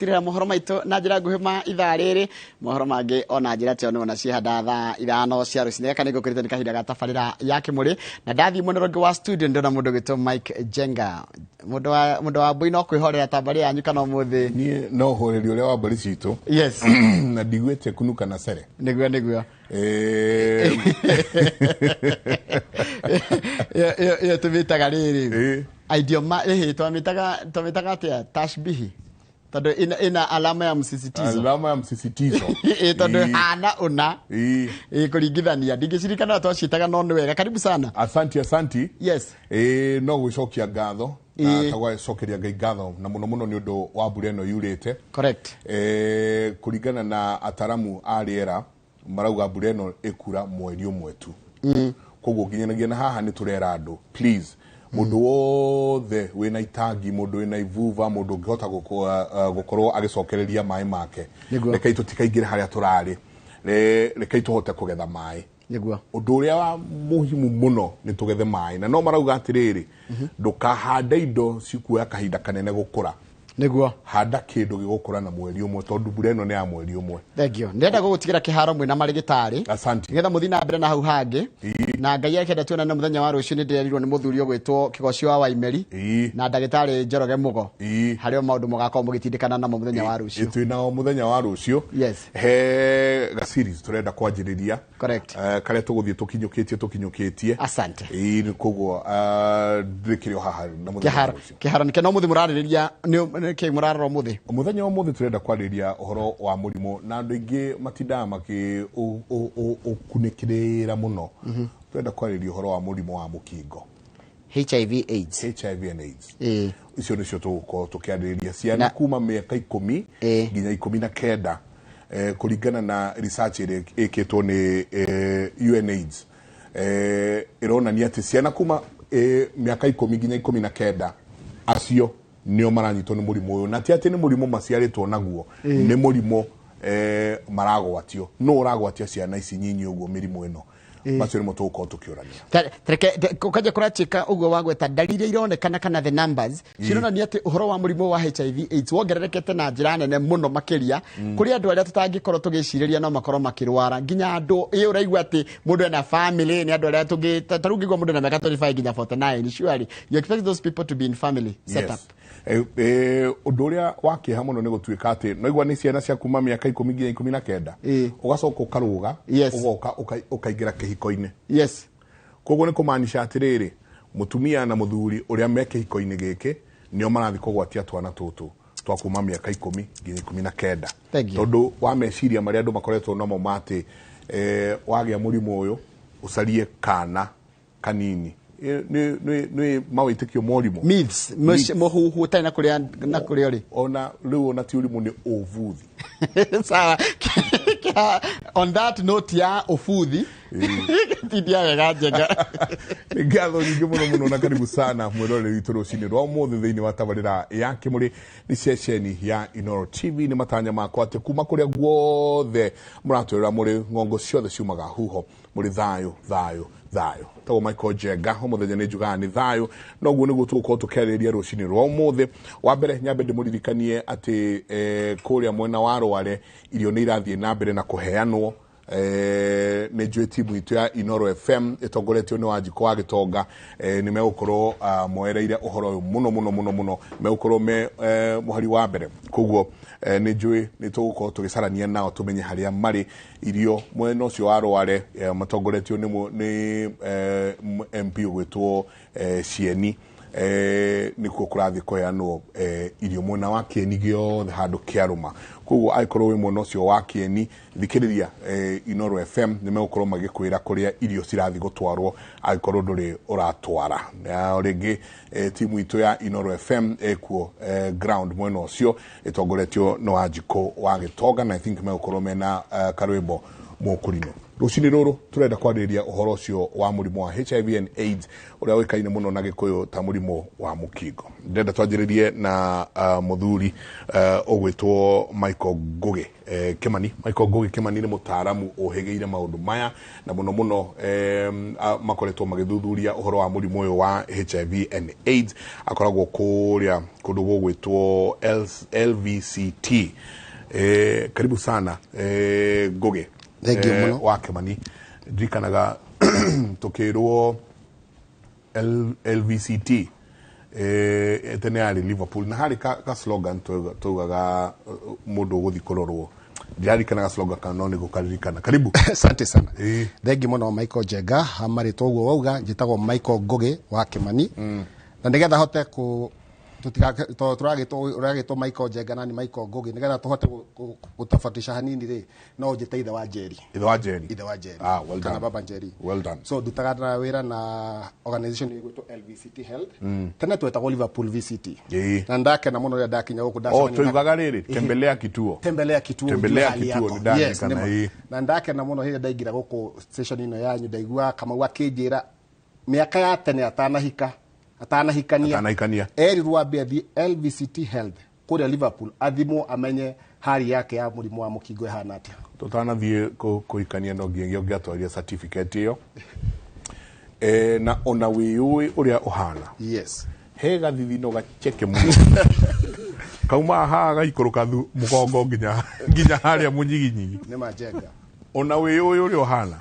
Tirĩra mohoro maitũ na njĩra nguhĩ ma ithaa rĩrĩ, mohoro mangĩ ona njĩra teo nĩwona ciehanda thaa 5 cia rũcinĩ. Gaka nĩngũkĩrĩte nĩ kahinda ga tabarĩra ya Kĩmũrĩ, na ndathiĩ mwena ũrĩa ũngĩ wa studio ndĩrona mũndũ ũgwĩtwo Mike Njenga, mũndũ wa mbui no kwĩhorera ta mbarĩ yanyu kana ũmũthĩ? Niĩ no ũhoreri ũrĩa wa mbũri citũ. Na ndiguĩte kunuka na cere. Nĩguo. Ĩyo tũmĩtaga rĩrĩ idioma ĩhĩ, twamĩtaga atĩa, tashbihi, tondũ ina alama ya msisitizo. Alama ya msisitizo. Ĩ, tondũ hana ũna ĩ kũringithania ndingĩcirikana twaciĩtaga, no nĩ wega, karibu sana. Asanti, asanti. No gwĩcokia ngatho na tagwacokeria Ngai ngatho na mũno mũno nĩ ũndũ wa mbura ĩno yurĩte. Kũringana na ataramu a rĩera, marauga mbura ĩno ĩkura mweri ũmwe tu. Koguo nginyanagia na haha nĩ tũrera andũ, please, mũndũ wothe wĩna itangi, mũndũ wĩna ivuva, mũndũ ũngĩhota gũkorwo agĩcokereria maĩ make, rekei tũtikaingĩre harĩa tũrarĩ. Rekei tũhote kũgetha maĩ. Ũndũ ũrĩa wa muhimu mũno nĩ tũgethe maĩ, na no marauga atĩrĩrĩ, ndũkahande indo cikuoya kahinda kanene gũkũra. Handa kĩndũ gĩgũkũra na mweri ũmwe, tondũ mbura ĩno nĩ ya mweri ũmwe. Thank you. Ndĩrenda gũgũtigĩra kĩharo mwĩna marĩgĩtarĩ Asante. nĩgetha mũthiĩ na mbere na hau hangĩ, na Ngai akenda tuonane mũthenya wa rũciũ. Nĩ ndĩrerirwo nĩ mũthuri ũgwĩtwo Kĩgoci wa Waimeri na ndagĩtarĩ Njoroge Mũgo, harĩ o maũndũ mũgakorwo mũgĩtindĩkana namo mũthenya wa rũciũ. Twĩ nao mũthenya wa rũciũ. He ga series tũrenda kwanjĩrĩria karĩa tũgũthiĩ tũkinyũkĩtie tũkinyũkĩtie. Asante. Ĩĩ, koguo ndĩkĩrĩ o haha na mũthenya wa Kĩharo rũciũ. Kĩharo nĩkĩ, no mũthĩ mũrarĩrĩria nĩ kĩ mũrarora ũmũthĩ? Mũthenya wa ũmũthĩ tũrenda kwarĩrĩria ũhoro wa mũrimũ, na andũ aingĩ matindaga makĩ ũkunĩkĩrĩra mũno. Tũrenda kwarĩrĩria ũhoro wa mũrimũ wa mũkingo. HIV AIDS. HIV and AIDS. Icio nĩcio tũgũkorwo tũkĩarĩrĩria, ciana kuma mĩaka 10 nginya 19, kũringana na research ĩrĩa ĩkĩtwo nĩ UNAIDS, ĩronania atĩ ciana kuma mĩaka 10 nginya 19, acio nĩo maranyitwo nĩ mũrimũ ũyũ, na ti atĩ nĩ mũrimũ maciarĩtwo naguo, nĩ mũrimũ maragwatio. No ũragwatia ciana ici nyinyi ũguo mĩrimũ ĩno? Macio nĩmo tũgũkorwo tũkĩũrania. Reke kanja kũratuĩka ũguo wagweta, ndariri ironekana kana the numbers cironania atĩ ũhoro wa mũrimũ wa HIV AIDS wongererekete na njĩra nene mũno makĩria kũrĩ andũ arĩa tũtangĩkorwo tũgĩcirĩria no makorwo makĩrwara, nginya andũ ĩ ũraigua atĩ mũndũ ena family, nĩ andũ arĩa tũngĩ ta rĩu ngĩigua mũndũ ena mĩaka 25 nginya 49, surely you expect those people to be in family setup. Yes. Ũndũ ũrĩa wa kĩeha mũno nĩ gũtuĩka atĩ noigua nĩ ciana cia kuma mĩaka 10 nginya 19, ũgacoka ũkarũga, ũgoka ũkaingĩra kĩhiko-inĩ. Koguo nĩ kũmaanisha atĩrĩrĩ, mũtumia na mũthuri ũrĩa me kĩhiko-inĩ gĩkĩ nĩo marathiĩ kũgwatia twana tũtũ twa kuma mĩaka 10 nginya 19. Thank you. Tondũ wa meciria marĩa andũ makoretwo namo ma atĩ wagĩa mũrimũ ũyũ ũcarie kana kanini. Nĩ mawĩtĩkio morimũ. Myths. Myths. Mũhuhu ũtarĩ na kũrĩa na kũrĩa ũrĩ. Ona rĩu ona ti ũrimũ, nĩ ũbuthi. Sawa. On that note ya ũbuthi, tindia wega, Njenga. Nĩ ngatho nyingĩ mũno mũno, na karibu sana mwĩroreri witũ rũcinĩ rwa ũmũthĩ thĩinĩ wa tabarĩra ya Kĩmũrĩ, nĩ ceceni ya Inoro TV. Nĩ matanya makwa atĩ kuma kũrĩa guothe mũratwĩrora mũrĩ, ng'ongo ciothe ciumaga huho, mũrĩ thayũ, thayũ, thayũ. Tagwo Michael Njenga, ũmũthenya nĩ njugaga nĩ thayũ, noguo nĩguo tũgũkorwo tũkĩarĩrĩria rũcinĩ rwa ũmũthĩ. Wa mbere nyambe ndĩmũririkanie atĩ kũrĩa mwena wa Rware irio nĩ irathiĩ na mbere na kũheanwo. Nĩ njũĩ timu itũ ya Inoro FM ĩtongoretio nĩ Wanjikũ wa Gĩtonga nĩ megũkorwo moereire ũhoro ũyũ mũno mũno mũno mũno, megũkorwo me mũhari wa mbere. Koguo nĩ njũĩ nĩ tũgũkorwo tũgĩcarania nao tũmenye harĩa marĩ irio mwena ũcio wa Rware, matongoretio nĩ MP ũgwĩtwo Cieni. Nĩkuo kũrathiĩ kũheanwo irio mwena wa Kĩeni gĩothe handũ kĩarũma. Koguo angĩkorwo wĩ mwena ũcio wa Kĩeni, thikĩrĩria Inoro FM, nĩ megũkorwo magĩkwĩra kũrĩa irio cirathiĩ gũtwarwo angĩkorwo ndũrĩ ũratwara. Na o rĩngĩ timu itũ ya Inoro FM ĩkuo ground mwena ũcio ĩtongoretio nĩ Wanjikũ wa Gĩtonga, na I think megũkorwo mena karwĩmbo. Mukũrinũ. Rũcinĩ rũrũ tũrenda kwarĩrĩria ũhoro ũcio wa mũrimũ wa HIV and AIDS ũrĩa ũĩkaine mũno na Gĩkũyũ ta mũrimũ wa mũkingo. Ndĩrenda twanjĩrĩrie na mũthuri ũgwĩtwo Michael Ngũgĩ Kĩmani. Michael Ngũgĩ Kĩmani nĩ mũtaaramu ũhĩgĩire maũndũ maya na mũno mũno makoretwo magĩthuthuria ũhoro wa mũrimũ ũyũ wa HIV and AIDS. Akoragwo kũrĩa kũndũ gũgwĩtwo LVCT. Karibu sana Ngũgĩ. Thank you mũno. Wa Kĩmani. Ndirikanaga tũkĩrwo LVCT tene yarĩ Liverpool na harĩ ka slogan tugaga mũndũ ũgũthiĩ kũrorwo. Ndiririkanaga slogan kana no nĩgũkaririkana. Karibu. Asante sana. Ĩĩ. Thengi mũno Michael Njenga, marĩtwa ũguo wauga, njĩtagwo Michael Ngũgĩ wa Kĩmani. Na nĩgetha hote kũ tũragĩtwo ũragĩtwo Michael Njenga na ni Michael Ngũgĩ, nĩgetha tũhote gũtofautisha hanini rĩ, no ũnjĩte ithe wa Njeri. Ithe wa Njeri. Ithe wa Njeri. Ah, well Kana done. baba Njeri. Well done. So ndutaga na wĩra na organization ĩgwĩtwo LVCT Health. Tene twetagwo Liverpool VCT. Ĩĩ. Na ndakena mũno rĩrĩa ndakinya gũkũ Oh, ndacemania na tuigaga rĩrĩ tembelea kituo. Tembelea kituo, Tembelea ujue hali kituo, yako. nĩ ndarikana, Yes, nĩma. ĩĩ. Na ndakena mũno hĩndĩ ndaingĩra gũkũ station ĩno yanyu, ndaigua Kamau akĩnjĩra mĩaka ya tene atanahika, atanahikania. Atanahikania. Erirwo ambe athiĩ LVCT Health kũrĩa Liverpool athimwo amenye hali yake ya mũrimũ wa mũkingo ĩhana atĩa. Tũtanathiĩ kũhikania no nginyagia ũngĩatwarire certificate ĩyo. Na ona wĩyũĩ ũrĩa ũhana. Yes. He gathithino gacheke mũno. Kauma haha gaikũrũka mũgongo nginya harĩa mũnyiginyigi. Nĩ manjenga. Ona wĩyũĩ ũrĩa ũhana.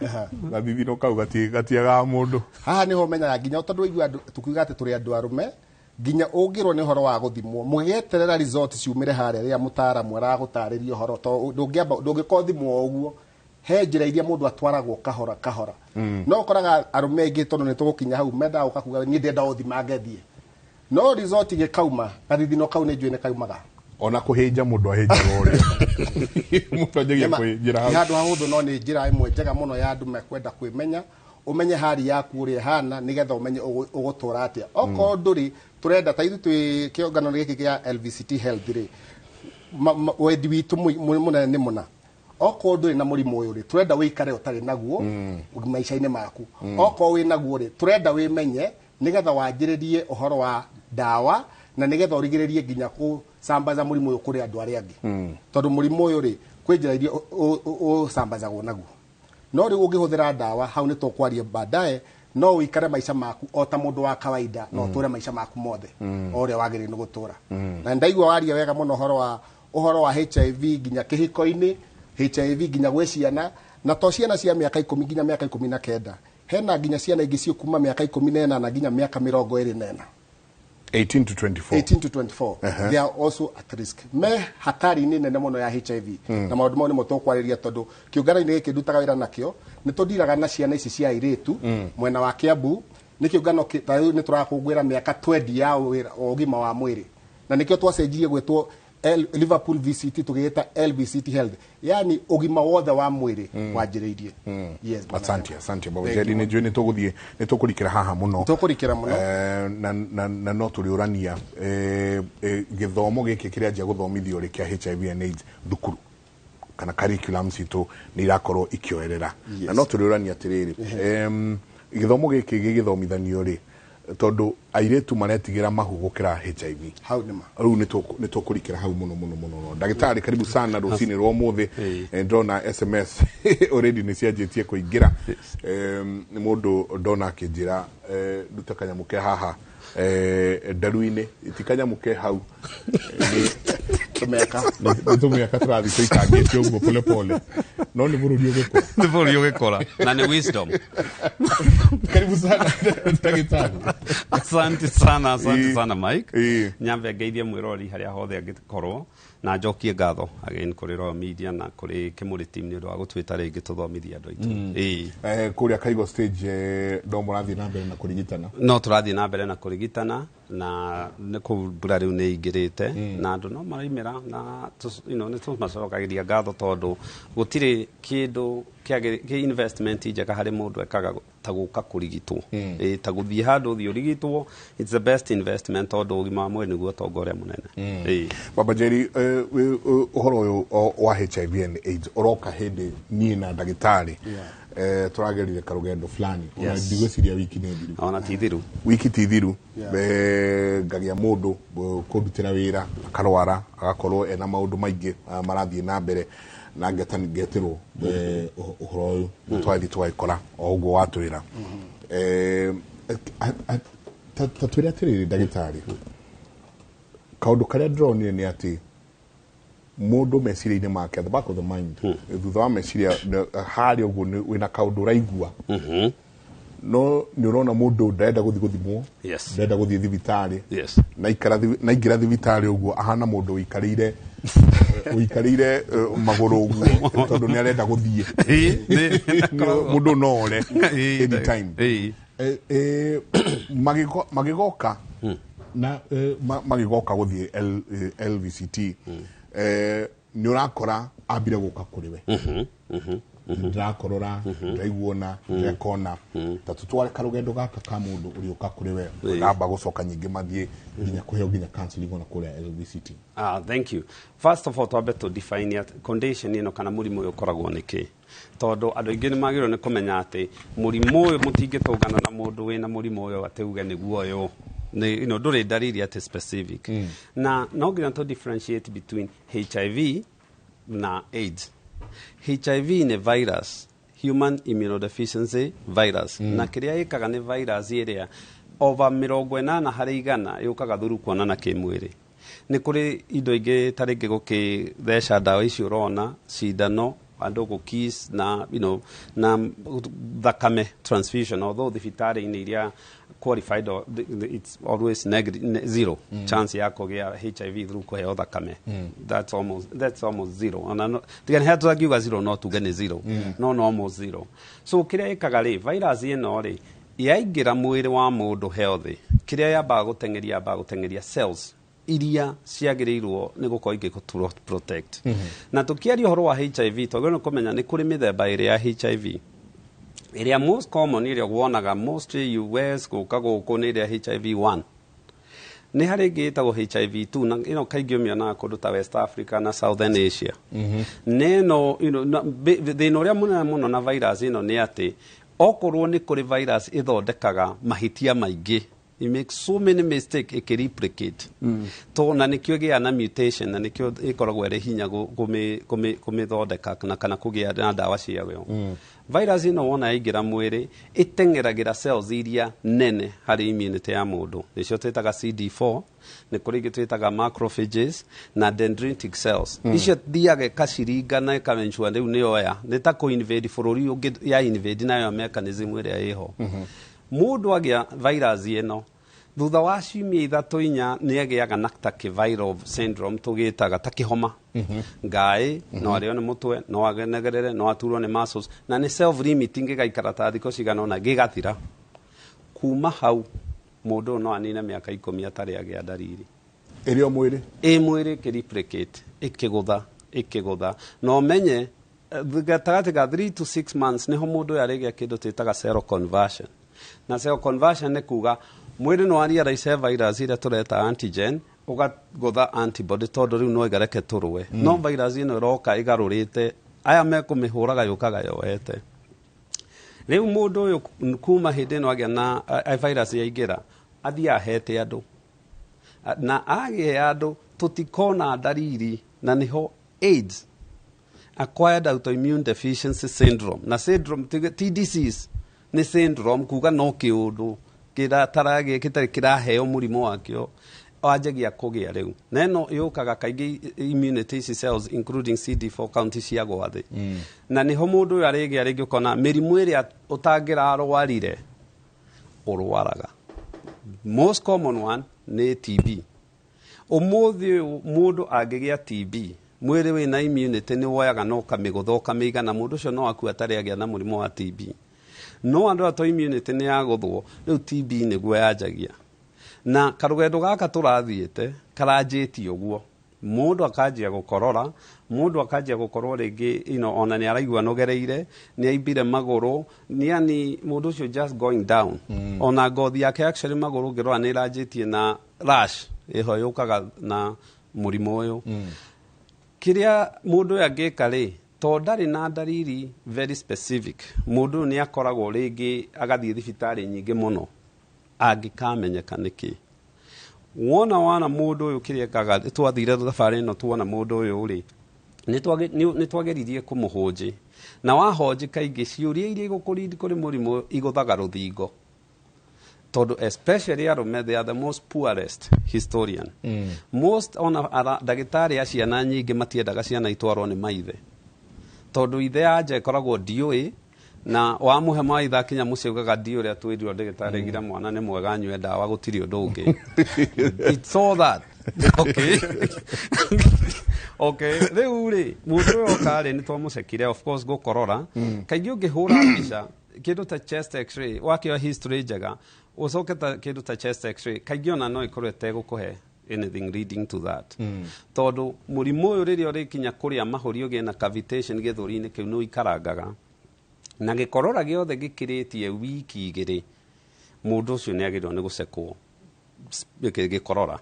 Gathithino kau gatiagaga mũndũ. Haha nĩho ũmenyaga nginya tondũ waigua andũ tukiuga atĩ tũrĩ andũ arũme, nginya ũngĩrwo nĩ ũhoro wa gũthimwo, mũgĩeterera result ciumĩre harĩa rĩrĩa mũtaaramu aragũtarĩria ũhoro, to ndũngĩkorwo thimwo o ũguo. He njĩra iria mũndũ atwaragwo kahora kahora. No ũkoraga arũme aingĩ tondũ nĩ tũgũkinya hau mendaga gũka kuga niĩ ndĩrenda gũthima ngethiĩ. No result ĩgĩkauma, gathithino kau nĩ njũĩ nĩ kaumaga. Ona kũhĩnja mũndũ ahĩnjaga ũrĩa. Mũndũ anjagia Nĩma, kũhĩnjĩra hau. nĩ handũ hahũthũ no nĩ njĩra ĩmwe njega mũno ya andũ mekwenda kwĩmenya, ũmenye hali yaku ũrĩa ĩhana nĩgetha ũmenye ũgũtũra atĩa. Okorwo ndũrĩ, tũrenda ta ithuĩ twĩ kĩũngano gĩkĩ kĩa LVCT Health rĩ, wendi witũ mũnene nĩ mũna. Okorwo ndũrĩ na mũrimũ ũyũ rĩ, tũrenda wĩikare ũtarĩ naguo maica-inĩ maku. Okorwo wĩ naguo rĩ, tũrenda wĩmenye nĩgetha wanjĩrĩrie ũhoro wa ndawa na nĩgetha ũrigĩrĩrie nginya gũcambaza mũrimũ ũyũ kũrĩ andũ arĩa angĩ. Tondũ mũrimũ ũyũ rĩ, kwĩ njĩra iria ũcambazagwo naguo. No rĩu ũngĩhũthĩra ndawa, hau nĩ tũkwaria baadaye, no ũikare maica maku o ta mũndũ wa kawaida, no ũtũre maica maku mothe o ũrĩa wagĩrĩire nĩ gũtũra. Na ndaigua waria wega mũno ũhoro wa HIV nginya kĩhiko-inĩ, HIV nginya gwĩ ciana, na to ciana cia mĩaka 10 nginya mĩaka 19. Hena nginya ciana ingĩ ciĩ kuma mĩaka 18 nginya mĩaka 24. 18 to 24. 18 to 24. They are also at risk. Me hatari-inĩ nene mũno ya HIV. Na maũndũ mau nĩmo tũkwarĩria tondũ kĩũngano-inĩ gĩkĩ ndutaga wĩra nakĩo, nĩ tũndiraga na ciana ici cia airĩtu mwena wa Kiambu. Nĩ kĩũngano ta rĩu nĩ tũrakũngũĩra mĩaka 20 ya wĩra wa ũgima wa mwĩrĩ. Na nĩkĩo twacenjirie gwĩtwo Liverpool VCT tũgĩĩta LVCT Health. Yani ũgima wothe wa mwĩrĩ wanjĩrĩirie. Yes, bwana. Asante, asante Baba Thank Njeri, you. nĩ njũĩ nĩ nĩ tũkũrikĩra haha mũno. Tũkũrikĩra mũno. Na no tũrĩũrania, gĩthomo gĩkĩ kĩrĩa gũthomithio rĩ kĩa HIV and AIDS thukuru kana curriculum citũ nĩ irakorwo ikĩoerera. Yes. Na no tũrĩũrania atĩrĩrĩ, gĩthomo gĩkĩ gĩgĩthomithanio rĩ, tondũ airĩtu maretigĩra mahu gũkĩra HIV. Hau nĩ ma. Rĩu nĩ tũkũrikĩra hau mũno mũno mũno mũno. Ndagĩtarĩ, karibu sana rũcinĩ rwa ũmũthĩ. Ndona SMS already nĩ cianjĩtie kũingĩra. Nĩ mũndũ ndona akĩnjĩra, ndute kanyamũ ke haha, ndaru-inĩ, ti kanyamũ ke hau. Tũmĩaka. Nĩ tũmĩaka tũrathiĩ tũikangĩte ũguo pole pole. No nĩ bũrũri ũgĩkũra. Nĩ bũrũri ũgĩkũra. Na nĩ wisdom. Karibu sana ndagĩtarĩ. Asante sana, asante sana Mike. Nyambe ngeithie mwĩrori harĩa hothe angĩkorwo na njokie ngatho again kũrĩ Royal Media na kũrĩ Kĩmũrĩ team nĩ ũndũ wa gũtwĩta rĩngĩ tũthomithie andũ aitũ. Kũrĩa Kaigo stage, no mũrathiĩ na mbere na kũrigitana? No tũrathiĩ na mbere na kũrigitana, na nĩ kũu mbura rĩu nĩ ĩingĩrĩte, na andũ no maraimĩra, na nĩ tũmacokagĩria ngatho tondũ gũtirĩ kĩndũ kĩ investment njega harĩ mũndũ ekaga Ta gũka kũrigitwo, ta gũthiĩ handũ ũthiĩ ũrigitwo, it's the best investment, tondũ ũgima wa mwĩrĩ nĩguo ũtonga ũrĩa mũnene. Baba Jerry, ũhoro ũyũ wa HIV and AIDS ũroka hĩndĩ niĩ na ndagĩtarĩ tũragerire karũgendo fulani. Ona ndigwĩciria wiki nĩ thiru. Ona ti thiru. Wiki ti thiru. Ngagĩa mũndũ kũndutĩra wĩra akarwara, agakorwo ena maũndũ maingĩ marathiĩ na mbere, na ngetĩrwo ũhoro ũyũ na twathiĩ tũgagĩkora o ũguo watwĩra. Ta twĩre atĩrĩrĩ, ndagĩtarĩ, kaũndũ karĩa ndĩronire nĩ atĩ mũndũ meciria-inĩ make, at the back of the mind, thutha wa meciria harĩa ũguo wĩna kaũndũ ũraigua, no nĩ ũrona mũndũ ndarenda gũthiĩ gũthimwo, ndarenda gũthiĩ thibitarĩ, naingĩra thibitarĩ ũguo ahana mũndũ ũikarĩire magũrũ ũguo, tondũ nĩ arenda gũthiĩ. Mũndũ no ore anytime. Magĩgoka na magĩgoka gũthiĩ LVCT, nĩ ũrakora ambire gũka kũrĩ we, ndĩrakorora, ndĩraiguona, ndĩrekona. Ta tũtware karũgendo gaka ka mũndũ ũrĩũka kũrĩ we, namba gũcoka nyingĩ mathiĩ nginya kũheo nginya counseling ona kũrĩa LVCT. Ah, thank you. First of all, twambe to define at condition ĩno kana mũrimũ ũyũ ũkoragwo nĩ kĩ, tondũ andũ aingĩ nĩ magĩrĩirwo nĩ kũmenya atĩ mũrimũ ũyũ, mũtingĩtũngana na mũndũ wĩna mũrimũ ũyũ atĩ uge nĩguo ũyũ nĩ ndũrĩ ndariri atĩ specific, na no nginya to differentiate between HIV na AIDS. HIV nĩ virus, human immunodeficiency virus, na kĩrĩa ĩkaga nĩ virus ĩrĩa over 80% yũkaga through kuonana kĩmwĩrĩ. Nĩ kũrĩ indo ingĩ ta rĩngĩ gũkĩtheca ndawa icio ũrona, cindano, andũ gũkiss na na thakame transfusion, although thibitarĩ-inĩ iria qualified it's always negative, zero chance ya kũgĩa HIV through kũheo thakame. That's almost zero. Ona no tiga nĩ tũtangiuga zero, no tuge nĩ zero, no almost zero. So kĩrĩa ĩkaga rĩ, virus ĩno rĩ, yaingĩra mwĩrĩ wa mũndũ healthy, kĩrĩa yambaga gũteng'eria cells iria ciagĩrĩirwo nĩ gũkorwo ingĩgũ protect. Na tũkĩaria ũhoro wa HIV, twagĩrĩirwo nĩ kũmenya nĩ kũrĩ mĩthemba ĩrĩ ya HIV. Ĩrĩa most common, ĩrĩa wonaga mostly US gũka gũkũ, nĩ ĩrĩa HIV 1. Nĩ harĩ ĩngĩ ĩtagwo HIV 2, na ĩno kaingĩ ũmĩonaga kũndũ ta West Africa na Southern Asia. Na ĩno thĩna ũrĩa mũnene mũno na virus ĩno nĩ atĩ okorwo nĩ kũrĩ virus ĩthondekaga mahĩtia maingĩ, you make so many mistake ĩkĩreplicate to, na nĩkĩo ĩgĩaga na mutation, na nĩkĩo ĩkoragwo ĩrĩ hinya kũmĩthondeka na kana kũgĩa na ndawa ciayo. Virus ĩno wona yaingĩra mwĩrĩ, ĩteng'eragĩra cells iria nene harĩ immunity ya mũndũ, nĩcio twĩtaga CD4, nĩ kũrĩ ingĩ twĩtaga macrophages na dendritic cells. Icio thiaga ĩkaciringa na ĩkamensure rĩu nĩyoya, nĩ ta kũ-invade bũrũri ũngĩ ya invade nayo mechanism ĩrĩa ĩho. Mũndũ agĩa virus ĩno, thutha wa ciumia 3, 4, nĩ agĩaga na ta kĩviral syndrome tũgĩtaga, ta kĩhoma ngaĩ, no arĩo nĩ mũtwe, no anegerere, no aturwo nĩ muscles, na nĩ self limiting, gĩgaikara ta thikũ cigana ũna gĩgathira. Kuma hau mũndũ ũyũ no anine mĩaka 10 atarĩ agĩa ndariri. Ĩrĩ o mwĩrĩ. Ĩ mwĩrĩ ĩkĩreplicate, ĩkĩgũtha, ĩkĩgũtha, na ũmenye gatagatĩ ga 3 to 6 months nĩho mũndũ ũyũ arĩgĩa kĩndũ twĩtaga seroconversion. Na seroconversion nĩ kuga mwĩrĩ no realize virus ĩrĩa tũreta antigen, ũgagũtha antibody, tondũ rĩu no ĩgareke tũrũe. No virus ĩno ĩroka ĩgarũrĩte aya mekũmĩhũraga, yũkaga yoete. Rĩu mũndũ ũyũ kuma hĩndĩ ĩno agĩa na virus yaingĩra, athiĩ ahete andũ, na agĩe andũ tũtikona ndariri, na nĩho AIDS, acquired autoimmune deficiency syndrome, na syndrome ti disease, nĩ syndrome, kuga no kĩũndũ kĩrataragĩ gĩtarĩ kĩraheo mũrimũ wakĩo wanjagia kũgĩa rĩu. Na ĩno yũkaga kaingĩ immunity ici cells, including CD4 count, ciagwa thĩ, na nĩho mũndũ ũyũ arĩgĩa rĩngĩ ũkona mĩrimũ ĩrĩa ũtangĩrarwarire ũrwaraga. Most common one nĩ TB. Ũmũthĩ ũyũ mũndũ angĩgĩa TB, mwĩrĩ wĩna immunity nĩ woyaga na ũkamĩgũtha ũkamĩigana, mũndũ ũcio no akue atarĩ agĩa na mũrimũ wa TB. No andũ aya to immunity nĩ yagũthwo, rĩu TB nĩguo yanjagia. Na karũgendo gaka tũrathiĩte karanjĩtie ũguo. Mũndũ akanjia gũkorora, mũndũ akanjia gũkorwo rĩngĩ ona nĩ araigua anogereire, nĩ aimbire magũrũ, yani mũndũ ũcio just going down. Ona ngothi yake actually magũrũ ũngĩrora nĩ ĩranjĩtie na rash ĩho yũkaga na mũrimũ ũyũ. Kĩrĩa mũndũ ũyũ angĩka rĩ, to ndarĩ na ndariri very specific, mũndũ ũyũ nĩ akoragwo rĩngĩ agathiĩ thibitarĩ nyingĩ mũno angĩkamenyeka nĩkĩ. Wona wana mũndũ ũyũ kĩrĩa ekaga, twathire thabarĩ ĩno tuona mũndũ ũyũ rĩ, nĩ twageririe kũmũhũnjĩ, na wahonjĩ kaingĩ ciũria iria igũkũrindi kũrĩ mũrimũ igũthaga rũthingo, tondũ especially arũme, they are the most poorest historian. Most ona ndagĩtarĩ a ciana nyingĩ matiendaga ciana itwarwo nĩ maithe, tondũ ithe anja ĩkoragwo ndiũĩ, na wamũhe mawaitha akinya mũciĩ ugaga ndiũ ũrĩa twĩrirwo ndagĩtarĩ gira mwana nĩ mwega anyue ndawa gũtirĩ ũndũ ũngĩ. It's all that. Okay, rĩu rĩ mũndũ ũyũ oka rĩ nĩ twamũcekire, of course gũkorora. Kaingĩ ũngĩhũra mbica kĩndũ ta chest x-ray, wakĩoya history njega ũcoke ta kĩndũ ta chest x-ray, kaingĩ ona no ĩkorwo ĩtegũkũhe anything leading to that. Tondũ mũrimũ ũyũ rĩrĩa ũrĩkinya kũrĩa mahũri ũgĩe na cavitation gĩthũri-inĩ kĩu nĩ ũikarangaga, na gĩkorora gĩothe gĩkĩrĩtie wiki 2 mũndũ ũcio nĩ agĩrĩirwo nĩ gũcekwo gĩkorora.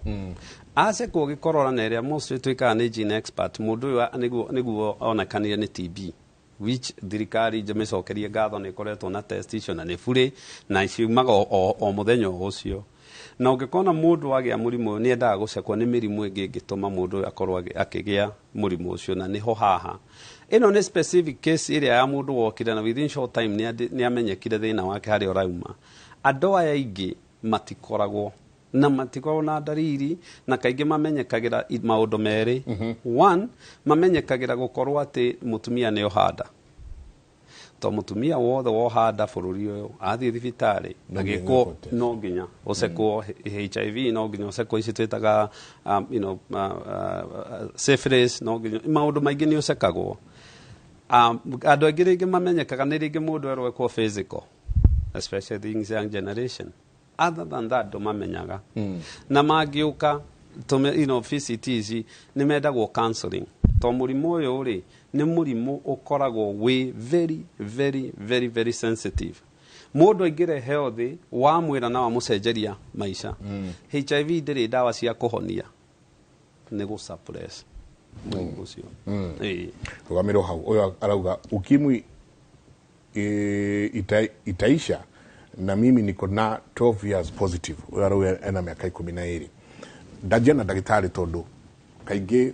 Acekwo gĩkorora na ĩrĩa mostly twĩkaga nĩ gene expert, mũndũ ũyũ nĩguo onekanire nĩ TB, which thirikari njĩmĩcokerie ngatho nĩ ĩkoretwo na test icio na nĩ burĩ na ciumaga o mũthenya o ũcio. Na ũngĩkona mũndũ agĩa mũrimũ ũyũ nĩ endaga gũcekwo nĩ mĩrimũ ĩngĩ ĩngĩtũma mũndũ ũyũ akorwo akĩgĩa mũrimũ ũcio, na nĩho haha. Ĩno nĩ specific case ĩrĩa ya mũndũ wokire na within short time nĩ amenyekire thĩna wake harĩa ũrauma. Andũ aya aingĩ matikoragwo na matikoragwo na ndariri, na kaingĩ mamenyekagĩra maũndũ merĩ. One, mamenyekagĩra gũkorwo atĩ mũtumia nĩ ohanda, to mũtumia wothe wohanda bũrũri ũyũ athiĩ thibitarĩ No nginya agĩkwo ũkwo test. No nginya ũcekwo HIV, no nginya ũcekwo ici twĩtaga syphilis, no nginya maũndũ maingĩ nĩ ũcekagwo. Andũ aingĩ rĩngĩ mamenyekaga nĩ rĩngĩ mũndũ erwo ekwo physical, especially things young generation. Other than that ndũmamenyaga. Na mangĩũka VCT ici nĩ mendagwo counseling, to mũrimũ ũyũ rĩ nĩ mũrimũ ũkoragwo wĩ very very very very sensitive. Mũndũ aingĩre health wamwĩra na wamũcenjeria maica. HIV ndĩrĩ ndawa cia kũhonia, nĩ gũ suppress mũrimũ ũcio. Ĩĩ. Rũgamĩrwo hau. Ũyũ arauga ukimwi itaisha na mimi niko na 12 years positive. Ũyũ arauga ena mĩaka 12. Ndanjia na ndagĩtarĩ tondũ kaingĩ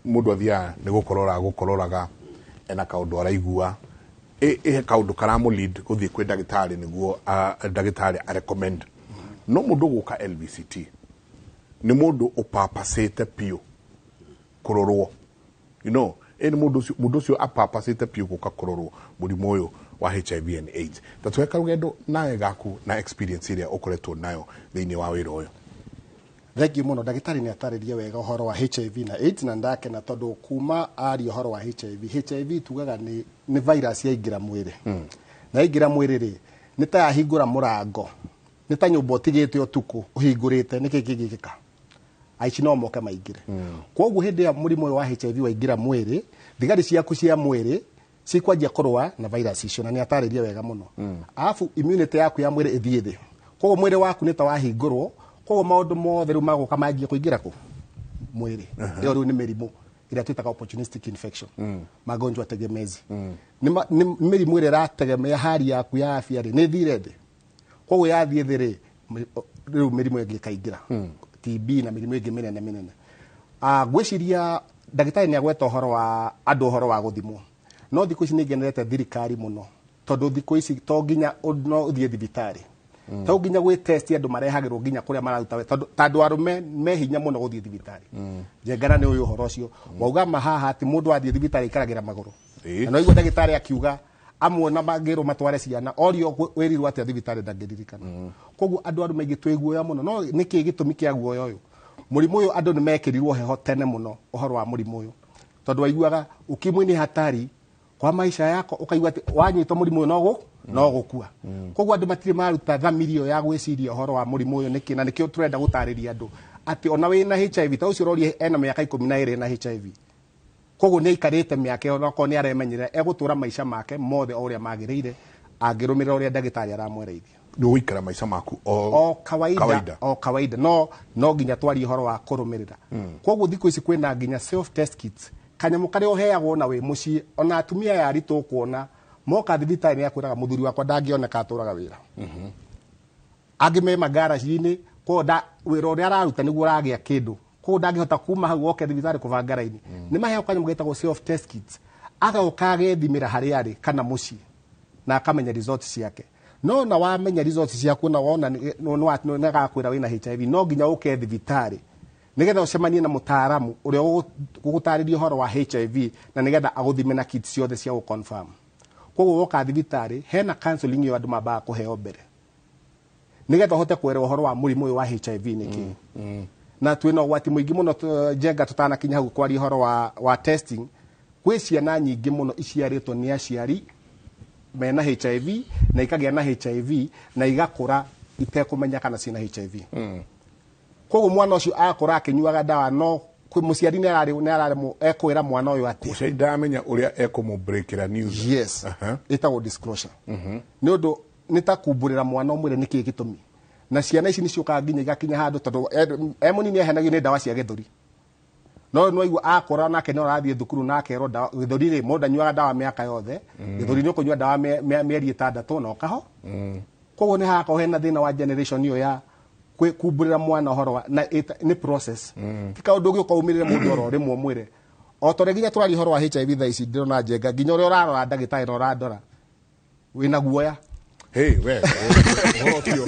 mũndũ athiaga nĩ gũkorora gũkororaga ena kaũndũ araigua ĩhe kaũndũ karamũ lead gũthiĩ kwĩ ndagĩtarĩ nĩguo ndagĩtarĩ arecommend. No mũndũ gũka LVCT nĩ mũndũ ũpapacĩte biũ kũrorwo, ĩ nĩ mũndũ ũcio apapacĩte biũ gũka kũrorwo mũrimũ ũyũ wa HIV and AIDS. Ta tweka rũgendo nawe gaku na experience ĩrĩa ũkoretwo nayo thĩinĩ wa wĩra ũyũ. Thank you mũno. Ndagĩtarĩ nĩ atarĩria wega ũhoro wa HIV na AIDS, na ndakena tondũ kuma aria ũhoro wa HIV. HIV tugaga nĩ virus yaingĩra mwĩrĩ. Na yaingĩra mwĩrĩ rĩ, nĩ ta yahingũra mũrango, nĩ ta nyũmba ũtigĩte ũtukũ ũhingũrĩte, nĩkĩ kĩngĩkĩka? Aici no moke maingĩre. Koguo hĩndĩ ĩrĩa mũrimũ ũyũ wa HIV waingĩra mwĩrĩ, thigari ciaku cia mwĩrĩ cikwanjia kũrũa na virus icio, na nĩ atarĩria wega mũno. Alafu immunity yaku ya mwĩrĩ ĩthiĩ thĩ, koguo mwĩrĩ waku nĩ ta wahingũrwo, koguo maũndũ mothe rĩu magũka manjie kũingĩra kũ mwĩrĩ. Ĩyo rĩu nĩ mĩrimũ ĩrĩa twĩtaga opportunistic infection, magonjwa tegemezi. Nĩ mĩrimũ ĩrĩa ĩrategemea hali yaku ya afya rĩ nĩ ĩthire thĩ, koguo yathiĩ thĩ rĩ, rĩu mĩrimũ ĩngĩ ĩkaingĩra, TB na mĩrimũ ĩngĩ mĩnene mĩnene. Ngwĩciria ndagĩtarĩ nĩ agweta ũhoro wa andũ ũhoro wa gũthimwo, no thikũ ici nĩ ngenerete thirikari mũno, tondũ thikũ ici to nginya no ũthiĩ thibitarĩ, to nginya gwĩ test andũ marehagĩrwo nginya kũrĩa mararuta wĩra, tondũ ta andũ arũme me hinya mũno gũthiĩ thibitarĩ. Njengana nĩ ũyũ ũhoro ũcio wauga ma haha atĩ mũndũ athiĩ thibitarĩ aikaragĩra magũrũ. Na no igua ndagĩtarĩ akiuga amwe na mangĩrwo matware ciana orio wĩrirwo atĩa thibitarĩ ndangĩririkana. Koguo andũ arũme aingĩ twĩ guoya mũno. No nĩkĩ gĩtũmi kĩa guoya ũyũ? Mũrimũ ũyũ andũ nĩ mekĩrirwo heho tene mũno ũhoro wa mũrimũ ũyũ, tondũ waiguaga ukimwi nĩ hatari kwa maisha yako, ukaigua atĩ wanyitwo mũrimũ ũyũ no gũkua. Koguo andũ matirĩ maruta thamiri ĩyo ya gwĩciria ũhoro wa mũrimũ ũyũ nĩkĩ, na nĩkĩo tũrenda gũtarĩria andũ Atĩ ona wĩna HIV, ta ũcio ũroria ena mĩaka 12 na HIV, koguo nĩ aikarĩte mĩaka ĩyo, onakorwo nĩ aremenyerera, egũtũra maica make mothe o ũrĩa magĩrĩire angĩrũmĩrĩra ũrĩa ndagĩtarĩ aramwereithia. Nĩ ũgũikara maica maku o O kawaida, kawaida. O kawaida, no nginya twarie ũhoro wa kũrũmĩrĩra. Koguo thikũ ici kwĩna nginya self test kits, kanyamũ karĩa ũheagwo na wĩ mũciĩ. Ona atumia aya aritũ ũkuona moka thibitarĩ nĩ akwĩraga, "Mũthuri wakwa ndangĩoneka, atũraga wĩra, angĩ me magaraci-inĩ, koguo wĩra ũrĩa araruta nĩguo ũragĩa kĩndũ, koguo ndangĩhota kuma hau oke thibitarĩ kũbanga raini." Nĩ maheo kanyamũ getagwo self test kits, agoka agethimĩra harĩa arĩ kana mũciĩ na akamenya results ciake. No na wamenya results ciaku na wona nĩ agakwĩra wĩna HIV, no nginya ũke thibitarĩ nĩgetha ũcemanie na mũtaaramu ũrĩa ũgũtarĩria ũhoro wa HIV na nĩgetha agũthime na kit ciothe cia gũ-confirm. Koguo woka thibitarĩ, hena counseling ĩyo andũ mambaga kũheo mbere nĩgetha ũhote kwerwo ũhoro wa mũrimũ ũyũ wa HIV nĩ kĩĩ. Na twĩna ũgwati mũingĩ mũno njenga tũtanakinya hau kwaria ũhoro wa testing, gwĩ ciana nyingĩ mũno iciarĩtwo nĩ aciari mena HIV na ikagĩa na HIV na igakũra itekũmenya kana ciĩna HIV. Koguo mwana ũcio akũra akĩnyuaga ndawa, no kwĩ mũciari nĩ araremwo ekwĩra mwana ũyũ atĩa. Mũciari ndaramenya ũrĩa ekũmũbreakĩra news. Yes. Ĩtagwo disclosure, nĩ ũndũ nĩ ta kumbũrĩra mwana ũmwĩre nĩkĩĩ gĩtũmi. Na ciana ici nĩ ciũkaga nginya igakinya handũ, tondũ e mũnini ahenagio nĩ ndawa cia gĩthũri, no nĩ waigua akũra nake no arathiĩ thukuru na akerwo ndawa gĩthũri rĩ, mũndũ anyuaga ndawa mĩaka yothe, gĩthũri nĩ ũkũnyua ndawa mĩeri 6 na ũkaho. Koguo nĩ hagakorwo hena thĩna wa generation ĩyo ya kumbũrĩra mwana ũhoro wa na nĩ process, ti kaũndũ ũgĩũka umĩrĩre mũndũ oro rĩmwe ũmwĩre. O ta ũrĩa nginya tũraria ũhoro wa HIV thaa ici, ndĩrona njenga nginya ũrĩa ũrarora ndagĩtarĩ na ũrandora wĩna guoya. Hey, we ũhoro ũcio.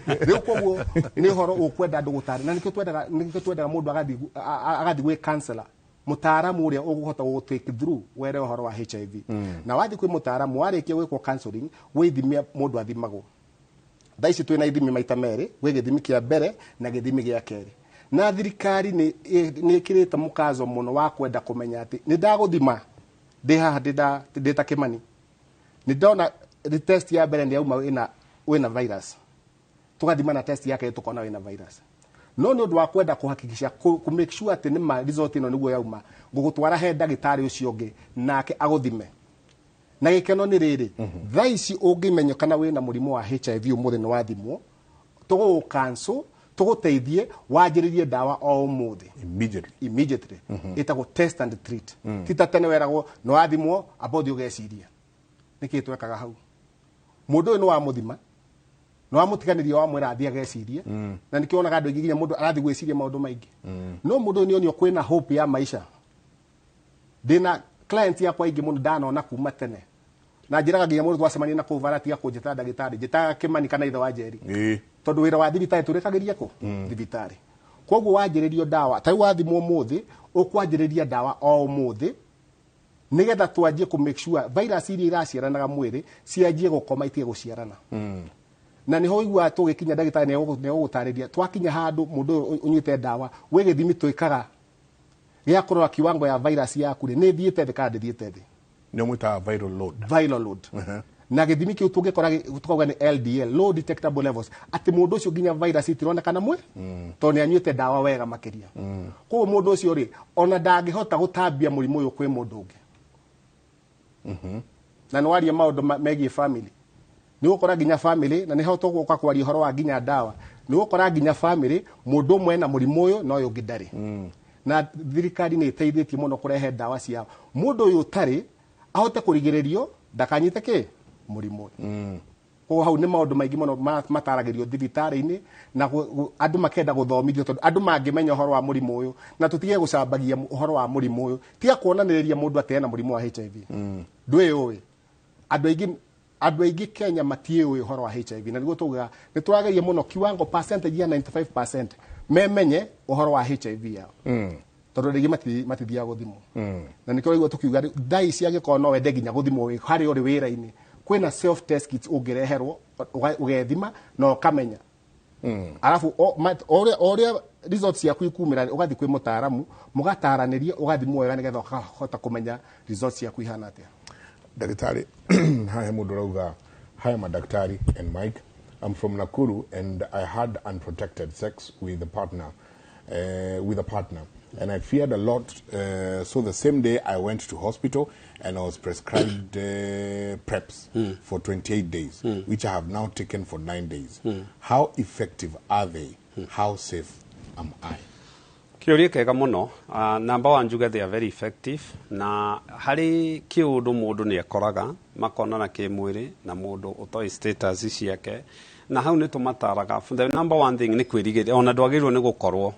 Rĩu koguo nĩ ũhoro ũkwenda andũ gũtarĩ na nĩkĩo twendaga mũndũ agathiĩ gwĩ counselor, mũtaaramu ũrĩa ũgũhota gũ take through were ũhoro wa HIV. Na wathiĩ kwĩ mũtaaramu, warĩkia gwĩkwo counseling, wĩthime. Mũndũ athimagwo thaa ici twĩna ithimi maita merĩ, gwĩ gĩthimi kĩa mbere na gĩthimi gĩa kerĩ. Na thirikari nĩ ĩkĩrĩte mũkazo mũno wa kwenda kũmenya atĩ nĩ ndagũthima ndĩ haha ndĩ ta Kĩmani, nĩ ndona test ya mbere nĩ yauma wĩna virus, tugathima na test ya kerĩ tukona wĩna virus. No nĩ ũndũ wa kwenda kũhakikisha kũ make sure atĩ nĩ ma result ĩno nĩguo yauma, ngũgũtwara he ndagĩtarĩ ũcio ũngĩ nake agũthime. Na gĩkeno nĩ rĩrĩ, thaa ici ũngĩmenya kana wĩna mũrimũ wa HIV ũmũthĩ nĩ wathimwo, tũgũgũ cancel, tũgũteithie wanjĩrĩrie ndawa o ũmũthĩ. Immediately. Immediately. Ĩtagwo test and treat. Ti ta tene weragwo nĩ wathimwo, amba ũthiĩ ũgeciria. Nĩkĩ twekaga hau? Mũndũ ũyũ nĩ wamũthima, nĩ wamũtiganĩria, wamwĩra athiĩ agecirie, na nĩkĩo wonaga andũ aingĩ nginya mũndũ arathiĩ gwĩciria maũndũ maingĩ. No mũndũ ũyũ nĩ onio kwĩna hope ya maisha. Ndĩna client yakwa aingĩ mũno ndanona kuma tene, na njĩraga nginya mũndũ twacemania na kũu bara, tiga kũnjĩta ndagĩtarĩ, njĩtaga Kĩmani kana ithe wa Njeri, tondũ wĩra wa thibitarĩ tũrĩkagĩria kũ thibitarĩ. Koguo wanjĩrĩrio ndawa, ta rĩu wathimwo ũmũthĩ, ũkwanjĩrĩria ndawa o ũmũthĩ nĩgetha twanjie kũ make sure virus iria iraciaranaga mwĩrĩ cianjie gũkoma, itige gũciarana. Na nĩho ũiguaga tũgĩkinya ndagĩtarĩ nĩegũgũtarĩria twakinya handũ mũndũ ũyũ ũnyuĩte ndawa, gwĩ gĩthimi twĩkaga gĩa kũrora kiwango ya virus yaku rĩ, nĩ ĩthiĩte thĩ kana ndĩthiĩte thĩ. Nĩ mwĩtaga viral load. Viral load. Na gĩthimi kĩu tũngĩkora tũkauga nĩ LDL, low detectable levels, atĩ mũndũ ũcio nginya virus itironekana mwĩ tondũ nĩ anyuĩte ndawa wega makĩria. Koguo mũndũ ũcio rĩ, ona ndangĩhota gũtambia mũrimũ ũyũ kwĩ mũndũ ũngĩ. Na nĩ waria maũndũ megiĩ family, nĩ ũgũkora nginya family, na nĩho tũgũka kwaria ũhoro wa nginya ndawa, nĩ ũgũkora nginya family mũndũ ũmwe ena mũrimũ ũyũ na ũyũ ũngĩ ndarĩ. Na thirikari nĩ ĩteithĩtie mũno kũrehe ndawa cia mũndũ ũyũ ũtarĩ ahote kũrigĩrĩrio ndakanyite kĩ mũrimũ ũyũ. Koguo hau nĩ maũndũ maingĩ mũno mataragĩrio thibitarĩ-inĩ na andũ makenda gũthomithio, tondũ andũ mangĩmenya ũhoro wa mũrimũ ũyũ na tũtige gũcambagia ũhoro wa mũrimũ ũyũ, tiga kuonanĩrĩria mũndũ atĩ ena mũrimũ wa HIV, ndwĩũĩ. Andũ aingĩ Kenya matiĩũĩ ũhoro wa HIV, na nĩguo tugaga nĩ tũrageria mũno kiwango percentage ya 95% memenye ũhoro wa HIV yao, tondũ rĩngĩ matithiaga gũthimwo. Na nĩkĩo ũraigua tũkiuga rĩu thaa ici angĩkorwo no wende nginya gũthimwo wĩ harĩa ũrĩ wĩra-inĩ, kwĩna self test kits ũngĩreherwo ũgethima na ũkamenya. Arabu o ũrĩa results ciaku ikumĩra, ũgathiĩ kwĩ mũtaaramu, mũgataranĩria, ũgathimwo wega nĩgetha ũkahota kũmenya results ciaku ihana atĩa. Ndagĩtarĩ, haha he mũndũ ũrauga, "Hi madaktari and Mike, I'm from Nakuru and I had unprotected sex with a partner, and I feared a lot. So the same day I went to hospital and I was prescribed PrEPs for 28 days, which I have now taken for 9 days. How effective are they? How safe am I? Kĩũria kĩega mũno. Number one njuge they are very effective, na harĩ kĩũndũ mũndũ nĩ ekoraga makonana kĩmwĩrĩ na mũndũ ũtoĩ status ciake, na hau nĩ tũmataraga. The number one thing nĩ kwĩrigĩrĩria, ona ndwagĩrĩirwo nĩ gũkorwo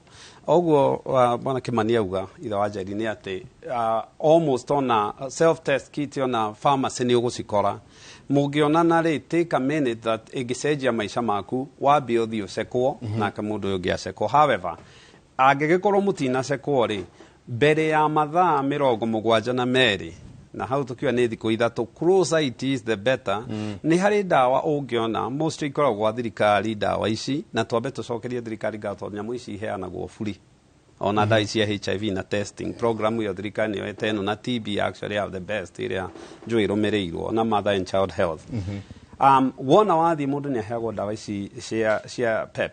ũguo. Bwana Kimani auga ithe wa Njeri nĩ atĩ almost ona self test kit ona pharmacy nĩ ũgũcikora. Mũngĩonana rĩ, take a minute that ĩngĩcenjia maica maku, wambie ũthiĩ ũcekwo nake mũndũ ũyũ ũngĩ acekwo. However, angĩgĩkorwo mũtinacekwo rĩ, mbere ya mathaa 72, na hau tũkiuga nĩ thikũ 3, closer it is the better. Nĩ harĩ ndawa ũngĩona, mostly ikoragwo gwa thirikari ndawa ici, na twambe tũcokerie thirikari ngatho tondũ nyamũ ici iheanagwo free, ona ndawa ici cia HIV na testing program ĩyo thirikari nĩyo ĩte ĩno, na TB actually have the best ĩrĩa njũĩ ĩrũmĩrĩirwo na mother and child health. Wona wathiĩ mũndũ nĩ aheagwo ndawa ici cia PEP,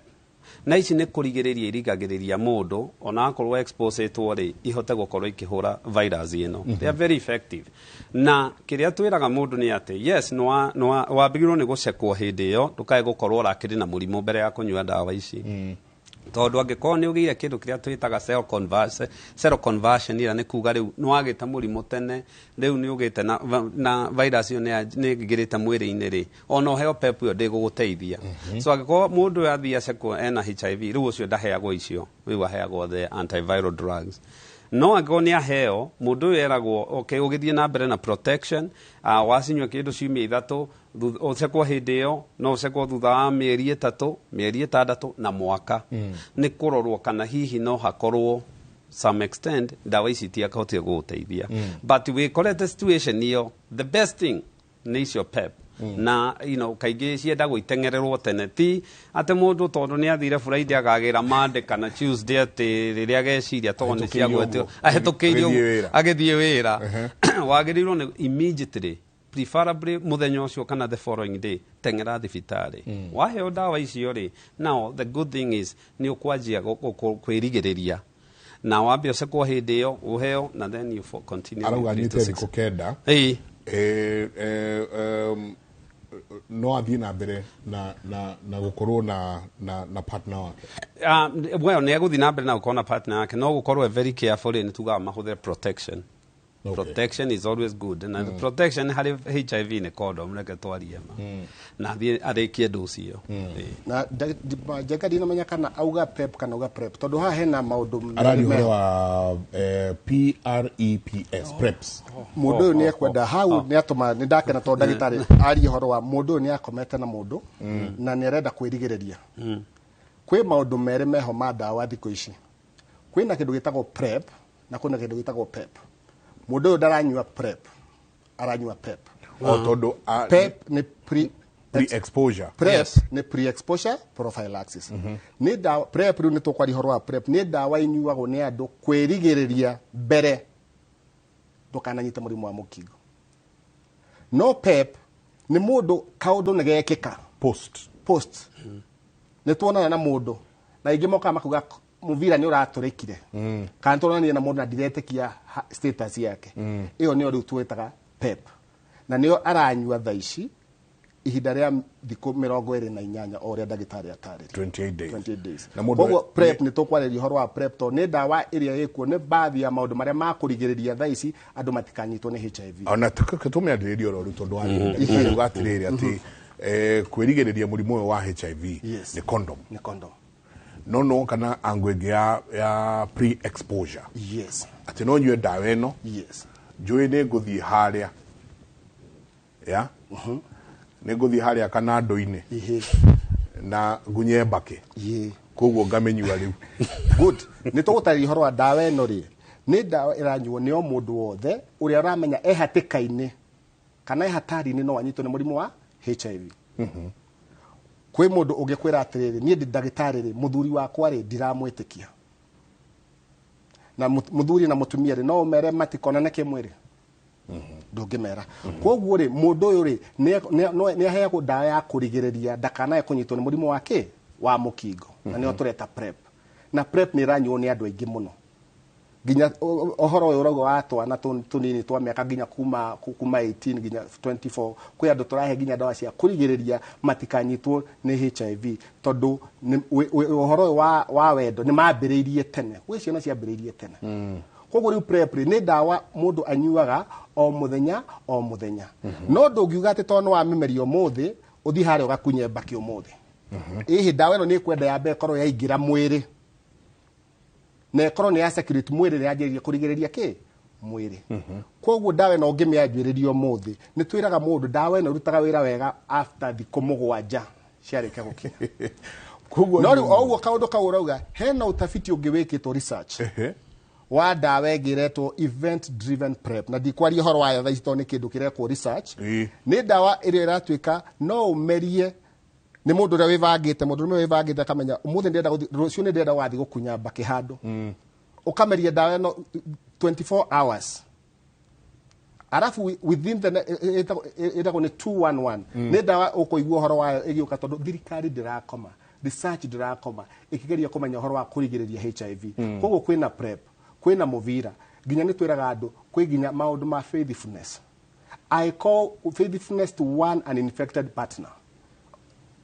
na ici nĩ kũrigĩrĩria irigagĩrĩria mũndũ ona akorwo exposetwo rĩ, ihote gũkorwo ikĩhũra virus ĩno. They are very effective, na kĩrĩa twĩraga mũndũ nĩ atĩ yes, wambĩrĩirwo nĩ gũcekwo hĩndĩ ĩyo, ndũkae gũkorwo ũrakĩrĩ na mũrimũ mbere ya kũnyua ndawa ici, tondũ angĩkorwo nĩ ũgĩire kĩndũ kĩrĩa twĩtaga cell conversion, ĩrĩa nĩ kuga rĩu nĩ wagĩte mũrimũ tene, rĩu nĩ ũgĩte na virus ĩyo nĩ ĩngĩrĩte mwĩrĩ-inĩ rĩ, ona ũheo PEP ĩyo ndĩgũgũteithia. So angĩkorwo mũndũ ũyũ athiĩ acekwo ena HIV, rĩu ũcio ndaheagwo icio, rĩu aheagwo the antiviral drugs. No angĩkorwo nĩ aheo, mũndũ ũyũ eragwo okay, ũgĩthiĩ na mbere na protection, wacinyua kĩndũ ciumia 3, ũcekwo hĩndĩ ĩyo, no ũcekwo thutha wa mĩeri 3, mĩeri 6 na mwaka. Nĩ kũrorwo kana hihi no hakorwo some extent ndawa ici itiakahotire gũgũteithia. But wĩkorete situation ĩyo, the best thing nĩ icio PEP. Na kaingĩ ciendagwo iteng'ererwo tene, ti atĩ mũndũ tondũ nĩ athire Friday akagĩra Monday kana Tuesday atĩ rĩrĩa ageciria tondũ nĩ ciagwetio ahĩtũkĩirio agĩthiĩ wĩra. Wagĩrĩirwo nĩ immediately, preferably mũthenya ũcio kana the following day, teng'era thibitarĩ. Waheo ndawa icio rĩ, now the good thing is nĩ ũkwanjia kwĩrigĩrĩria, na wambe ũcekwo hĩndĩ ĩyo ũheo, na then you continue. Arauga anyuĩte thikũ 9. No athiĩ na mbere na gũkorwo na partner wake. Well, nĩ egũthiĩ na mbere na gũkorwo na partner wake, no gũkorwo very careful, nĩ tugaga mahũthĩre protection. Protection is always good. Na protection harĩ HIV nĩ condom, reke twarie ma. Na athiĩ arĩkie dose ĩyo. Na Njenga ndinamenya kana auga PEP kana auga PrEP, tondũ haha hena maũndũ Araria ũhoro wa PrEPs, PrEPs. Mũndũ ũyũ nĩ ekwenda hau nĩ atũma nĩ ndakena tondũ ndagĩtarĩ arie ũhoro wa mũndũ ũyũ nĩ akomete na mũndũ na nĩ arenda kwĩrigĩrĩria. Kwĩ maũndũ merĩ meho ma ndawa thikũ ici. Kwĩna kĩndũ gĩtagwo PrEP na kwĩna kĩndũ gĩtagwo PEP. Mũndũ ũyũ ndaranyua PrEP, aranyua PEP. O tondũ PEP nĩ pre-exposure. PrEP nĩ pre-exposure prophylaxis. Nĩ ndawa PrEP, rĩu nĩ tũkwaria ũhoro wa PrEP, nĩ ndawa inyuagwo nĩ andũ kwĩrigĩrĩria mbere ndũkananyite mũrimũ wa mũkingo. No PEP nĩ mũndũ kaũndũ nĩ gekĩka post. Nĩ tuonana na mũndũ na ingĩ mokaga makuga mũbira nĩ ũratũrĩkire, kana tuonanire na mũndũ na ndiretĩkia status yake. Ĩyo nĩyo rĩu twĩtaga PEP, na nĩyo aranyua thaa ici ihinda rĩa thikũ 28 o ũrĩa ndagĩtarĩ atarĩria. 28 days. 28 days. Na mũndũ Koguo PrEP nĩ tũkwarĩria ũhoro wa PrEP tondũ nĩ ndawa ĩrĩa ĩkuo, nĩ bathi ya maũndũ marĩa ma kũrigĩrĩria thaa ici andũ matikanyitwo nĩ HIV. Ona tũmĩarĩrĩrie oro rĩu tondũ wa atĩrĩrĩ atĩ kwĩrigĩrĩria mũrimũ ũyũ wa HIV nĩ condom. Nĩ condom. No kana ango ĩngĩ ya pre-exposure. Yes. Atĩ no nyue ndawa ĩno. Yes. Njũĩ nĩ ngũthiĩ harĩa. Ya? Nĩ ngũthiĩ harĩa kana ndũ-inĩ. Na ngunye mbakĩ. Koguo ngamĩnyua rĩu. Good. Nĩ tũgũtarĩria ũhoro wa ndawa ĩno rĩ. Nĩ ndawa ĩranyuo nĩ o mũndũ wothe ũrĩa ũramenya e hatĩka-inĩ kana e hatari-inĩ no anyitwo nĩ mũrimũ wa HIV. Kwĩ mũndũ ũngĩkwĩra atĩrĩrĩ, niĩ ndĩ ndagĩtarĩ rĩ, mũthuri wakwa rĩ, ndiramwĩtĩkia. Na mũthuri na mũtumia rĩ, no ũmere matikonane kĩmwĩrĩ. Ndũngĩmera. Koguo rĩ, mũndũ ũyũ rĩ, nĩ aheagwo ndawa ya kũrigĩrĩria ndakanae kũnyitwo nĩ mũrimũ wa kĩ wa mũkingo, na nĩyo tũreta PrEP. Na PrEP nĩ ĩranyuo nĩ andũ aingĩ mũno, nginya ũhoro ũyũ ũrauga wa twana tũnini twa mĩaka nginya kuma 18 nginya 24. Kwĩ andũ tũrahe nginya ndawa cia kũrigĩrĩria matikanyitwo nĩ HIV, tondũ ũhoro ũyũ wa wendo nĩ mambĩrĩirie tene, gwĩ ciana ciambĩrĩirie tene. Koguo rĩu PrEP rĩ, nĩ ndawa mũndũ anyuaga o mũthenya o mũthenya. No ndũngiuga atĩ tondũ nĩ wamĩmeria ũmũthĩ, ũthiĩ harĩa ũgakunye mbakĩ ũmũthĩ. Ĩhĩ, ndawa ĩno nĩ ĩkwenda yambe ĩkorwo yaingĩra mwĩrĩ, na ĩkorwo nĩ ya security mwĩrĩ, nĩ yanjĩrĩria kũrigĩrĩria kĩ mwĩrĩ. Koguo ndawa ĩno ũngĩmĩanjĩrĩria ũmũthĩ, nĩ twĩraga mũndũ ndawa ĩno ĩrutaga wĩra wega after thikũ 7 ciarĩkia gũkinya. Koguo No rĩu o ũguo kaũndũ kau ũrauga, hena ũtabiti ũngĩ wĩkĩtwo, research wa ndawa ĩngĩ ĩretwo event driven PrEP, na ndikwaria ũhoro wayo thaa ici tondũ nĩ kĩndũ kĩrekwo research. Nĩ ndawa ĩrĩa ĩratuĩka no ũmerie nĩ mũndũ ũrĩa wĩbangĩte, mũndũ ũrĩa wĩbangĩte akamenya ũmũthĩ ndĩrenda gũthiĩ, rũciũ nĩ ndĩrenda gũgathiĩ gũkunya mbakĩ handũ, ũkameria ndawa ĩno 24 hours, arabu within the ĩtagwo nĩ 211. Nĩ ndawa ũkũigua ũhoro wayo ĩgĩũka, tondũ thirikari ndĩrakoma, research ndĩrakoma ĩkĩgeria kũmenya ũhoro wa kũrigĩrĩria HIV. Koguo kwĩna PrEP, kwĩna mũbira, nginya nĩ twĩraga andũ kwĩ nginya maũndũ ma faithfulness. I call faithfulness to one uninfected partner.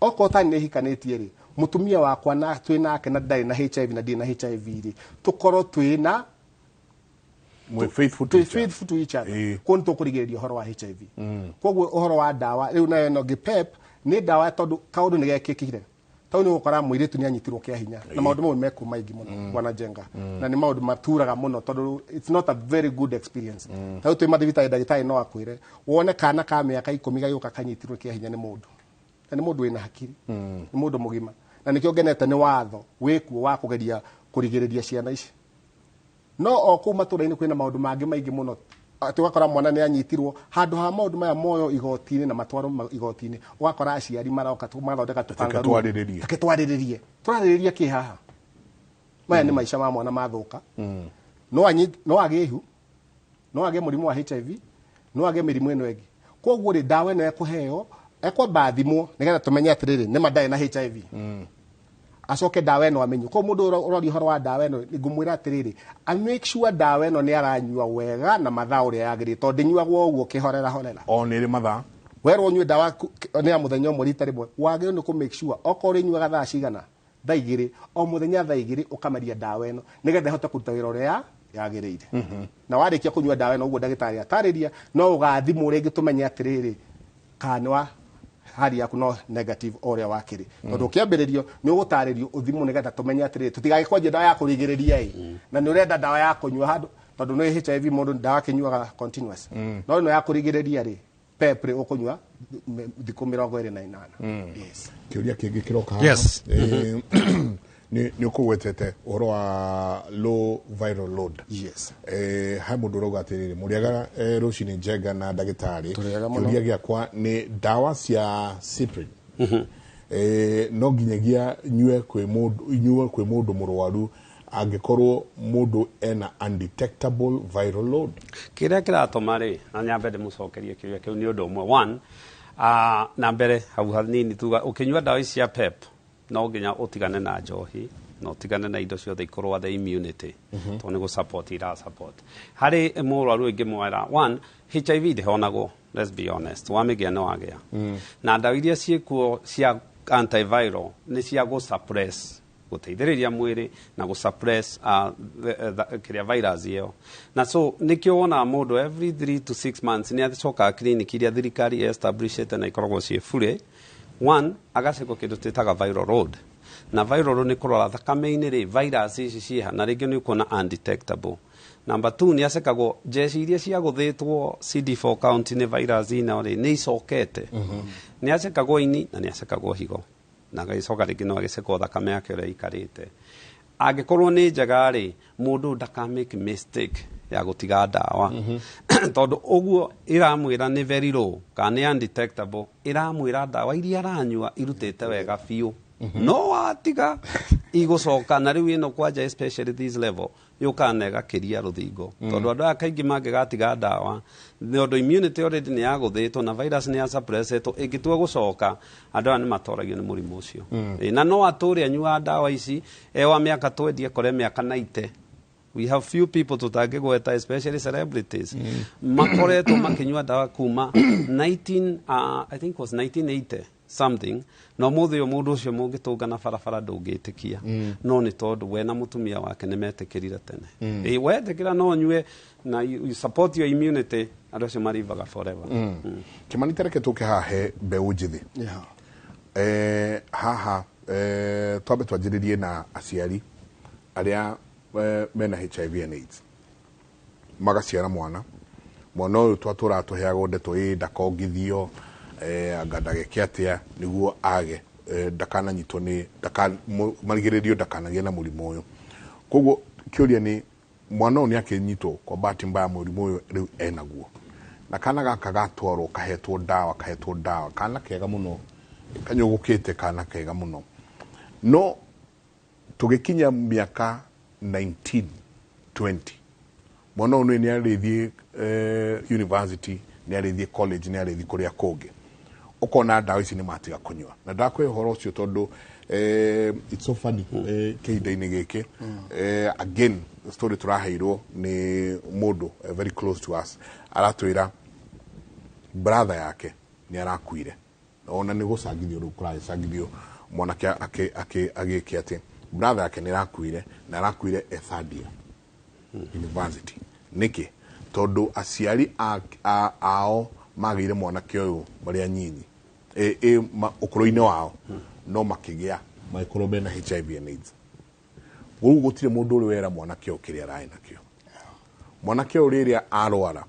Okorwo tani nĩ hikanĩtie rĩ, mũtumia wakwa na twĩ nake na ndarĩ na HIV na ndirĩ na HIV rĩ, tũkorwo twĩ na Mwĩ faithful to twĩ each other. Faithful to each other. Kuo nĩ tũkũrigĩrĩria ũhoro wa HIV. Koguo ũhoro wa ndawa rĩu nayo ĩno ĩngĩ, PEP, nĩ ndawa tondũ kaũndũ nĩ gekĩkire. Tau nĩ ũgũkora mũirĩtu nĩ anyitirwo kĩa hinya, na maũndũ mau nĩ mekuo maingĩ mũno, bwana Njenga, na nĩ maũndũ maturaga mũno tondũ it's not a very good experience. Tau twĩ mathibitarĩ, ndagĩtarĩ no akwĩre wone kana ka mĩaka 10 gagĩũka kanyitirwo kĩa hinya nĩ mũndũ, na nĩ mũndũ wĩna hakiri, nĩ mũndũ mũgima. Na nĩkĩo ngenete nĩ watho wĩkuo wa kũgeria kũrigĩrĩria ciana ici. No o kũu matũra-inĩ kwĩna maũndũ mangĩ maingĩ mũno, atĩ ũgakora mwana nĩ anyitirwo, handũ ha maũndũ maya moyo igoti-inĩ na matwarwo igoti-inĩ, ũgakora aciari maroka magathondeka tũkangarũ. Twarĩrĩrie. Reke twarĩrĩrie. Tũrarĩrĩria kĩ haha? Maya nĩ maica ma mwana mathũka. No agĩe ihu, no agĩe mũrimũ wa HIV, no agĩe mĩrimũ ĩno ĩngĩ. Koguo rĩ, ndawa ĩno ĩkũheo, ekwamba athimwo nĩgetha tũmenye atĩrĩrĩ, nĩma ndarĩ na HIV, acoke ndawa ĩno amenywo. Koguo mũndũ ũroria ũhoro wa ndawa ĩno, ngũmwĩra atĩrĩrĩ, a make sure ndawa ĩno nĩ aranyua wega na mathaa ũrĩa yagĩrĩire, tondũ ndĩnyuagwo ũguo kĩhorera horera. O nĩ ĩrĩ mathaa. Werwo ũnyue ndawa nĩ ya mũthenya ũmwe rita rĩmwe, wagĩrĩirwo nĩ kũ make sure okorwo ũrĩnyuaga thaa cigana, thaa 2, o mũthenya thaa 2 ũkameria ndawa ĩno nĩgetha ĩhote kũruta wĩra ũrĩa yagĩrĩire. Na warĩkia kũnyua ndawa ĩno ũguo ndagĩtarĩ atarĩria, no ũgathimwo rĩngĩ tũmenye atĩrĩrĩ, kana nĩ wa hali yaku no negative o ũrĩa wakĩrĩ, tondũ ũkĩambĩrĩrio nĩ ũgũtarĩrio ũthimwo nĩgetha tũmenye atĩrĩrĩ, tũtigagĩkwanjia ndawa ya kũrigĩrĩria ĩ na nĩ ũrenda ndawa ya kũnyua handũ, tondũ nĩ HIV mũndũ ndawa akĩnyuaga continuous. No ĩno ya kũrigĩrĩria rĩ, PEP rĩ, ũkũnyua thikũ 28. Yes. Kĩũria kĩngĩ kĩroka haha. Yes. Nĩ ũkũgwetete ũhoro wa low viral load. Yes. He mũndũ ũrauga atĩrĩrĩ, mũrĩaga rũcinĩ Njenga na ndagĩtarĩ. Tũrĩaga mũno. Kĩũria gĩakwa nĩ ndawa cia Cyprin, no nginyagia nyue kwĩ mũndũ mũrwaru angĩkorwo mũndũ ena undetectable viral load? Kĩrĩa kĩratũma rĩ, na nyambe ndĩmũcokerie kĩũria kĩu nĩ ũndũ ũmwe. One, na mbere hau hanini tuga ũkĩnyua ndawa ici cia PEP no nginya ũtigane na njohi na ũtigane na indo ciothe ikorwo the immunity, tondũ nĩ gũ support ira support harĩ mũrwaru. Ĩngĩmwĩra, one, HIV ndĩhonagwo, let's be honest, wamĩgĩa nĩ wagĩa. Na ndawa iria ciĩkuo cia antiviral nĩ cia gũ suppress, gũteithĩrĩria mwĩrĩ na gũ suppress kĩrĩa virus ĩyo. Na so nĩkĩo wonaga mũndũ every 3 to 6 months nĩ acokaga clinic iria thirikari establishĩte na ikoragwo ciĩ bure. One, agacekwo kĩndũ twĩtaga viral load, na viral load nĩ kũrora thakame-inĩ rĩ, virus ici ciĩha, na rĩngĩ nĩ ũkuona undetectable. Number two, nĩ acekagwo jeshi iria ciagũthĩtwo CD4 count nĩ virus ĩno rĩ, nĩ icokete. Nĩ acekagwo ini na nĩ acekagwo higo, na agĩcoka rĩngĩ no agĩcekwo thakame yake ũrĩa ĩikarĩte. Angĩkorwo nĩ njega rĩ, mũndũ ndaka make mistake ya gũtiga ndawa, tondũ ũguo ĩramwĩra nĩ very low kana nĩ undetectable, ĩramwĩra ndawa iria aranyua irutĩte wega biũ. No watiga Igũcoka na rĩu ĩno kwanja, especially this level, yũkaga na ĩgakĩria rũthingo, tondũ andũ aya kaingĩ mangĩgatiga ndawa, nĩ ũndũ immunity already nĩ yagũthĩtwo na virus nĩ ya suppressetwo, ĩngĩtua gũcoka, andũ aya nĩ matoragio nĩ mũrimũ ũcio. Na no atũre anyuaga ndawa ici e wa mĩaka 20, ekore mĩaka 90. We have few people tutangĩgweta, especially celebrities, makoretwo makĩnyua ndawa kuma 19 I think was 1980 something, na ũmũthĩ ũyũ mũndũ ũcio mũngĩtũngana barabara ndũngĩtĩkia. No nĩ tondũ we na mũtumia wake nĩ metĩkĩrire tene. Ĩ, wetĩkĩra no ũnyue na you support your immunity, andũ acio marivaga forever. Kimani, tereke tũke haha he mbeũ njĩthĩ. Haha twambe twanjĩrĩrie na aciari arĩa mena HIV and AIDS, magaciara mwana. Mwana ũyũ twatũraga tũheagwo ndeto ĩ ndakongithio, anga ndageke atĩa nĩguo age ndakananyitwo nĩ marigĩrĩrio ndakanagĩe na mũrimũ ũyũ. Koguo kĩũria nĩ, mwana ũyũ nĩ akĩnyitwo kwa bahati mbaya mũrimũ ũyũ rĩu enaguo, na kana gaka gatwarwo kahetwo ndawa, kahetwo ndawa, kana kega mũno, kanyũgũkĩte, kana kega mũno, no tũgĩkinya mĩaka 19 20, mwana ũyũ nĩ arĩthiĩ university, nĩ arĩthiĩ college, nĩ arĩthiĩ kũrĩa kũngĩ, ũkona ndawa ici nĩ matiga kũnyua. Na ndakũhe ũhoro ũcio tondũ it's so funny, kĩhinda-inĩ gĩkĩ, again story tũraheirwo nĩ mũndũ very close to us, aratwĩra brother yake nĩ arakuire, ona nĩ gũcangithio rĩu kũragĩcangithio mwanake agĩke atĩ brother yake nĩ arakuire, na arakuire e third year university. Nĩkĩ? Tondũ aciari ao magĩire mwanake ũyũ marĩ anyinyi ũkũrũ-inĩ wao, no makĩgĩa magĩkorwo mena HIV and AIDS. Rĩu gũtirĩ mũndũ ũrĩ wera mwanake ũyũ kĩrĩa ararĩ nakĩo. Mwanake ũyũ rĩrĩa arwara,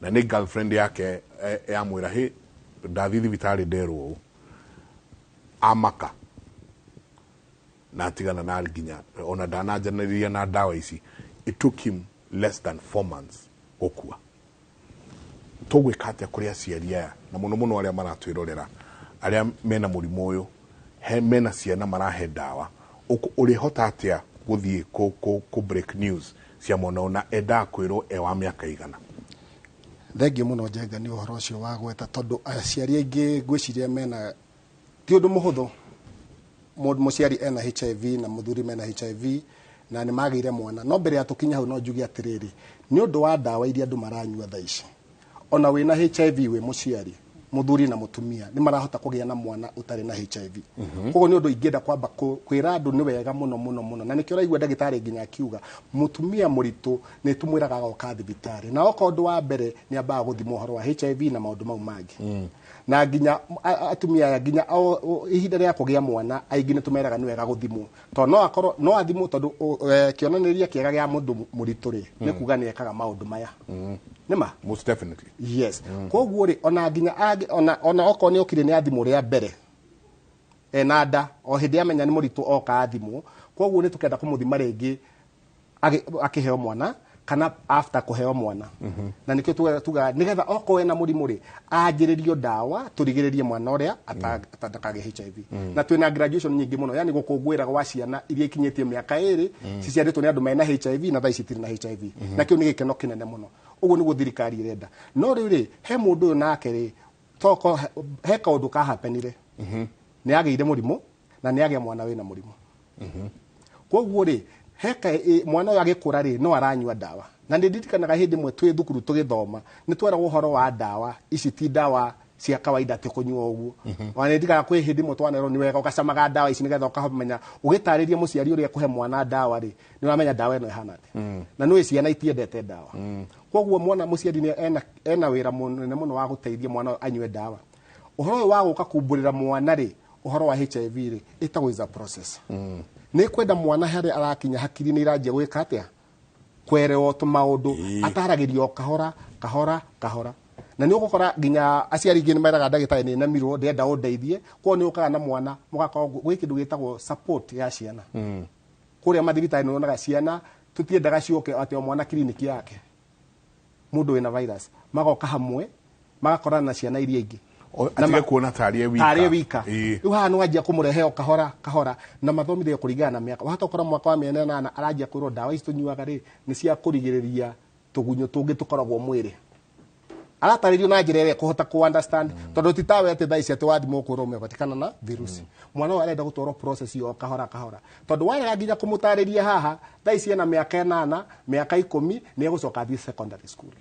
na nĩ girlfriend yake yamwĩra, "Hĩ, ndathiĩ thibitarĩ nderwo ũũ," amaka na atigana na nginya ona ndananjanĩria na ndawa ici. It took him less than 4 months gũkua. Tũgwĩka atĩa kũrĩ aciari aya, na mũno mũno arĩa maratwĩrorera, arĩa mena mũrimũ ũyũ, he mena ciana marahe ndawa? Ũrĩhota atĩa gũthiĩ kũ break news cia mwana ũyũ, na endaga kwĩrwo e wa mĩaka igana? Thengiũ mũno, Njenga, nĩ ũhoro ũcio wa gweta, tondũ aciari aingĩ ngwĩciria mena ti ũndũ mũhũthũ. Mũciari ena HIV na mũthuri mena HIV na nĩ magĩire mwana. No mbere ya tũkinya hau, no njuge atĩrĩrĩ, nĩ ũndũ wa ndawa iria andũ maranyua thaa ici, ona wĩna HIV wĩ mũciari, mũthuri na mũtumia nĩ marahota kũgĩa na mwana ũtarĩ na HIV. Koguo nĩ ũndũ ingĩenda kwamba kwĩra andũ, nĩ wega mũno mũno mũno, na nĩkĩo ũraigua ndagĩtarĩ nginya akiuga mũtumia mũritũ nĩ tũmwĩraga agoka thibitarĩ, na oka ũndũ wa mbere nĩ ambaga gũthimwo ũhoro wa HIV na maũndũ mau mangĩ. Na nginya atumia aya, nginya ihinda rĩa kũgĩa mwana, aingĩ nĩ tũmeraga nĩ wega gũthimwo, tondũ no akorwo no athimwo, tondũ kĩonanĩria kĩega gĩa mũndũ mũritũ rĩ, nĩ kuga nĩ ekaga maũndũ maya nĩ ma. Most definitely. Yes. Koguo rĩ, ona nginya ona okorwo nĩ okire nĩ athimwo rĩa mbere ena nda, o hĩndĩ amenya nĩ mũritũ oka athimwo, koguo nĩ tũkenda kũmũthima rĩngĩ akĩheo mwana kana after kũheo mwana. Na nĩkĩo tugaga nĩgetha okorwo ena mũrimũ rĩ, anjĩrĩrio ndawa, tũrigĩrĩrie mwana ũrĩa ndakagĩe HIV. Na twĩna graduation nyingĩ mũno, yani gũkũngũĩra gwa ciana iria ikinyĩtie mĩaka 2, ciciarĩtwo nĩ andũ mena HIV na thaa ici itirĩ na HIV, na kĩu nĩ gĩkeno kĩnene mũno. Ũguo nĩguo thirikari ĩrenda. No rĩu rĩ, he mũndũ ũyũ nake rĩ, toko he kaũndũ kahapenire, nĩ agĩire mũrimũ na nĩ agĩa mwana wĩna mũrimũ. Koguo rĩ, heka mwana ũyũ agĩkũra rĩ, no aranyua ndawa. Na nĩ ndirikanaga hĩndĩ ĩmwe twĩ thukuru tũgĩthoma, nĩ tweragwo ũhoro wa ndawa ici ti ndawa cia kawaida atĩ kũnyua ũguo. Ona nĩ ndirikanaga kwĩ hĩndĩ ĩmwe twanerwo nĩ wega ũgacamaga ndawa ici nĩgetha ũkamenya ũgĩtarĩria mũciari ũrĩa kũhe mwana ndawa rĩ, nĩ ũramenya ndawa ĩno ĩhana atĩa. Na nĩ ciana itiendete ndawa, koguo mwana mũciari nĩ ena wĩra mũnene mũno wa gũteithia mwana ũyũ anyue ndawa. Ũhoro ũyũ wa gũka kumbũrĩra mwana rĩ ũhoro wa HIV rĩ, ĩtagwo is a process. Nĩ kwenda mwana harĩa arakinya hakiri nĩ iranjia gwĩka atĩa, kwerwo tũmaũndũ, ataragĩrio o kahora kahora kahora. Na nĩ ũgũkora nginya aciari aingĩ nĩ meraga ndagĩtarĩ, "Nĩ nemirwo, ndĩrenda ũndeithie." Koguo nĩ ũkaga na mwana mũgakorwo gwĩ kĩndũ gĩtagwo support ya ciana kũrĩa mathibitarĩ. Nĩ wonaga ciana tũtiendaga ciũke atĩ o mwana kiriniki yake. Mũndũ wĩna virus magoka hamwe, magakorana na ciana iria ingĩ. Atige kuona tarĩ wika. Tarĩ wika. Rĩu haha nĩ wanjia kũmũrehe o kahora kahora na mathomithio kũringana na mĩaka. Wahota gũkora mwaka wa mĩena ĩnana aranjia kwĩrwo ndawa ici tũnyuaga rĩ nĩ cia kũrigĩrĩria tũgunyũ tũngĩ tũkoragwo mwĩrĩ. Aratarĩrio na njĩra ĩrĩa kũhota ku understand tondũ ti tawe atĩ thaa ici atĩ wathimwo kwĩrwo ũmepatikana na virusi. Mwana ũyũ arenda gũtwarwo process ĩyo o kahora kahora tondũ warega nginya kũmũtarĩria haha thaa ici ena mĩaka 8 mĩaka 10 nĩ egũcoka athiĩ secondary school.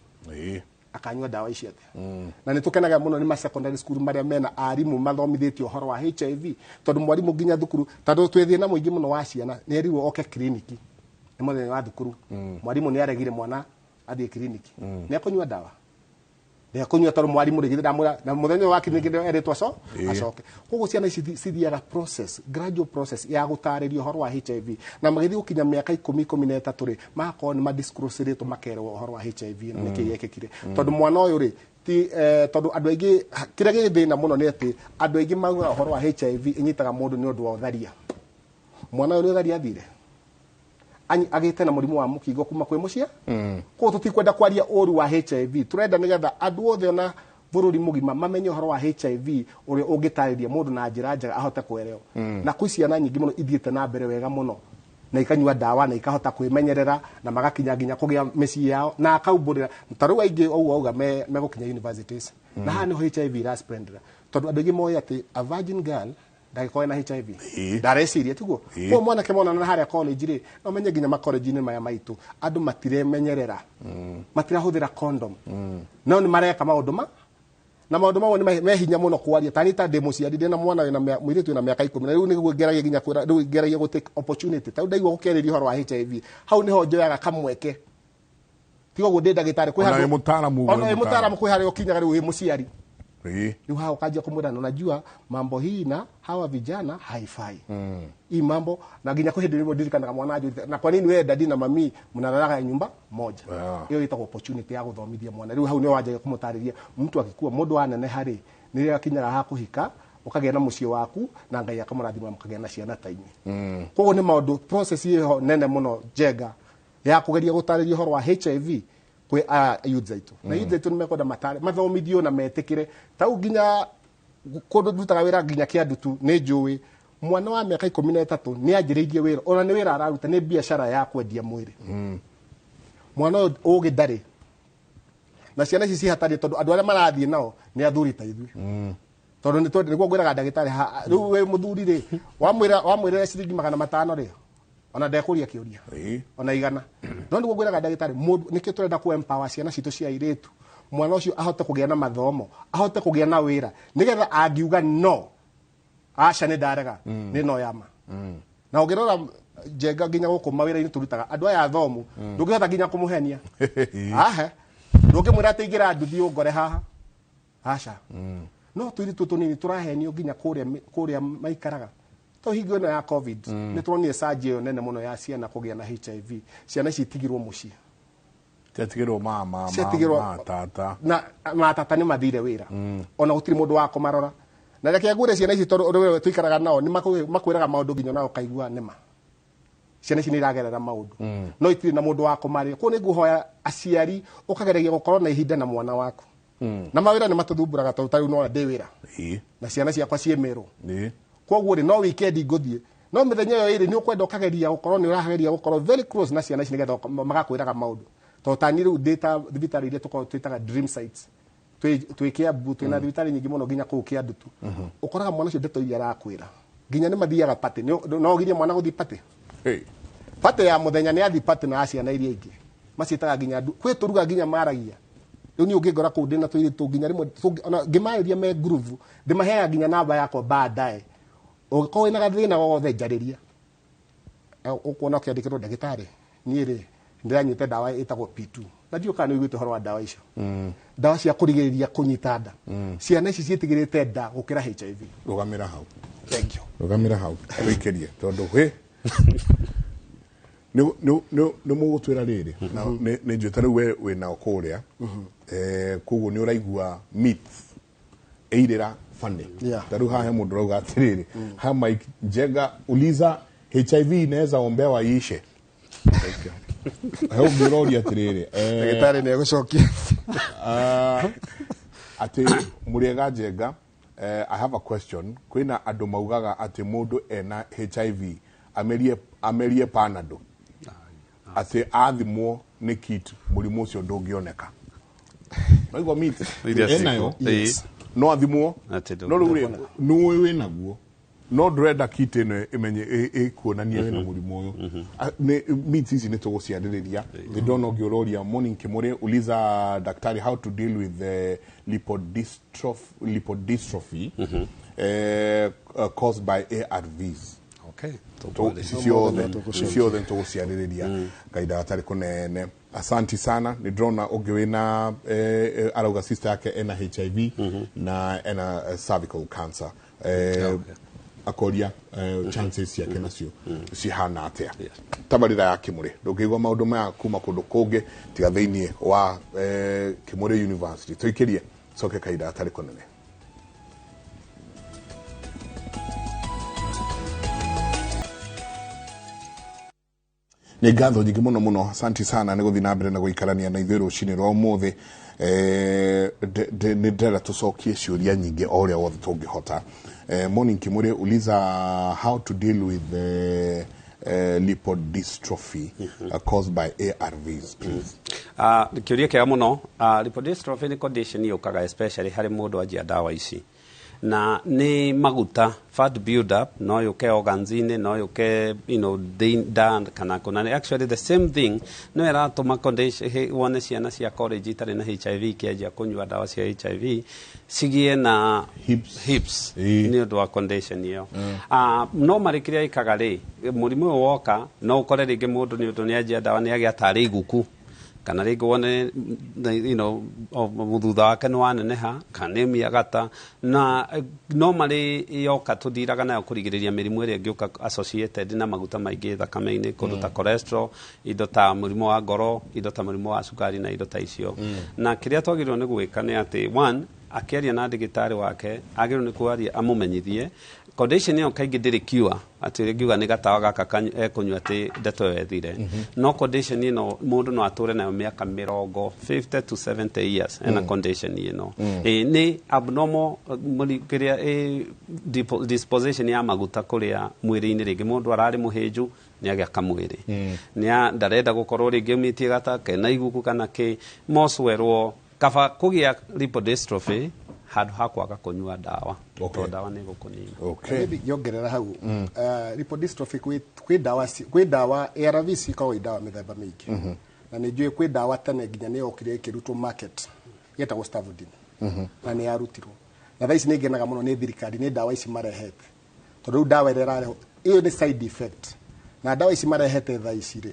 Akanyua ndawa ici atĩa. Na nĩ tũkenaga mũno nĩ ma secondary school marĩa mena arimũ mathomithĩtio ũhoro wa HIV tondũ mwarimũ nginya thukuru tondũ twĩ thĩna mũingĩ mũno wa ciana nĩ erirwo oke kiriniki nĩ mũthenya wa thukuru. Mwarimũ nĩ aregire mwana athiĩ kiriniki. Nĩ ekũnyua ndawa. Nĩ ekũnyua tondũ mwarimũ rĩngĩ ndamwĩra na mũthenya wa kiriniki erĩtwo acoke. Koguo ciana ici cithiaga process, gradual process ya gũtarĩrio ũhoro wa HIV na magĩthiĩ gũkinya mĩaka 10 13 rĩ magakorwo nĩ madisclosĩrĩtwo makerwo ũhoro wa HIV na nĩkĩ gĩekĩkire. Tondũ mwana ũyũ rĩ ti tondũ andũ aingĩ kĩrĩa gĩ thĩna mũno nĩ atĩ andũ aingĩ maugaga ũhoro wa HIV ĩnyitaga mũndũ nĩ ũndũ wa ũtharia. Mwana ũyũ nĩ ũtharia athire agĩte na mũrimũ wa mũkingo kuma kwĩ mũciĩ. Koguo tũtikwenda kwaria ũru wa HIV, tũrenda nĩgetha andũ othe ona bũrũri mũgima mamenye ũhoro wa HIV ũrĩa ũngĩtarĩria mũndũ na njĩra njega ahote kuelewa. Na kwĩ ciana nyingĩ mũno ithiĩte na mbere wega mũno na ikanyua ndawa na ikahota kwĩmenyerera na magakinya nginya kũgĩa mĩciĩ yao na akaumbũrĩra. Ta rĩu aingĩ ũguo auga megũkinya universities. Na haha nĩho HIV ĩraspreadera tondũ andũ aingĩ moĩ atĩ a virgin girl ndagĩkorwo na HIV. Ndareciria tiguo. Koguo mwanake monana harĩa college rĩ no menye nginya makolenji-inĩ maya maitũ andũ matiremenyerera, matirahũthĩra condom, no nĩ mareka maũndũ ma na maũndũ mamwe nĩ me hinya mũno kwaria. Ta niĩ ta ndĩ mũciari ndĩ na mwana wĩna mũirĩtu wĩna mĩaka 10 na rĩu nĩguo ngeragia nginya kwĩra rĩu ngeragia gũ take opportunity. Ta rĩu ndaigua gũkĩarĩria ũhoro wa HIV hau nĩho njoyaga kamweke. Tiga ũguo ndĩ ndagĩtarĩ kwĩ Ona wĩ mũtaaramu ũguo ona wĩ wĩ mũtaaramu kwĩ harĩa ũkinyaga rĩu wĩ mũciari. Rĩu haha ũkanjia kũmwĩra na unajua mambo hii na hawa vijana haifai. Hii mambo na nginya kwĩ hĩndĩ ĩmwe ndirikanaga mwana anjũrĩte na kwa nini wewe dadi na mami mnalalaga nyumba moja. Hiyo ĩtagwo opportunity ya gũthomithia mwana. Rĩu hau nĩho wanjagia kũmũtarĩria mtu akikua mũndũ aneneha rĩ nĩ akinyaga ha kũhika ũkagĩa na mũciĩ waku na Ngai akamũrathima mũkagĩa na ciana ta inyuĩ. Koguo nĩ maũndũ process ĩho nene mũno njenga ya kũgeria gũtarĩria ũhoro wa HIV kwĩ aya youths aitũ. Na youths aitũ nĩ mekwenda mathomithio na metĩkĩre. Ta rĩu nginya kũndũ ndutaga wĩra nginya Kĩandutu nĩ njũĩ mwana wa mĩaka 13 nĩ anjĩrĩirie wĩra ona nĩ wĩra araruta nĩ biacara ya kwendia mwĩrĩ. Mwana ũyũ ũgĩ ndarĩ na ciana ici cihatarĩ tondũ andũ arĩa marathiĩ nao nĩ athuri ta ithuĩ. Tondũ nĩ twendete nĩguo ngwĩraga ndagĩtarĩ rĩu wĩ mũthuri rĩ wamwĩra ciringi 500 rĩ ona ndekũria kĩũria ona 100. No nĩguo ngwĩraga ndagĩtarĩ mũndũ nĩkĩo tũrenda kũ empower ciana citũ cia airĩtu mwana ũcio ahote kũgĩa na mathomo ahote kũgĩa na wĩra nĩgetha angiuga no aca nĩ ndarega nĩ no yama. Na ũngĩrora njenga nginya gũkũ mawĩra-inĩ tũrutaga andũ aya athomu ndũngĩhota nginya kũmũhenia. Ahe ndũngĩmwĩra atĩ ingĩra nduthi ũngore haha aca. No tũirĩtu tũnini tũrahenio nginya kũrĩa maikaraga. To hingo ĩno ya COVID nĩ turonire surge ĩyo nene mũno ya ciana kũgĩa na HIV. Ciana ici itigirwo mũciĩ. Ciatigirwo mama, Ciatigirwo mama, tata. Na matata nĩ mathire wĩra. Ona gũtirĩ mũndũ wa kũmarora. Na reke ngwĩre ciana ici tondũ ũrĩa tũikaraga nao nĩ makwĩraga maũndũ nginya nao ũkaigua nĩ ma. Ciana ici nĩ iragerera maũndũ. No itirĩ na mũndũ wa kũmarĩra. Koguo nĩ ngũhoya aciari ũkageragia gũkorwo na ihinda na mwana waku. Na mawĩra nĩ matũthumbũraga tondũ ta rĩu no ndĩ wĩra. Na ciana ciakwa ciĩ Meru. Koguo rĩ no weekend ngũthiĩ. No mĩthenya ĩyo ĩrĩ nĩ ũkwenda ũkageria gũkorwo nĩ ũrageria gũkorwo very close na ciana ici nĩgetha magakwĩraga maũndũ. Tondũ ta niĩ rĩu ndĩ ta thibitarĩ iria tũkoragwo twĩtaga dream sites. Twĩ Kiambu, twĩna thibitarĩ nyingĩ mũno nginya kũu Kĩandutu. Ũkoraga mwana ũcio ndeto iria arakwĩra. Nginya nĩ mathiaga party. No ũgirie mwana gũthiĩ party? Party ya mũthenya nĩ athiĩ party na ciana iria ingĩ. Maciĩtaga nginya kwĩ tũruga nginya maragia. Rĩu niĩ ũngĩngora kũu ndĩna tũirĩtu nginya rĩmwe ona ngĩmarĩria me groove, ndĩmaheaga nginya namba yakwa baadaye. Ũngĩkorwo wĩna gathĩna gothe njarĩria. Ũkuona ũkĩandĩkĩrwo ndagĩtarĩ, niĩ rĩ ndĩranyuĩte ndawa ĩtagwo P2. Na ndiũĩ kana nĩ ũiguĩte ũhoro wa ndawa icio. Ndawa cia kũrigĩrĩria kũnyita nda. Ciana ici ciĩtigĩrĩte nda gũkĩra HIV. Rũgamĩra hau. Thank you. Rũgamĩra hau. Wĩkĩrie tondũ hĩ nĩ mũgũtwĩra rĩrĩ. Na nĩ njũĩ ta rĩu we wĩnao kũrĩa. Koguo nĩ ũraigua myths ĩirĩra funny. Ta rĩu haha he mũndũ ũrauga atĩrĩrĩ, ha Mike Njenga uliza HIV inaweza ombewa iishe. He ũngĩ ũroria atĩrĩrĩ, Ndagĩtarĩ nĩ egũcokia. Atĩ mũrĩega Njenga, I have a question. Kwĩna andũ maugaga atĩ mũndũ ena HIV amerie Panado, atĩ athimwo nĩ kit mũrimũ ũcio ndũngĩoneka. Naigua mit Iria Enayo? ciko. Yes. No athimwo Atĩ no rĩu rĩ, nũĩ wĩ naguo. No ndũrenda kit ĩno ĩmenye ĩkuonania wĩna mũrimũ ũyũ. Myths ici nĩ tũgũciarĩrĩria. Nĩ ndona ũngĩ ũroria, "Morning Kimuri, uliza daktari how to deal with the lipodystrophy caused by ARVs." Okay. Ici ciothe, ici ciothe nĩ tũgũciarĩrĩria kahinda gatarĩ kũnene. Asanti sana. Nĩ ndĩrona ũngĩ wĩna arauga sister yake ena HIV na ena cervical cancer, akoria chances ciake nacio cihana atĩa. Tabarĩra ya Kĩmũrĩ, ndũngĩigua maũndũ maya kuma kũndũ kũngĩ tiga thĩinĩ wa Kĩmũrĩ University. Tũikĩrie coke kahinda gatarĩ kũnene. Nĩ ngatho nyingĩ mũno mũno, asanti sana nĩ gũthiĩ na mbere na gũikarania na ithuĩ rũcinĩ rwa ũmũthĩ. Nĩ ndĩrenda tũcokie ciũria nyingĩ o ũrĩa wothe tũngĩhota. "Morning Kimuri, uliza how to deal with the lipodystrophy caused by ARVs, please." Kĩũria kĩega mũno. Lipodystrophy nĩ condition yũkaga especially harĩ mũndũ anjia ndawa ici, na nĩ maguta, fat build up, no yũke organs-inĩ, no yũke nda kana kũna. Actually the same thing no ĩratũma condition wone ciana cia college itarĩ na HIV ikĩanjia kũnyua ndawa cia HIV cigĩe na Hips. Hips. Ĩĩ. Nĩ ũndũ wa condition ĩyo. No marĩ kĩrĩa ĩkaga rĩ, mũrimũ ũyũ woka no ũkore rĩngĩ mũndũ nĩ ũndũ nĩ anjia ndawa nĩ agĩa tarĩ iguku, kana rĩngĩ wone thutha wake nĩ waneneha kana nĩ mĩagata. Na no marĩ yoka tũthiraga nayo kũrigĩrĩria mĩrimũ ĩrĩa ĩngĩũka associated na maguta maingĩ thakame-inĩ, kũndũ ta cholesterol, indo ta mũrimũ wa ngoro, indo ta mũrimũ wa cukari na indo ta icio. Na kĩrĩa twagĩrĩirwo nĩ gwĩka nĩ atĩ, one, akĩaria na ndagĩtarĩ wake agĩrĩirwo nĩ kwaria amũmenyithie condition ĩyo kaingĩ ndĩrĩ cure, atĩ rĩngiuga nĩ gatawa gaka ekũnyua atĩ ndeto ĩyo ĩthire. No condition ĩno mũndũ no atũre nayo mĩaka 50 to 70 years ena condition ĩno. Nĩ abnormal kĩrĩa disposition ya maguta kũrĩa mwĩrĩ-inĩ. Rĩngĩ mũndũ ararĩ mũhĩnju nĩ agĩa kamwĩrĩ, nĩ ndarenda gũkorwo rĩngĩ ũmĩtie gata kena iguku kana kĩ mocwerwo, kaba kũgĩa lipodystrophy handũ ha kwaga kũnyua ndawa, tondũ ndawa nĩ gũkũnina. Maybe ngĩongerera hau, lipodystrophy kwĩ ndawa ARV cikoragwo i ndawa mĩthemba mĩingĩ, na nĩ njũĩ kwĩ ndawa tene nginya nĩ yokire ĩkĩrutwo market yetagwo Stavudine, na nĩ yarutirwo, na thaa ici nĩ ngenaga mũno nĩ thirikari nĩ ndawa ici marehete, tondũ rĩu ndawa ĩrĩa ĩrarehwo ĩyo nĩ side effect, na ndawa ici marehete thaa ici rĩ,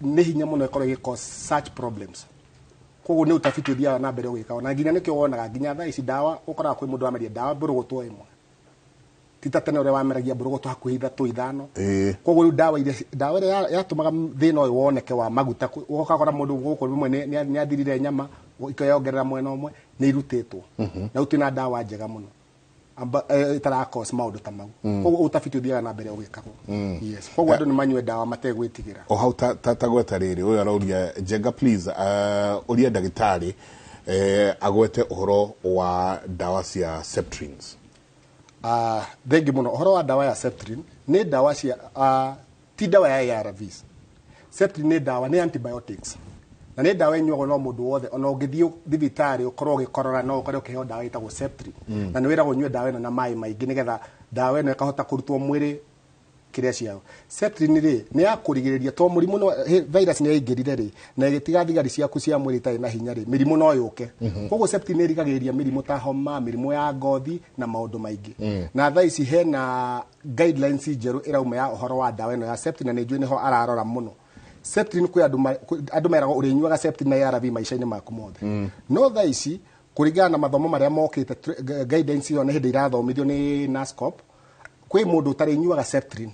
nĩ hinya mũno ĩkorwo ĩgĩ cause such problems. Koguo nĩ ũtafiti ũthiaga na mbere ũgĩkagwo, na nginya nĩkĩo wonaga nginya thaa ici ndawa ũkoraga kwĩ mũndũ wameria ndawa mbũrũgũtwo ĩmwe, ti ta tene ũrĩa wameragia mbũrũgũtũ hakuhĩ ithatũ ithano. Koguo rĩu ndawa iria, ndawa ĩrĩa yatũmaga thĩna ũyũ woneke wa maguta, ũgakora mũndũ gũkũ rĩmwe nĩ athirire nyama ikeyongerera mwena ũmwe, nĩ irutĩtwo, na rĩu twĩna ndawa njega mũno ĩtara cause maũndũ ta mau. Koguo ũtafiti ũthiaga na mbere ũgĩkagwo, yes. Koguo andũ nĩ manyue ndawa mategwĩtigĩra. O hau ta gweta rĩrĩ, ũyũ arauria, "Njenga, please, ũria ndagĩtarĩ agwete ũhoro wa ndawa cia Septrins." Thengi mũno. Ũhoro wa ndawa ya Septrin, nĩ ndawa cia ti ndawa ya ARVs. Septrin nĩ ndawa, nĩ antibiotics, na nĩ ndawa ĩnyuagwo no mũndũ wothe. Ona ũngĩthiĩ thibitarĩ ũkorwo ũgĩkorora, no ũkorwo ũkĩheo ndawa ĩtagwo Septrin, na nĩ wĩragwo ũnyue ndawa ĩno na maĩ maingĩ nĩgetha ndawa ĩno ĩkahota kũrutwo mwĩrĩ kĩrĩa ciao. Septrin rĩ, nĩ ya kũrigĩrĩria to mũrimũ no virus nĩ yaingĩrire rĩ na ĩgĩtiga thigari ciaku cia mwĩrĩ itarĩ na hinya rĩ, mĩrimũ no yũke. Koguo Septrin nĩ ĩrigagĩrĩria mĩrimũ ta homa, mĩrimũ ya ngothi na maũndũ maingĩ. Na thaa ici hena guidelines njerũ ĩrauma ya ũhoro wa ndawa ĩno ya Septrin, na nĩ njũĩ nĩho ararora mũno. Septrin kwĩ andũ kwĩ andũ meragwo ũrĩnyuaga Septrin na ARV maica-inĩ maku mothe, no thaa ici kũringana na mathomo marĩa mokĩte, guidance ĩyo nĩ hĩndĩ irathomithio nĩ NASCOP, kwĩ mũndũ ũtarĩnyuaga Septrin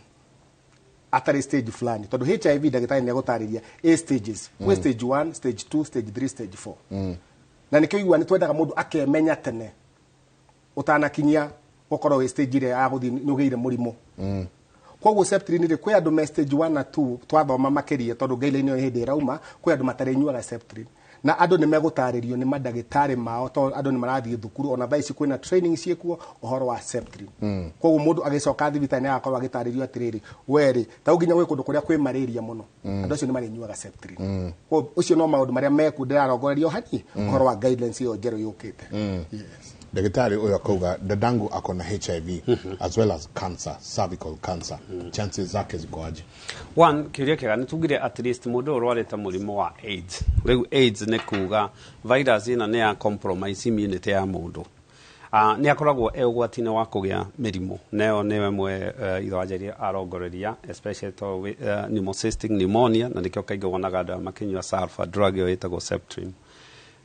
atarĩ stage fulani, tondũ HIV ndagĩtarĩ nĩ egũtarĩria a stages, kwĩ stage 1, stage 2, stage 3, stage 4, na nĩkĩo igua nĩ twendaga mũndũ akemenya tene ũtanakinyia gũkorwo wĩ stage ĩrĩa ya gũthiĩ nĩ ũgĩire mũrimũ. Koguo Septrin rĩ, kwĩ andũ me stage 1 na 2, twathoma makĩria, tondũ guideline ĩyo hĩndĩ ĩrauma, kwĩ andũ matarĩnyuaga Septrin. Na andũ nĩ megũtarĩrio nĩ mandagĩtarĩ mao, tondũ andũ nĩ marathiĩ thukuru ona thaa ici kwĩna training ciĩkuo ũhoro wa Septrin. Koguo mũndũ agĩcoka thibitarĩ nĩ agakorwo agĩtarĩrio atĩrĩrĩ, werĩ ta nginya gwĩ kũndũ kũrĩa kwĩ malaria mũno, andũ acio nĩ marĩnyuaga Septrin. Koguo ũcio no maũndũ marĩa mekuo ndĩrarongoreria hani ũhoro wa guidelines ĩyo njerũ yũkĩte. Yes. Ndagĩtarĩ ũyũ akauga, dadangu ako na HIV as well as cancer, cervical cancer. Chances zake ziko aje? One, kĩũria kĩega. Nĩ tugire at least mũndũ ũyũ ũrwarĩte mũrimũ wa AIDS, rĩu AIDS nĩ kuga virus ĩno nĩ ya compromise immunity ya mũndũ. Nĩ akoragwo e ũgwati-inĩ wa kũgĩa mĩrimũ, nayo nĩ ĩmwe ithe wa Njeri arongoreria, especially to pneumocystic pneumonia, na nĩkĩo kaingĩ wonaga andũ aya makĩnyua sulfa drug ĩyo ĩtagwo Septrin.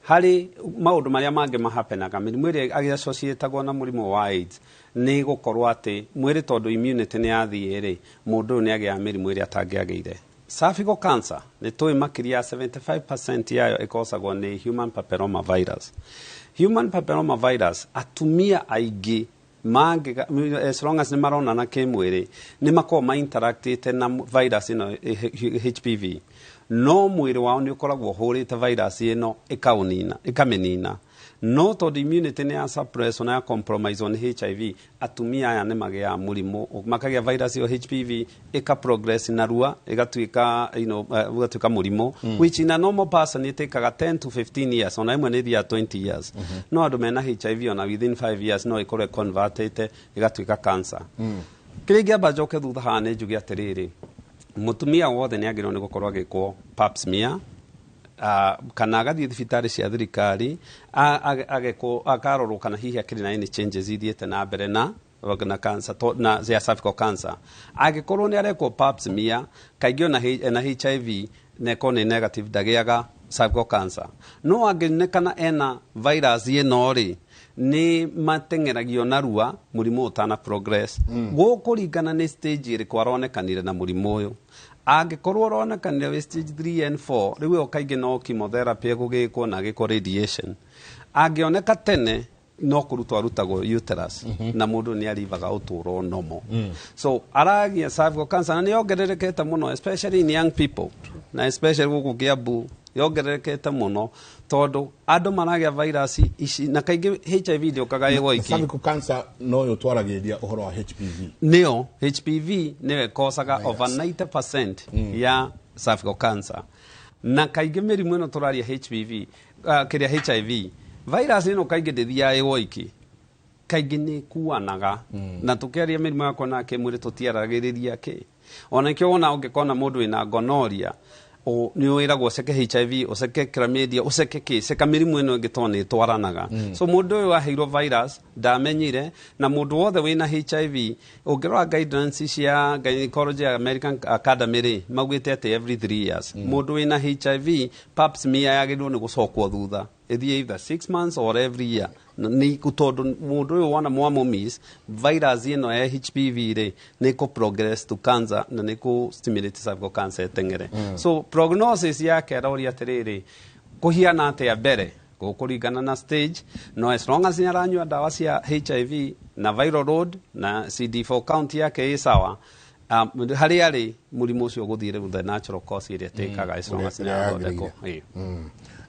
Harĩ maũndũ marĩa mangĩ mahapenaga, mĩrimũ ĩrĩa agĩassociatagwo na mũrimũ wa AIDS nĩ gũkorwo atĩ mwĩrĩ, tondũ immunity nĩ yathiĩ rĩ, mũndũ ũyũ nĩ agĩaga mĩrimũ ĩrĩa atangĩagĩire. Cervical cancer nĩ tũĩ makĩria ya 75% yayo ĩkosagwo nĩ human papilloma virus. Human papilloma virus, atumia aingĩ mangĩga, as long as nĩ maronana kĩmwĩrĩ, nĩ makoragwo mainteractĩte na virus ĩno HPV, no mwĩrĩ wao nĩ ũkoragwo ũhũrĩte virus ĩno ĩkaũnina, ĩkamĩnina. No tondũ immunity nĩ ya suppress na ya compromise nĩ HIV, atumia aya nĩ magĩaga mũrimũ, makagĩa virus ĩyo HPV, ĩka progress narua, ĩgatuĩka ũgatuĩka mũrimũ, which in a normal person ĩtĩkaga 10 to 15 years, ona ĩmwe nĩ ĩthiaga 20 years. No andũ mena HIV, ona within 5 years no ĩkorwo ĩconvertĩte ĩgatuĩka cancer. Kĩrĩa ingĩamba njoke thutha haha nĩ njuge atĩrĩrĩ, mũtumia wothe nĩ agĩrĩirwo nĩ gũkorwo agĩkwo pap smear, kana agathiĩ thibitarĩ cia thirikari, agekwo, akarorwo kana hihi akĩrĩ na any changes ithiĩte na mbere na cancer to, na ya cervical cancer. Angĩkorwo nĩ arekwo pap smear kaingĩ ona ena HIV na ĩkorwo nĩ negative, ndagĩaga cervical cancer. No angĩonekana ena virus ĩno rĩ, nĩ mateng'eragio narua mũrimũ ũtana progress. Gũkũringana nĩ stage ĩrĩkũ aronekanire na mũrimũ ũyũ. Angĩkorwo ũronekanire wĩ stage 3 and 4, rĩu ĩyo kaingĩ no chemotherapy ĩgũgĩkwo na agĩkwo radiation. Angĩoneka tene, no kũrutwo arutagwo uterus, na mũndũ nĩ arivaga ũtũũro normal. So aragia cervical cancer na nĩ yongererekete mũno, especially in young people, na especially gũkũ Kiambu yongererekete mũno, tondũ andũ maragĩa virus ici na kaingĩ HIV ndĩũkaga ĩ woiki. Cervical cancer no yo twaragĩrĩria ũhoro wa HPV? Nĩyo HPV, nĩyo ĩkosaga over 90% ya cervical cancer. Na kaingĩ mĩrimũ ĩno tũraria HPV, kĩrĩa HIV virus ĩno, kaingĩ ndĩthiaga ĩ woiki, kaingĩ nĩ ĩkuanaga. Na tũkĩaria mĩrimũ ya kuonana kĩmwĩrĩ, tũtiaragĩrĩria kĩ ona kĩo. Wona ũngĩkona mũndũ wĩna gonorrhea, nĩ wĩragwo ũceke HIV, ũceke chlamydia, ũceke kĩ, ceka mĩrimũ ĩno ĩngĩ, tondũ nĩ ĩtwaranaga. So mũndũ ũyũ aheirwo virus ndamenyire. Na mũndũ wothe wĩna HIV, ũngĩrora guidelines cia gynecology American Academy rĩ, maugĩte atĩ every 3 years mũndũ wĩna HIV, pap smear yagĩrĩirwo nĩ gũcokwo thutha, ĩthiĩ either 6 months or every year. Nĩ tondũ mũndũ ũyũ wona mwamũmiss, virus ĩno ya HPV rĩ, nĩ kũ progress to cancer na nĩ kũ stimulate cervical cancer ĩteng'ere. So prognosis yake, aroria atĩrĩrĩ, kũhiana atĩa mbere, gũkũringana na stage. No as long as nĩ aranyua ndawa cia HIV na viral load na CD4 count yake ĩ sawa, harĩa arĩ, mũrimũ ũcio ũgũthiĩ rĩu the natural course ĩrĩa ĩtĩkaga, as long as nĩ Ũrĩa arathondekwo. yagĩrĩire.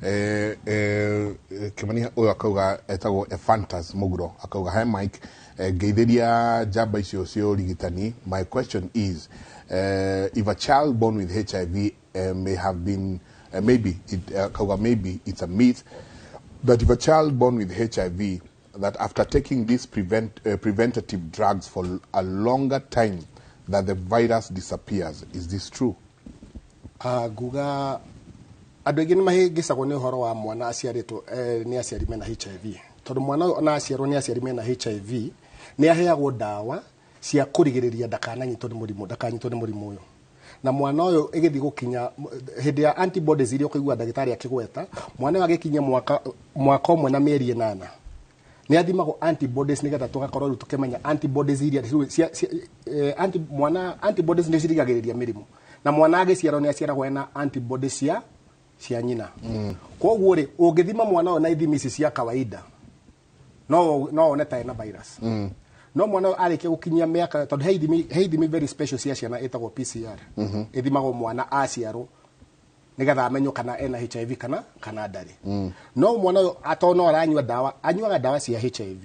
Ĩĩ. Kimani ũyũ akauga, etagwo Ephantas Muguro, akauga, "Hi Mike, ngeithĩria njamba icio cia ũrigitani. My question is, if a child born with HIV may have been maybe it, akauga maybe it's a myth that if a child born with HIV, that after taking these preventative drugs for a longer time, that the virus disappears. Is this true?" Nguga andũ aingĩ nĩ mahĩngĩcagwo nĩ ũhoro wa mwana aciarĩtwo nĩ aciari mena HIV, tondũ mwana ũyũ ona aciarwo nĩ aciari mena HIV, nĩ aheagwo ndawa cia kũrigĩrĩria ndakananyitwo nĩ mũrimũ, ndakanyitwo nĩ mũrimũ ũyũ. Na mwana ũyũ ĩgĩthiĩ gũkinya hĩndĩ ya antibodies iria ũkũigua ndagĩtarĩ akĩgweta, mwana ũyũ agĩkinya mwaka 1 na mĩeri 8 nĩ athimagwo antibodies, nĩgetha tũgakorwo rĩu tũkĩmenya antibodies iria rĩu mwana antibodies nĩ cirigagĩrĩria mĩrimũ. Na mwana agĩciarwo nĩ aciaragwo ena antibodies cia nyina. Koguo rĩ, ũngĩthima mwana ũyũ na ithimi ici cia kawaida, no one ta ena virus. No mwana ũyũ arĩkia gũkinyia mĩaka, tondũ he ithimi very special cia ciana ĩtagwo PCR, ĩthimagwo mwana aciarwo. Nĩgetha amenywo kana ena HIV kana ndarĩ. No mwana ũyũ ato no aranyua ndawa, anyuaga ndawa cia HIV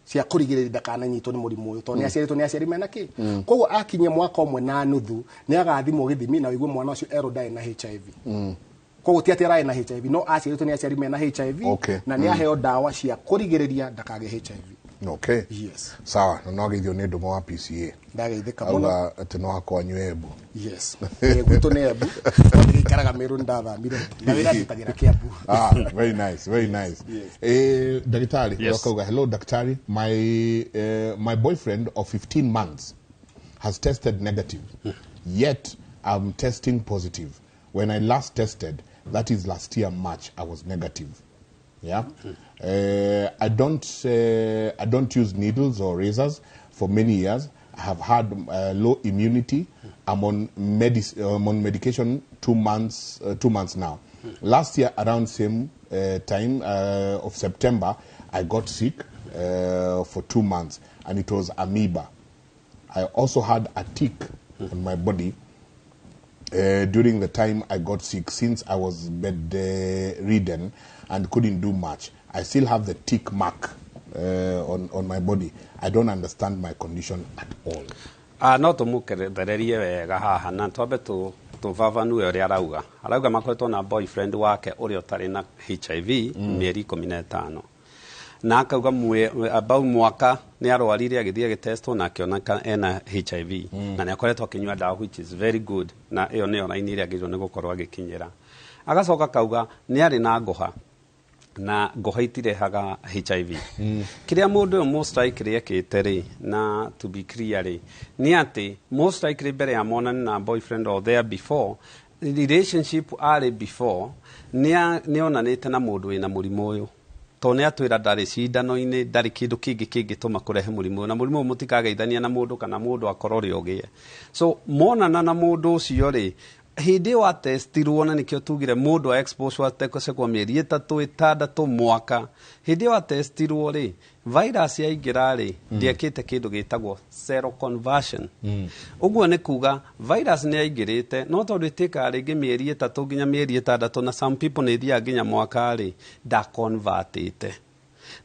cia kũrigĩrĩria ndakananyitwo nĩ mũrimũ ũyũ, tondũ nĩ aciarĩtwo nĩ aciari mena kĩ. Koguo akinyia mwaka 1.5 nĩ agathimwo gĩthimi na ũigue mwana ũcio erwo ndarĩ na HIV. Koguo ti atĩ ararĩ na HIV, no aciarĩtwo nĩ aciari mena HIV. Na nĩ aheo ndawa cia kũrigĩrĩria ndakagĩe HIV. Yes. Sawa, na no ageithio nĩ Ndũma wa PCA. Ndageithĩka mũno. Auga atĩ no akwanyu Embu. Yes. Gwitũ nĩ Embu, tondũ gĩikaraga Meru, nĩ ndathamire na wĩra ndutagĩra Kĩambu. Ah, very nice, very nice. Yes. Daktari, Yes. wakauga, hello daktari, my boyfriend of 15 months has tested negative, yet I'm testing positive. When I last tested, that is last year March, I was negative. Yeah. I don't use needles or razors for many years. I have had low immunity. I'm on medication 2 months now. Last year around same time of September, I got sick for 2 months, and it was amoeba. I also had a tick on my body during the time I got sick, since I was bedridden and couldn't do much. I still have the tick mark on my body. I don't understand my condition at all. Ah, no tũmũkerethererie wega haha na twambe tũvavanue ũrĩa arauga makoretwo na boyfriend wake ũrĩa ũtarĩ na HIV mĩeri 15, na akauga about mwaka nĩ arwarire, agĩthiĩ agĩtestwo na akĩoneka ena HIV, na nĩ akoretwo akĩnyua ndawa, which is very good, na ĩyo nĩyo raini ĩrĩa agĩrĩirwo nĩ gũkorwo agĩkinyĩra. Agacoka akauga nĩ arĩ na ngũha, na ngũha itirehaga HIV. Kĩrĩa mũndũ ũyũ most likely ekĩte rĩ, na to be clear rĩ, nĩ atĩ most likely mbere ya monane na boyfriend or there before relationship arĩ before, nĩ onanĩte na mũndũ wĩna mũrimũ ũyũ, tondũ nĩ atwĩra ndarĩ cindano-inĩ, ndarĩ kĩndũ kĩngĩ kĩngĩtũma kũrehe mũrimũ ũyũ, na mũrimũ ũyũ mũtikageithania na mũndũ kana mũndũ akorwo ũrĩa ũgĩe. So monana na mũndũ ũcio rĩ, hĩndĩ ĩyo atestirwo, na nĩkĩo tugire mũndũ a exposure atekũcekwo mĩeri 3, 6, mwaka, hĩndĩ ĩyo atestirwo rĩ, virus yaingĩra rĩ, ndĩekĩte kĩndũ gĩtagwo seroconversion. Ũguo nĩ kuga virus nĩ yaingĩrĩte, no tondũ ĩtĩkaga rĩngĩ mĩeri 3 nginya mĩeri 6, na some people nĩ ĩthiaga nginya mwaka rĩ, ndaconvertĩte.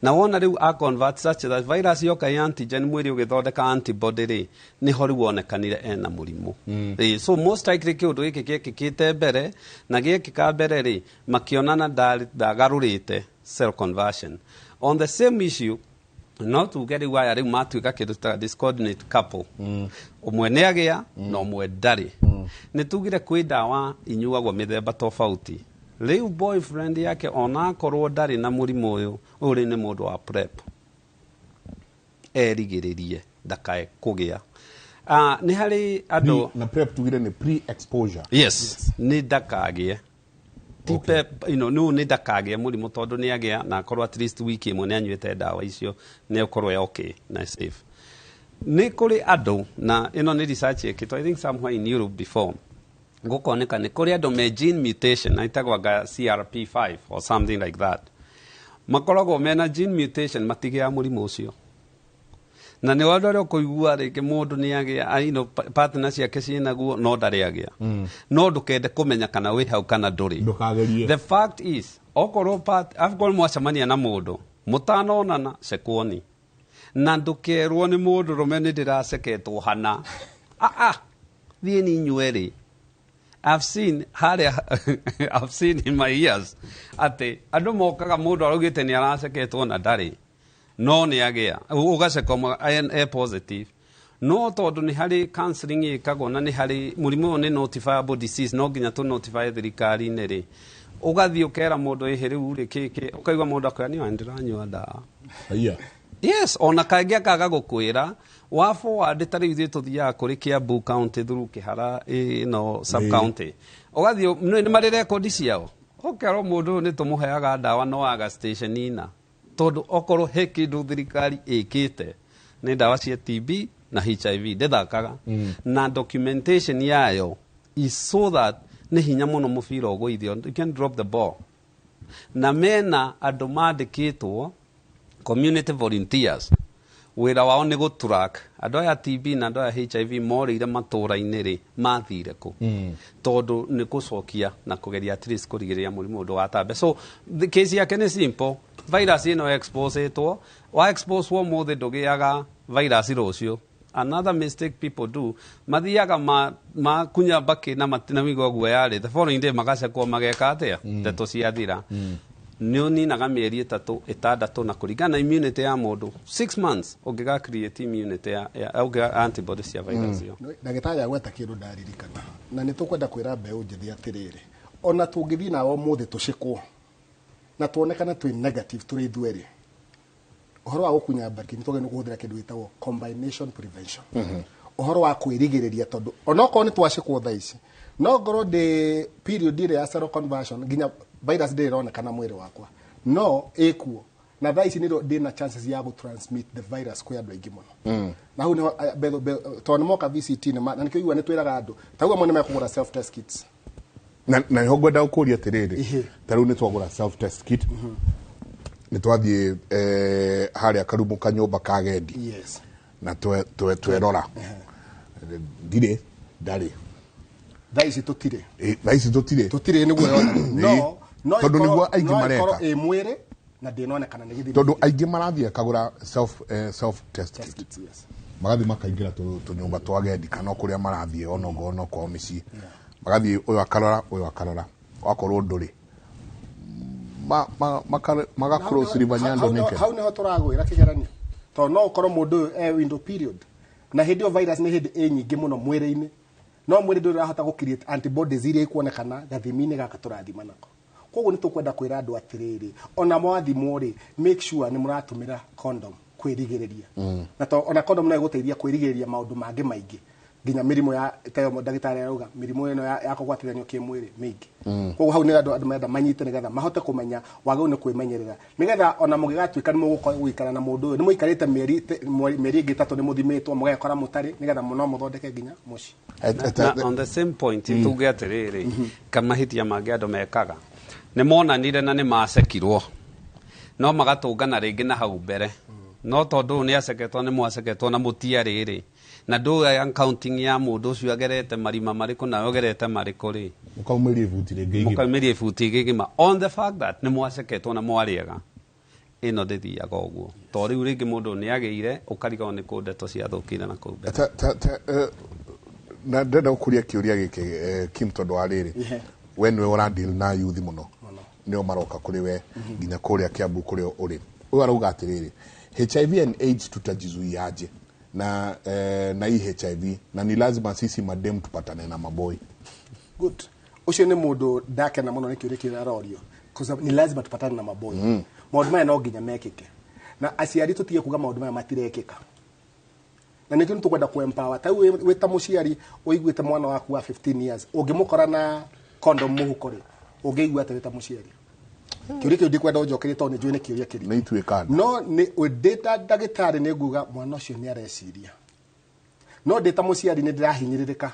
Na wona rĩu a convert such that virus yoka ya antigen, mwĩrĩ ũgĩthondeka antibody rĩ, nĩho rĩu onekanire ena mũrimũ. So most likely kĩũndũ gĩkĩ gĩekĩkĩte mbere, na gĩekĩka mbere rĩ, makĩonana ndagarũrĩte seroconversion. On the same issue, no tuge rĩu aya rĩu matuĩka kĩndũ ta discoordinate couple, ũmwe nĩ agĩa na ũmwe ndarĩ. Nĩ tugire kwĩ ndawa inyuagwo mĩthemba tofauti. Rĩu boyfriend yake, ona akorwo ndarĩ na mũrimũ ũyũ, ũyũ rĩ nĩ mũndũ wa PrEP, erigĩrĩrie ndakae kũgĩa. Nĩ harĩ andũ Na PrEP tugire nĩ pre-exposure. Yes, nĩ ndakagĩe ti PEP, no nĩ ndakagĩe mũrimũ, tondũ nĩ agĩa na akorwo at least wiki ĩmwe nĩ anyuĩte ndawa icio, nĩ akorwo e okay na safe. Nĩ kũrĩ andũ, na ĩno nĩ research ĩkĩtwo I think somewhere in Europe before, gũkoneka nĩ kũrĩ andũ me gene mutation na ĩtagwo anga CRP5 or something like that, makoragwo mena gene mutation, matigĩaga mũrimũ ũcio. Na nĩ andũ arĩa ũkũigua rĩngĩ mũndũ nĩ agĩa, partner ciake ciĩnaguo no ndarĩ agĩa. No ndũkende kũmenya kana wĩ hau kana ndũrĩ. Ndũkagerie. The fact is, okorwo akorwo mwacemania na mũndũ mũtanonana, cekwoni na ndũkerwo nĩ mũndũ rũme nĩ ndĩraceketwo hana. Ah, ah, thiĩ ni inyuerĩ. I've seen harĩa, I've seen in my years atĩ andũ mokaga, mũndũ araugĩte nĩ araceketwo na ndarĩ, no nĩ agĩa ũgaceka e positive. No tondũ nĩ harĩ counseling ĩkagwo, na nĩ harĩ mũrimũ ũyũ nĩ notifiable disease, no nginya tũ notify thirikari-inĩ rĩ, ũgathiĩ ũkera mũndũ ĩhĩ rĩu rĩ kĩkĩ, ũkaigua mũndũ akwĩra niĩ ndĩranyua ndawa. Aya. Yes, ona kaingĩ akaga gũkwĩra wa forward. Ta rĩu ithuĩ tũthiaga kũrĩ Kiambu County through Kĩhara ĩno sub county, ũgathiĩ nĩ marĩ rekondi ciao, ũkerwo mũndũ ũyũ nĩ tũmũheaga ndawa no aga station ina, tondũ okorwo he kĩndũ thirikari ĩkĩte nĩ ndawa cia TB na HIV, ndĩthakaga na documentation yayo is so that nĩ hinya mũno mũbira ũgũithio, you can drop the ball. Na mena andũ mandĩkĩtwo community volunteers. Wĩra wao nĩ gũtrack andũ aya TB na andũ aya HIV morĩire matũũra-inĩ rĩ, mathire kũ, tondũ nĩ gũcokia na kũgeria at least kũrigĩrĩria mũrimũ ndũgatambe. So the case yake nĩ simple: virus ĩno exposetwo, wa expose ũmũthĩ, ndũgĩaga virus rũciũ. Another mistake people do, mathiaga makunya mbakĩ na matinamigua guoya rĩ, the following day magacekwo, mageka atĩa, ndeto ciathira. Nĩ ũninaga mĩeri 3, 6, na kũringana na immunity ya mũndũ, 6 months ũngĩga create immunity ya ũngĩga antibodies cia virus ĩyo. Ndagĩtarĩ agweta kĩndũ ndaririkana, na nĩ tũkwenda kwĩra mbeũ njĩthĩ atĩrĩrĩ, ona tũngĩthiĩ nawe ũmũthĩ tũcĩkwo na tuonekane twĩ negative tũrĩ ithuerĩ, ũhoro wa gũkunya mbakĩ nĩ twagĩrĩirwo kũhũthĩra kĩndũ gĩtagwo combination prevention, ũhoro wa kwĩrigĩrĩria, tondũ onokorwo nĩ twacĩkwo thaa ici, no ngorwo ndĩ period ĩrĩa ya seroconversion nginya virus ndĩrĩ ĩronekana mwĩrĩ wakwa, no ĩkuo, na thaa ici nĩrĩo ndĩna chances ya gũ transmit the virus kwĩ andũ aingĩ mũno. Na hau nĩho tondũ nĩ moka VCT na nĩkĩo igua nĩ twĩraga andũ ta uguo amwe nĩ mekũgũra self test kits. Na nĩho ngwenda gũkũria atĩrĩrĩ, ta rĩu nĩ twagũra self test kit, nĩ twathiĩ harĩa karumu kanyũmba ka gendi na twerora ndirĩ ndarĩ. Thaa ici tũtirĩ. Thaa ici tũtirĩ. Tũtirĩ nĩguo yona no Tondũ nĩguo aingĩ no mareka. ĩkorwo ĩ mwĩrĩ na ndĩnonekana nĩ gĩthimi. Tondũ aingĩ marathiĩ akagũra self test test kit, kits, yes. Magathiĩ makaingĩra tũnyũmba twa gendi kana o kũrĩa marathiĩ, onokorwo no kwao mĩciĩ, magathiĩ, ũyũ akarora, ũyũ akarora, wakorwo ndũrĩ maga cross river Nyando naked. Hau niho tũragwĩra kĩgeranio, tondũ no ũkorwo mũndũ ũyũ e window period, na hĩndĩ ĩyo virus nĩ hĩndĩ ĩ nyingĩ mũno mwĩrĩ-inĩ, no mwĩrĩ ndũrĩ ũrahota gũ create antibodies iria ikuonekana gathimi-inĩ gaka tũrathima nako. Koguo nĩ tũkwenda kwĩra andũ atĩrĩrĩ, ona mwathimwo rĩ, make sure nĩ mũratũmĩra condom kwĩrigĩrĩria, na to ona condom no ĩgũteithia kwĩrigĩrĩria maũndũ mangĩ maingĩ, nginya mĩrimũ ya ta ĩyo ndagĩtarĩ arauga, mĩrimũ ĩno ya kũgwatithanio kĩmwĩrĩ mĩingĩ. Koguo hau nĩ andũ marenda manyite nĩgetha mahote kũmenya wagĩrĩirwo nĩ kwĩmenyerera, nĩgetha ona mũgĩgatuĩka nĩ mũgũkorwo gũikara na mũndũ ũyũ, nĩ mũikarĩte mĩeri ĩngĩ 3, nĩ mũthimĩtwo mũgekora mũtarĩ, nĩgetha no mũthondeke nginya mũciĩ. Na on the same point, tuge atĩrĩrĩ, kamahĩtia mangĩ andũ mekaga, nĩ monanire na nĩ macekirwo, no magatũngana rĩngĩ na hau mbere, no tondũ ũyũ nĩ aceketwo, nĩ mwaceketwo na mũtiarĩ rĩ, na ndũĩ accounting ya mũndũ ũcio agerete marima marĩkũ nawe ũgerete marĩkũ rĩ. Mũkaumĩria ibuti rĩngĩ igima. Mũkaumĩria ibuti igima on the fact that nĩ mwaceketwo na mwarĩega. Ĩno ndĩthiaga ũguo, to rĩu rĩngĩ mũndũ nĩ agĩire ũkarigwo nĩ kũ ndeto ciathũkire na kũu mbere. Na ndĩrenda gũkũria kĩũria gĩkĩ, Kim, tondũ wa rĩrĩ, we nĩwe ũra deal na youth mũno, nĩo maroka kũrĩ we nginya kũrĩa Kiambu kũrĩa ũrĩ. Ũyũ arauga atĩrĩrĩ, HIV and AIDS tutajizuiaje na hii HIV, na ni lazima sisi madem tupatane na maboi? Good, ũcio nĩ mũndũ ndakena mũno nĩ kĩũria kĩrĩa arorio. Kwa sababu ni lazima tupatane na maboi. Maũndũ maya no nginya mekĩke, na aciari tũtige kuga maũndũ maya matirekĩka, na nĩkĩo nĩ tũkwenda kũ empower. Ta rĩu wĩ ta mũciari ũiguĩte mwana waku wa 15 years, ũngĩmũkora na condom mũhuko rĩ, ũngĩigua atĩa wĩ ta mũciari? Kĩũria kĩu ndikwenda ũnjokerie tondũ nĩ njũĩ nĩ kĩũria kĩritũ. Nĩ ituĩka nda. No nĩ ndĩ ta ndagĩtarĩ nĩ nguga mwana ũcio nĩ areciria, no ndĩ ta mũciari nĩ ndĩrahinyĩrĩrĩka.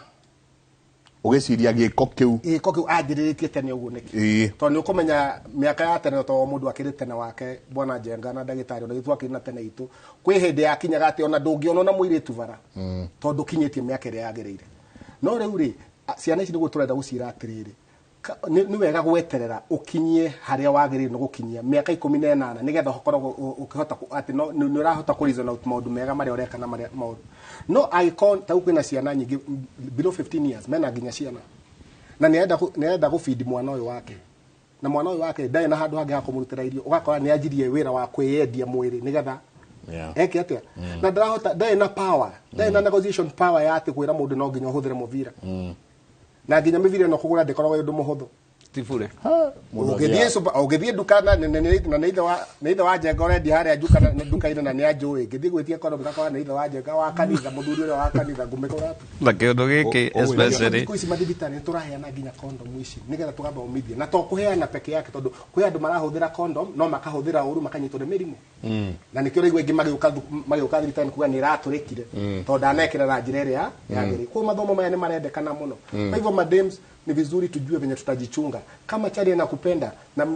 Ũgĩciria gĩko kĩu. Gĩko kĩu anjĩrĩrĩtie tene ũguo nĩkĩ? Tondũ nĩ ũkũmenya mĩaka ya tene, to mũndũ akĩrĩ tene wake, bwana Njenga na ndagĩtarĩ, ona ithuĩ akĩrĩ na tene itũ, kwĩ hĩndĩ yakinyaga atĩ ona ndũngĩonwo na mũirĩtu bara tondũ ũkinyĩtie mĩaka ĩrĩa yagĩrĩire. No rĩu rĩ, ciana ici nĩguo tũrenda gũciĩra atĩrĩrĩ, nĩ wega gweterera ũkinyie harĩa wagĩrĩire nĩ gũkinyia mĩaka 18, nĩgetha ũkorwo ũkĩhota atĩ no nĩ ũrahota kũ reason out maũndũ mega marĩa ũreka na marĩa maũru. No angĩkorwo ta rĩu kwĩna ciana nyingĩ below 15 years mena nginya ciana, na nĩ arenda gũbindi mwana ũyũ wake, na mwana ũyũ wake ndarĩ na handũ hangĩ ha kũmũrutĩra irio, ũgakora nĩ anjirie wĩra wa kwĩyendia mwĩrĩ nĩgetha eke atĩa, na ndarahota, ndarĩ na power, ndarĩ na negotiation power ya atĩ kwĩra mũndũ no nginya ũhũthĩre mũbira, na nginya mĩbira ĩno kũgũra ndĩkoragwo ĩ ũndũ mũhũthũ. Ti bure. Mũndũ Ũngĩthiĩ ũngĩthiĩ nduka na nĩ ithe wa Njenga ũrendia harĩa nduka na nduka-inĩ, na nĩ anjũĩ, ngĩthiĩ gwĩtia condom ngakora nĩ ithe wa Njenga wa kanitha, mũthuri ũrĩa wa kanitha, ngũmĩgũra atĩa? Na kĩũndũ gĩkĩ especially Thikũ ici mathibitarĩ nĩ tũraheana nginya condom ici nĩgetha tũgathomithia, na to kũheana peke yake, tondũ kwĩ andũ marahũthĩra condom no makahũthĩra ũru, makanyitwo nĩ mĩrimũ, na nĩkĩo ũraigua aingĩ magĩũka thibitarĩ kuga nĩ ĩratũrĩkire tondũ ndanekĩra na njĩra ĩrĩa yagĩrĩire. Koguo mathomo maya nĩ marendekana mũno. Kwa hivyo madems, ni vizuri tujue venye tutajichunga. Kama chali anakupenda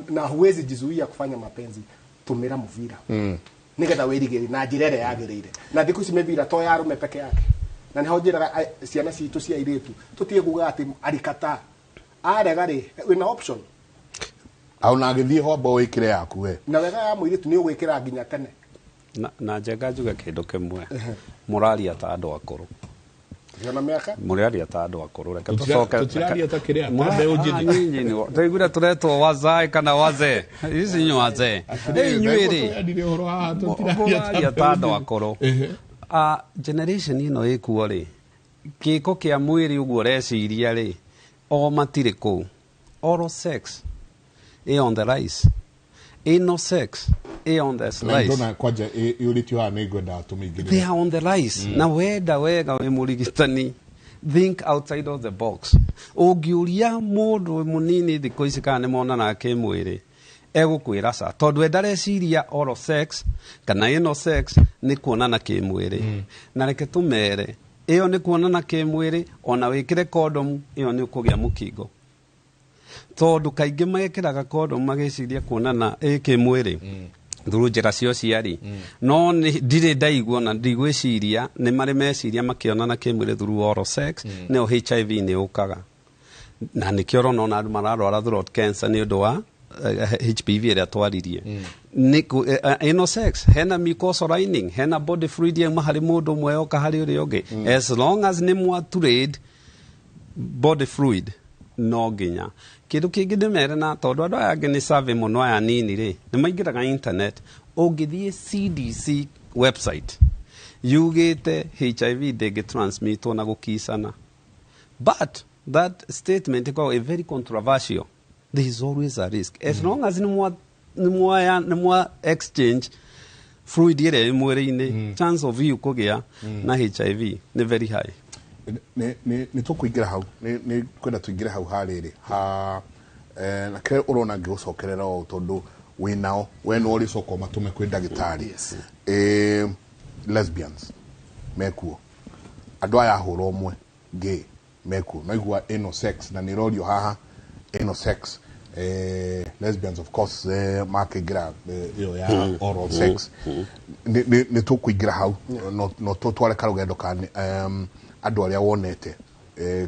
na huwezi jizuia kufanya mapenzi, tumira muvira. Nĩgetha wĩrigĩrĩrie na njĩra ĩrĩa yagĩrĩire. Na thikũ ici mĩbira to ya arũme peke yake. Na nĩho njĩraga ciana citũ cia airĩtu tũtige kuga atĩ arikata arega rĩ wĩna option. Ona agĩthiĩ ho amba wĩkĩre yaku we. Na wega ya mũirĩtu nĩ ũgwĩkĩra nginya tene. Na njenga njuge kĩndũ kĩmwe, mũraria ta andũ akũrũ. Tũtiona mĩaka? Mũraria ta andũ akũrũ. Reke tũcoke. Tũtiraria ta kĩrĩa, ta mbeũ njĩthĩ. Tũiguire tũretwo wazae kana wazee. Ici inyuĩ wazee. Inyuĩ rĩ. Mũraria ta andũ akũrũ. Generation ĩno ĩkuo rĩ, gĩko kĩa mwĩrĩ ũguo ũreciria rĩ, o matirĩ kũu. Oral sex ĩ on the rise. Anal sex ĩ on the rise. Ndona kwanja yũrĩtio haha nĩ ngwenda tũmĩingĩrĩre. They are on the rise. Na wenda wega wĩ mũrigitani, think outside of the box. Ũngĩũria mũndũ mũnini thikũ ici kana nĩ monanaga kĩmwĩrĩ, egũkwĩra ca, tondũ we ndareciria oral sex kana anal sex nĩ kuonana kĩmwĩrĩ. Na reke tũmere, ĩyo nĩ kuonana kĩmwĩrĩ, ona wĩkĩre kondomu, ĩyo nĩ ũkũgĩa mũkingo. Tondũ kaingĩ mekĩraga kondomu magĩciria kuonana ĩ kĩmwĩrĩ. Through njĩra cia ũciari. No ndirĩ ndaigua na ndigwĩciria nĩ marĩ meciria makĩonana kĩmwĩrĩ through oral sex, nĩyo HIV nĩ yũkaga. Na nĩkĩo ũrona ona andũ mararwara throat cancer nĩ ũndũ wa HPV ĩrĩa twaririe. Anal sex, hena mucosal lining, hena body fluid yauma harĩ mũndũ ũmwe yoka harĩ ũrĩa ũngĩ. As long as nĩ mwatrade body fluid, no nginya. Kĩndũ kĩngĩ ndĩmere na tondũ andũ aya angĩ nĩ survey mũno aya nini rĩ, nĩ maingĩraga internet, ũngĩthiĩ CDC website, yugĩte HIV ndĩngĩ transmitwo na gũkicana. But that statement ĩkoragwo ĩ very controversial. There is always a risk. As long as nĩ mwa exchange fluid ĩrĩa ĩ mwĩrĩ-inĩ, chance of you kũgĩa na HIV nĩ very high. Nĩ tũkũingĩra hau, nĩ kwenda tũingĩre hau harĩrĩ ha na kĩrĩa ũrona ngĩgũcokerera ũũ tondũ wĩnao we no ũrĩcoka ũmatũme kwĩ ndagĩtarĩ. Lesbians mekuo, andũ aya ahũra ũmwe gay mekuo, naigua anal sex na nĩ ĩrorio haha anal sex. Lesbians of course makĩingĩra ĩyo ya oral sex. Nĩ tũkũingĩra hau no tũtware karũgendo ka andũ arĩa wonete,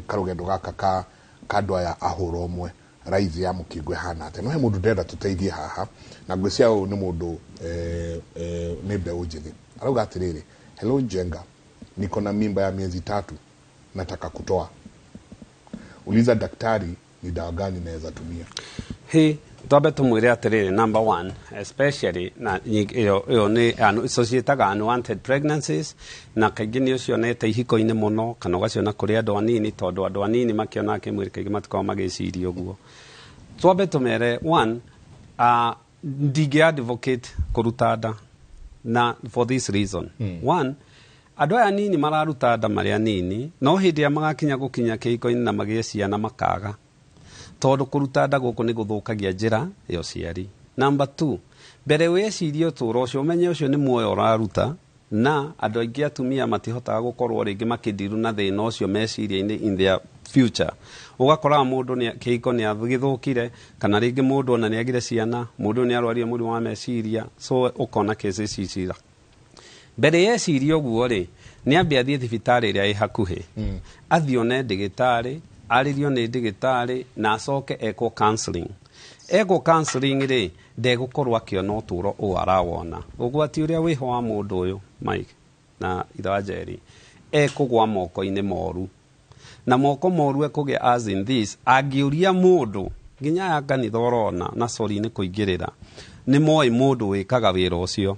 karũgendo gaka ka andũ aya ahũra ũmwe rise ya mũkingo ĩhana atĩa. No he mũndũ ndĩrenda tũteithie haha na ngwĩciria ũyũ nĩ mũndũ nĩ mbeũ njĩthĩ. Arauga atĩrĩrĩ, hello Njenga, niko na mimba ya miezi 3, nataka kutoa, uliza daktari ni dawa gani naweza tumia. He twambe tũmwĩre atĩrĩrĩ, number one, especially na ĩyo nĩ icio ciĩtaga unwanted pregnancies, na kaingĩ nĩ ũcionete ihiko-inĩ mũno kana ũgaciona kũrĩ andũ anini, tondũ andũ anini makĩona kĩmwĩrĩ kaingĩ matikoragwo magĩciria ũguo. Twambe tũmere one, ndingĩ advocate kũruta nda na for this reason. One, andũ aya anini mararuta nda marĩ anini, no hĩndĩ ĩrĩa magakinya gũkinya kĩhiko-inĩ na magĩe ciana makaga, tondũ kũruta nda gũkũ nĩ gũthũkagia njĩra ya ũciari. Number 2, mbere wĩcirie ũtũũro ũcio, ũmenye ũcio nĩ muoyo ũraruta, na andũ aingĩ atumia matihotaga gũkorwo rĩngĩ makĩndiru na thĩna ũcio meciria-inĩ in their future. Ũgakora mũndũ nĩ kĩhiko nĩ gĩthũkire, kana rĩngĩ mũndũ ona nĩ agire ciana, mũndũ nĩ arwarire mũrimũ wa meciria, so ũkona cases ici cira. Mbere yeciria ũguo rĩ, nĩ ambe athiĩ thibitarĩ ĩrĩa ĩ hakuhĩ, athiĩ one ndĩgĩtarĩ, arĩrio nĩ ndĩgĩtarĩ, na acoke ekwo counseling. Ekwo counseling rĩ, ndegũkorwo akĩona ũtũũro ũũ arawona. Ũgwati ũrĩa wĩho wa mũndũ ũyũ Mike na ithe wa Njeri, ekũgwa moko-inĩ moru. Na moko moru ekũgĩa as in this, angĩũria mũndũ nginya aya kanitha ũrona na sorry nĩ kũingĩrĩra, nĩ moĩ mũndũ wĩkaga wĩra ũcio.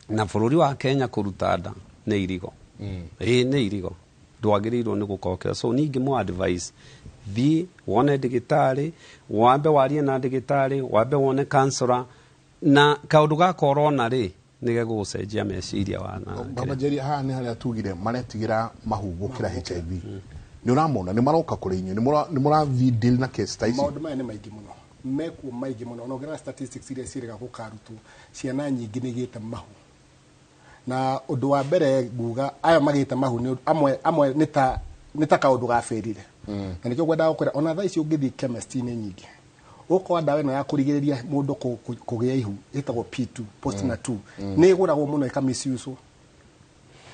Na bũrũri wa Kenya kũruta nda nĩ irigo. Ĩĩ nĩ irigo. Ndwagĩrĩirwo nĩ gũkokera. So niĩ ingĩmũ advice, thiĩ wone ndĩgĩtarĩ, wambe warie na ndĩgĩtarĩ, wambe wone counselor, na kaũndũ gaka ũrona rĩ, nĩ gegũgũcenjia meciria wa na Baba Njeri, haha nĩ harĩa tugire maretigĩra mahu gũkĩra HIV. Nĩ ũramona nĩ maroka kũrĩ inyuĩ, nĩ mũrathiĩ deal na case ta ici? Maũndũ maya nĩ maingĩ mũno, mekuo maingĩ mũno. Ona ũngĩrora statistics iria ciĩrĩga gũkarutwo, ciana nyingĩ nĩ igĩte mahu. Na ũndũ wa mbere nguga aya magĩte mahu nĩ amwe nĩ ta kaũndũ gabĩrire. Na nĩkĩo ngwendaga gũkwĩra ona thaa ici ũngĩthiĩ chemist-inĩ nyingĩ, Ũgũkora ndawa ĩno ya kũrigĩrĩria mũndũ kũgĩa ihu ĩtagwo P2, Postinor 2, nĩ ĩgũragwo mũno ĩkamisiuswo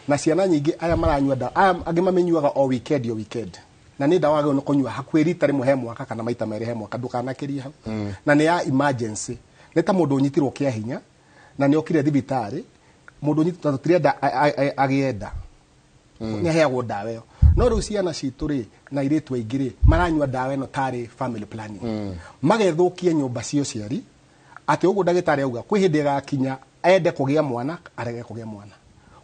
na ciana nyingĩ. Aya maranyua ndawa, aya angĩ mamĩnyuaga o weekend, o weekend, na nĩ ndawa wagĩrĩirwo nĩ kũnyua hakuhĩ rita rĩmwe he mwaka kana maita 2 he mwaka, ndũkanakĩrie hau. Na nĩ ya emergency, nĩ ta mũndũ ũnyitirwo kĩa hinya na nĩ okire thibitarĩ, mũndũ ũnyitĩtwo tũtirenda agĩe nda, nĩ aheagwo ndawa ĩyo. No rĩu ciana citũ rĩ na airĩtu aingĩ rĩ maranyua ndawa ĩno tarĩ family planning, magethũkia nyũmba cia ũciari, atĩ ũguo ndagĩtarĩ auga kwĩ hĩndĩ ĩgakinya ende kũgĩa mwana, arege kũgĩa mwana.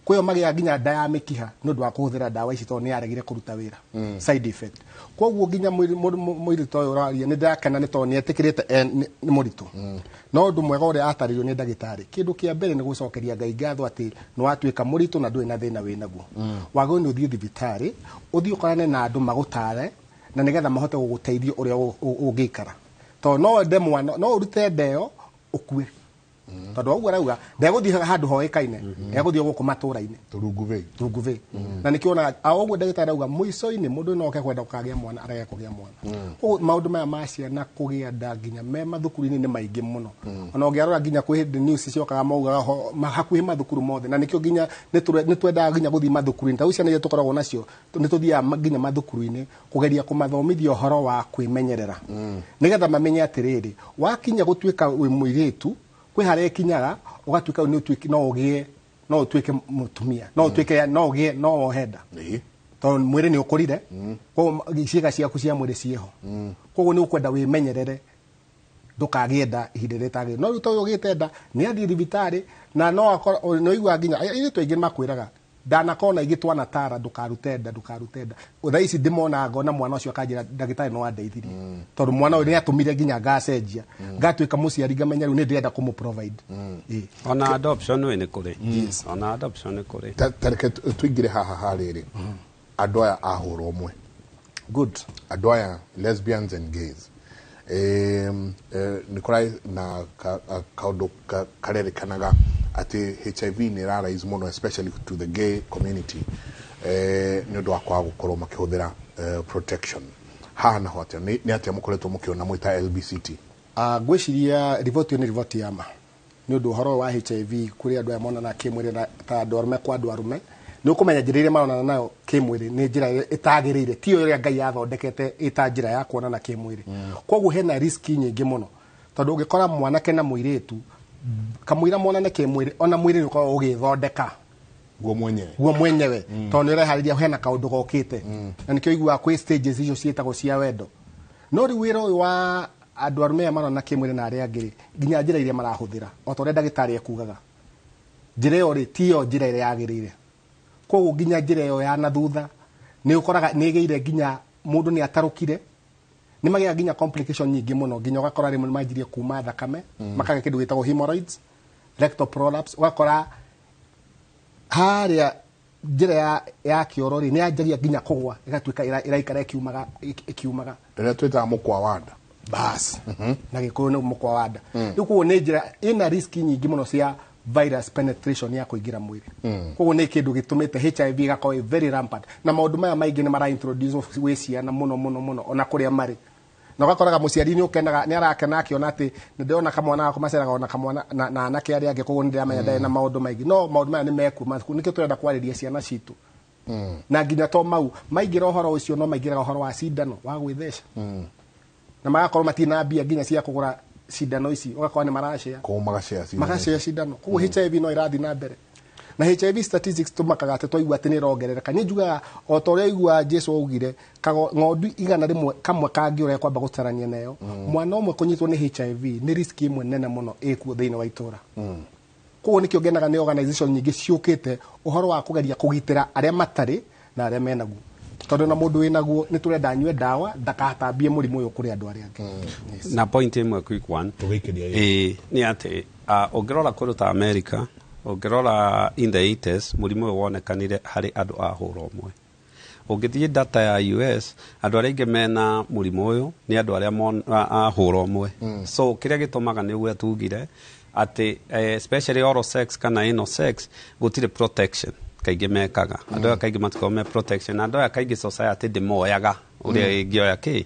Kwĩyo magĩa nginya nda ya mĩkiha nĩ ũndũ wa kũhũthĩra ndawa ici, tondũ nĩ yaregire kũruta wĩra, side effect. Koguo nginya mũirĩtu ũyũ ũraria, nĩ ndakena nĩ tondũ nĩ etĩkĩrĩte nĩ mũritũ. No ũndũ mwega ũrĩa atarĩirio nĩ ndagĩtarĩ, kĩndũ kĩa mbere nĩ gũcokeria Ngai ngatho atĩ nĩ watuĩka mũritũ na ndũrĩ na thĩna wĩ naguo. Wagĩrĩirwo nĩ ũthiĩ thibitarĩ, ũthiĩ ũkorane na andũ magũtare na nĩgetha mahote gũgũteithia ũrĩa ũngĩikara, tondũ no wende mwana, no ũrute nda ĩyo ũkue, tondũ ũguo arauga ndegũthiĩ handũ hoĩkaine, egũthiĩ gũkũ matũra-inĩ. Turunguve. Tunguve. Na nĩkĩo ona o ũguo ndagĩtarĩ arauga mũico-inĩ mũndũ no oke kwenda gũkagĩa mwana, arege kũgĩa mwana. Koguo maũndũ maya ma ciana kũgĩa nda nginya me mathukuru-inĩ nĩ maingĩ mũno. Ona ũngĩarora nginya kwĩ hĩndĩ news ciokaga maugaga hakuhĩ mathukuru mothe, na nĩkĩo nginya nĩ twendaga nginya gũthiĩ mathukuru-inĩ. Ta rĩu ciana iria tũkoragwo nacio, nĩ tũthiaga nginya mathukuru-inĩ kũgeria kũmathomithia ũhoro wa kwĩmenyerera, nĩgetha mamenye atĩrĩrĩ, wakinya gũtuĩka wĩ mũirĩtu, kwĩ harĩa ĩkinyaga ũgatuĩka nĩ ũtuĩke no ũgĩe, no ũtuĩke mũtumia, no ũtuĩke no ũgĩe, no wohe nda, tondũ mwĩrĩ nĩ ũkũrire. Koguo ciĩga ciaku cia mwĩrĩ ciĩho, koguo nĩ ũkwenda wĩmenyerere ndũkagĩe nda ihinda rĩrĩa rĩtagĩrĩire. No rĩu tondũ ũgĩte nda, nĩ athiĩ thibitarĩ na no akorwo nĩ ũiguaga nginya airĩtu aingĩ makwĩraga, "Ndanakorwo na ingĩ twanatara, ndũkarute nda, ndũkarute nda." Thaa ici ndĩmonaga ngona mwana ũcio akanjĩra, "Ndagĩtarĩ no andeithirie, tondũ mwana ũyũ nĩ atũmire nginya ngacenjia, ngatuĩka mũciari, ngamenya rĩu nĩ ndĩrenda kũmũ provide." Ĩĩ. Ona adoption ĩ nĩ kũrĩ, ona adoption nĩ kũrĩ. Ta reke tũingĩre haha harĩrĩ andũ aya a hũra ũmwe. Good. Andũ aya lesbians and gays, nĩ kũrarĩ na kaũndũ karerĩkanaga atĩ HIV nĩ ĩrarise mũno, especially to the gay community, nĩ ũndũ wa kwaga gũkorwo makĩhũthĩra protection. Haha naho atĩa, nĩ atĩa mũkoretwo mũkĩona mwĩ ta LBCT? Ngwĩciria riboti ĩyo nĩ riboti ya ma, nĩ ũndũ ũhoro wa HIV kũrĩ andũ aya monana kĩmwĩrĩ na ta andũ arũme kwa andũ arũme, nĩ ũkũmenya njĩra iria maronana nayo kĩmwĩrĩ nĩ njĩra ĩrĩa ĩtagĩrĩire, tiyo ĩrĩa Ngai yathondekete ĩta njĩra ya kuonana kĩmwĩrĩ. Koguo hena risk nyingĩ mũno, tondũ ũngĩkora mwanake na mũirĩtu kamũira monane kĩmwĩrĩ, ona mwĩrĩ nĩ ũkoragwo ũgĩthondeka guo mwenyewe. Guo mwenyewe, tondũ nĩ ũreharĩria, hena kaũndũ gokĩte, na nĩkĩo iguaga kwĩ stages icio ciĩtagwo cia wendo. No rĩu wĩra ũyũ wa andũ arũme aya marona kĩmwĩrĩ na arĩa angĩ rĩ, nginya njĩra iria marahũthĩra, o ta ũrĩa ndagĩtarĩ ekugaga, njĩra ĩyo rĩ tiyo njĩra ĩrĩa yagĩrĩire. Koguo nginya njĩra ĩyo ya na thutha nĩ ũkoraga nĩ ĩgĩire nginya mũndũ nĩ atarũkire, nĩ magĩaga nginya complication nyingĩ mũno, nginya ũgakora rĩmwe nĩ manjirie kuma thakame, makagĩa kĩndũ gĩtagwo hemorrhoids, rectal prolapse. Ũgakora harĩa njĩra ya kĩoro rĩ nĩ yanjagia nginya kũgwa, ĩgatuĩka ĩraikara ĩkiumaga, ĩkiumaga. Ĩrĩa twĩtaga mũkwa wa nda. Bas, na Gĩkũyũ nĩ mũkwa wa nda. Rĩu koguo nĩ njĩra ĩna risk nyingĩ mũno cia virus penetration ya kũingĩra mwĩrĩ. Koguo nĩ kĩndũ gĩtũmĩte HIV ĩgakorwo ĩ very rampant, na maũndũ maya maingĩ nĩ mara introduce gwĩ ciana mũno mũno mũno ona kũrĩa marĩ, na ũgakoraga mũciari nĩ ũkenaga, nĩ arakena akĩona atĩ nĩ ndĩrona kamwana gakwa maceraga ona kamwana na anake arĩa angĩ, koguo nĩ ndĩramenya ndarĩ na maũndũ maingĩ. No maũndũ maya nĩ mekuo nĩkĩo tũrenda kwarĩria ciana citũ. Na nginya to mau maingĩra ũhoro ũcio, no maingĩraga ũhoro wa cindano wa gwĩtheca, na magakorwo matirĩ na mbia nginya cia kũgũra cindano ici, ũgakora nĩ maracea. Koguo magacea cindano. Magacea cindano. Koguo HIV no ĩrathiĩ na mbere, na HIV statistics tũmakaga atĩ twaigua atĩ nĩ ĩrongerereka. Niĩ njugaga o ta ũrĩa igua Jesu augire, ng'ondu 100 kamwe kangĩũra kwamba gũtarania nayo. Mwana ũmwe kũnyitwo nĩ HIV nĩ risk ĩmwe nene mũno ĩkuo thĩinĩ wa itũra. Koguo nĩkĩo ngenaga nĩ organization nyingĩ ciũkĩte ũhoro wa kũgeria kũgitĩra arĩa matarĩ na arĩa menaguo, tondũ na mũndũ wĩnaguo nĩ tũrenda anyue ndawa ndakatambie mũrimũ ũyũ kũrĩ andũ arĩa angĩ. Yes. Na point ĩmwe, quick one. Tũgĩikĩria. Ĩĩ, nĩ atĩ ũngĩrora kũndũ ta America, ũngĩrora in the 80s, mũrimũ ũyũ wonekanire harĩ andũ a hũra ũmwe. Ũngĩthiĩ data ya US, andũ arĩa aingĩ mena mũrimũ ũyũ nĩ andũ arĩa a hũra ũmwe. So kĩrĩa gĩtũmaga nĩ ũguo tugire atĩ especially oral sex kana anal sex, gũtirĩ protection kaingĩ mekaga. Andũ aya kaingĩ matikoragwo me protection, na andũ aya kaingĩ society ndĩmoyaga ũrĩa ĩngĩoya kĩ.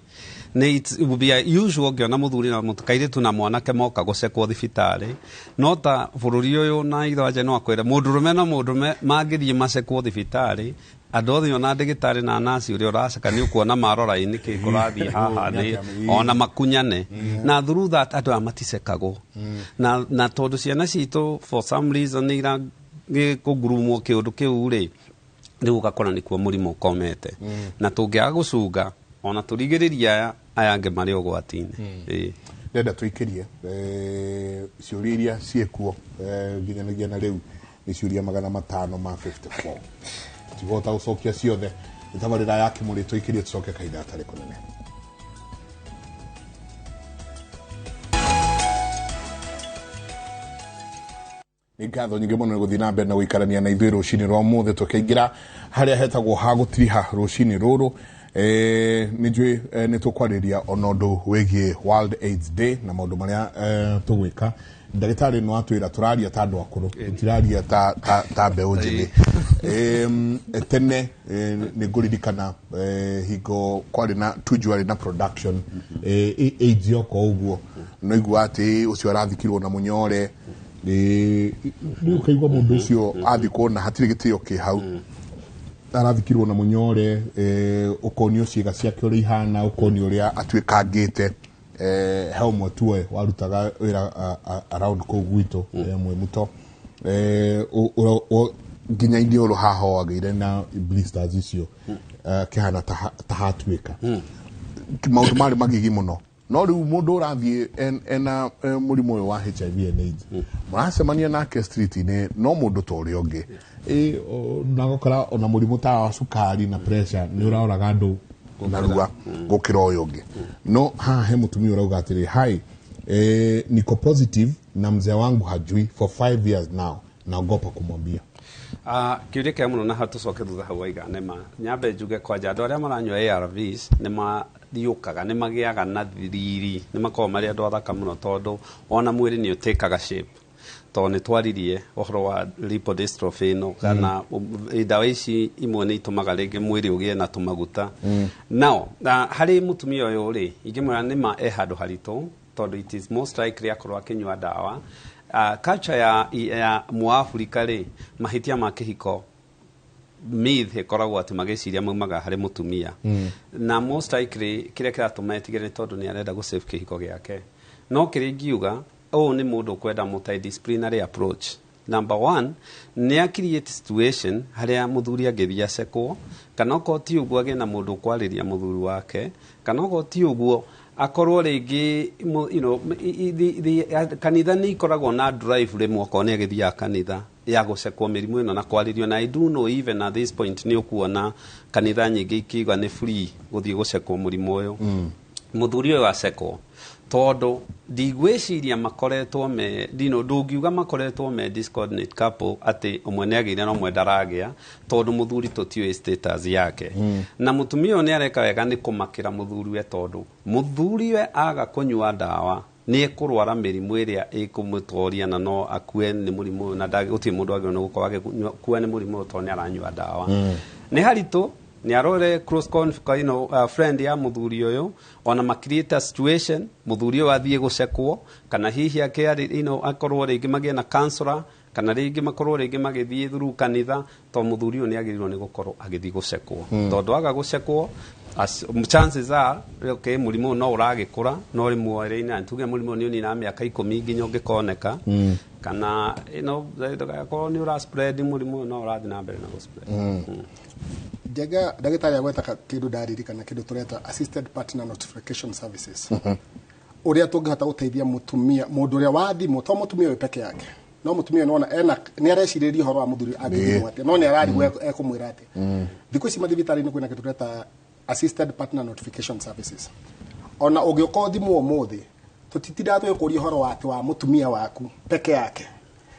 Nĩ it will be usual ngĩona mũthuri na kairĩtu na mwanake moka gũcekwo thibitarĩ, no ta bũrũri ũyũ na ithoaje no akwĩre mũndũrũme na mũndũrũme mangĩthiĩ macekwo thibitarĩ, andũ othe ona ndagĩtarĩ na nasi ũrĩa ũraceka nĩ ũkuona marora nĩkĩ kũrathiĩ haha, nĩ ona makunyane na through that andũ aya maticekagwo na tondũ ciana citũ for some reason nĩ ira kũngurumwo kĩũndũ kĩu rĩ, rĩu ũgakora nĩkuo mũrimũ ũkomete, na tũngĩaga gũcunga ona tũrigĩrĩrie aya aya angĩ marĩ ũgwati-inĩ. Ĩĩ. Ndenda tũikĩrie ciũria iria ciĩkuo nginyanagia na rĩu nĩ ciũria 554, tũtigũhota gũcokia ciothe. Nĩ tabarĩra ya Kĩmũrĩ, tũikĩrie tũcoke kahinda gatarĩ kũnene. Nĩ ngatho nyingĩ mũno nĩ gũthiĩ na mbere na gũikarania na ithuĩ rũcinĩ rwa ũmũthĩ, tũkĩingĩra harĩa hetagwo ha gũtiriha rũcinĩ rũrũ. Nĩ njũĩ nĩ tũkwarĩria ona ũndũ wĩgiĩ World AIDS Day na maũndũ marĩa tũgwĩka. Ndagĩtarĩ no atwĩra tũraria ta andũ akũrũ, tũtiraria ta mbeũ njĩthĩ. Tene nĩ ngũririkana hingo kwarĩ na Tuju arĩ na production, AIDS yoka ũguo no igua atĩ ũcio arathikirwo na mũnyore, rĩu ũkaigua mũndũ ũcio athikwo na hatirĩ gĩtĩo kĩ hau, arathikirwo na mũnyore, ũkonio ciĩga ciake ũrĩa ihana, ũkonio ũrĩa atuĩkangĩte. He ũmwe tuoe warutaga wĩra around kũu gwitũ, mwĩ mũto, nginya iniũrũ haha wagĩire na blisters icio, kĩhana ta hatuĩka maũndũ marĩ magigi mũno. No rĩu mũndũ ũrathiĩ ena mũrimũ ũyũ wa HIV and AIDS, mũracemania nake street-inĩ no mũndũ ta ũrĩa ũngĩ. Na gũkora ona mũrimũ ta wa cukari na pressure nĩ ũraoraga andũ narua gũkĩra ũyũ ũngĩ. No haha he mũtumia ũrauga atĩrĩ, "Hi, niko positive na mzee wangu hajui for 5 years now, naogopa kumwambia." Kĩũria kĩa mũno, na hau tũcoke thutha hau waiga nĩma nyambe njuge kwanja andũ arĩa maranyua ARVs nĩ mathiũkaga, nĩ magĩaga na riri, nĩ makoragwo marĩ andũ athaka mũno, tondũ ona mwĩrĩ nĩ ũtĩkaga shape, tondũ nĩ twaririe ũhoro wa lipodystrophy ĩno kana ndawa ici imwe nĩ itũmaga rĩngĩ mwĩrĩ ũgĩe na tũmaguta. Now na harĩ mũtumia ũyũ rĩ, ingĩmwĩra nĩma e handũ haritũ, tondũ it is most likely akorwo akĩnyua ndawa. Culture ya mũafrika rĩ, mahĩtia ma kĩhiko myth ĩkoragwo atĩ magĩciria maumaga harĩ mũtumia, na most likely kĩrĩa kĩratũma etigĩre nĩ tondũ nĩ arenda gũ save kĩhiko gĩake. No kĩrĩa ingiuga, ũũ nĩ mũndũ ũkwenda multidisciplinary approach. Number one, nĩ a create situation harĩa mũthuri angĩthiĩ acekwo, kana okorwo ti ũguo agĩe na mũndũ ũkwarĩria mũthuri wake, kana okorwo ti ũguo akorwo rĩngĩ kanitha nĩ ikoragwo na drive rĩmwe, okorwo nĩ agĩthiaga kanitha ya gũcekwo mĩrimũ ĩno na kwarĩrio. Na I do know even at this point nĩ ũkuona kanitha nyingĩ ikiuga nĩ free gũthiĩ gũcekwo mũrimũ ũyũ. Mũthuri ũyũ acekwo, tondũ ndigwĩciria makoretwo me ndino, ndũngiuga makoretwo me discordant couple atĩ ũmwe nĩ agĩire na ũmwe ndaragĩa, tondũ mũthuri tũtiũĩ status yake. Na mũtumia ũyũ nĩ areka wega nĩ kũmakĩra mũthuriwe, tondũ mũthuriwe aga kũnyua ndawa nĩ ekũrwara mĩrimũ ĩrĩa ĩkũmũtoria na no akue nĩ mũrimũ ũyũ, na gũtirĩ mũndũ agĩrĩirwo nĩ gũkorwo agĩkua nĩ mũrimũ ũyũ tondũ nĩ aranyua ndawa. Nĩ haritũ, nĩ arore close friend ya mũthuri ũyũ, ona ma create a situation mũthuri ũyũ athiĩ gũcekwo, kana hihi akĩarĩ akorwo rĩngĩ magĩe na counselor, kana rĩngĩ makorwo rĩngĩ magĩthiĩ through kanitha, tondũ mũthuri ũyũ nĩ agĩrĩirwo nĩ gũkorwo agĩthiĩ gũcekwo, tondũ aga gũcekwo chances are, okay, mũrimũ ũyũ no ũragĩkũra no rĩmwe na tuge mũrimũ ũyũ nĩ ũninaga mĩaka 10 nginya ũngĩkoneka, kana ndũgakorwo nĩ ũra spread, mũrimũ ũyũ no ũrathiĩ na mbere na gũ spread. Njega, ndagĩtarĩ agweta kĩndũ ndaririkana, kĩndũ tũreta assisted partner notification services, ũrĩa tũngĩhota gũteithia mũtumia, mũndũ ũrĩa wathimwo, to mũtumia ũyũ peke yake, no mũtumia ũyũ nĩwona ena nĩ arecirĩria ũhoro wa mũthuri angĩthimwo atĩa, no nĩ ararigwo ekũmwĩra atĩa. Thikũ ici mathibitarĩ-inĩ kwĩna kĩndũ tũreta assisted partner notification services. Ona ũngĩũka ũthimwo ũmũthĩ, tũtitindaga tũgĩkũria ũhoro wa atĩ wa mũtumia waku peke yake,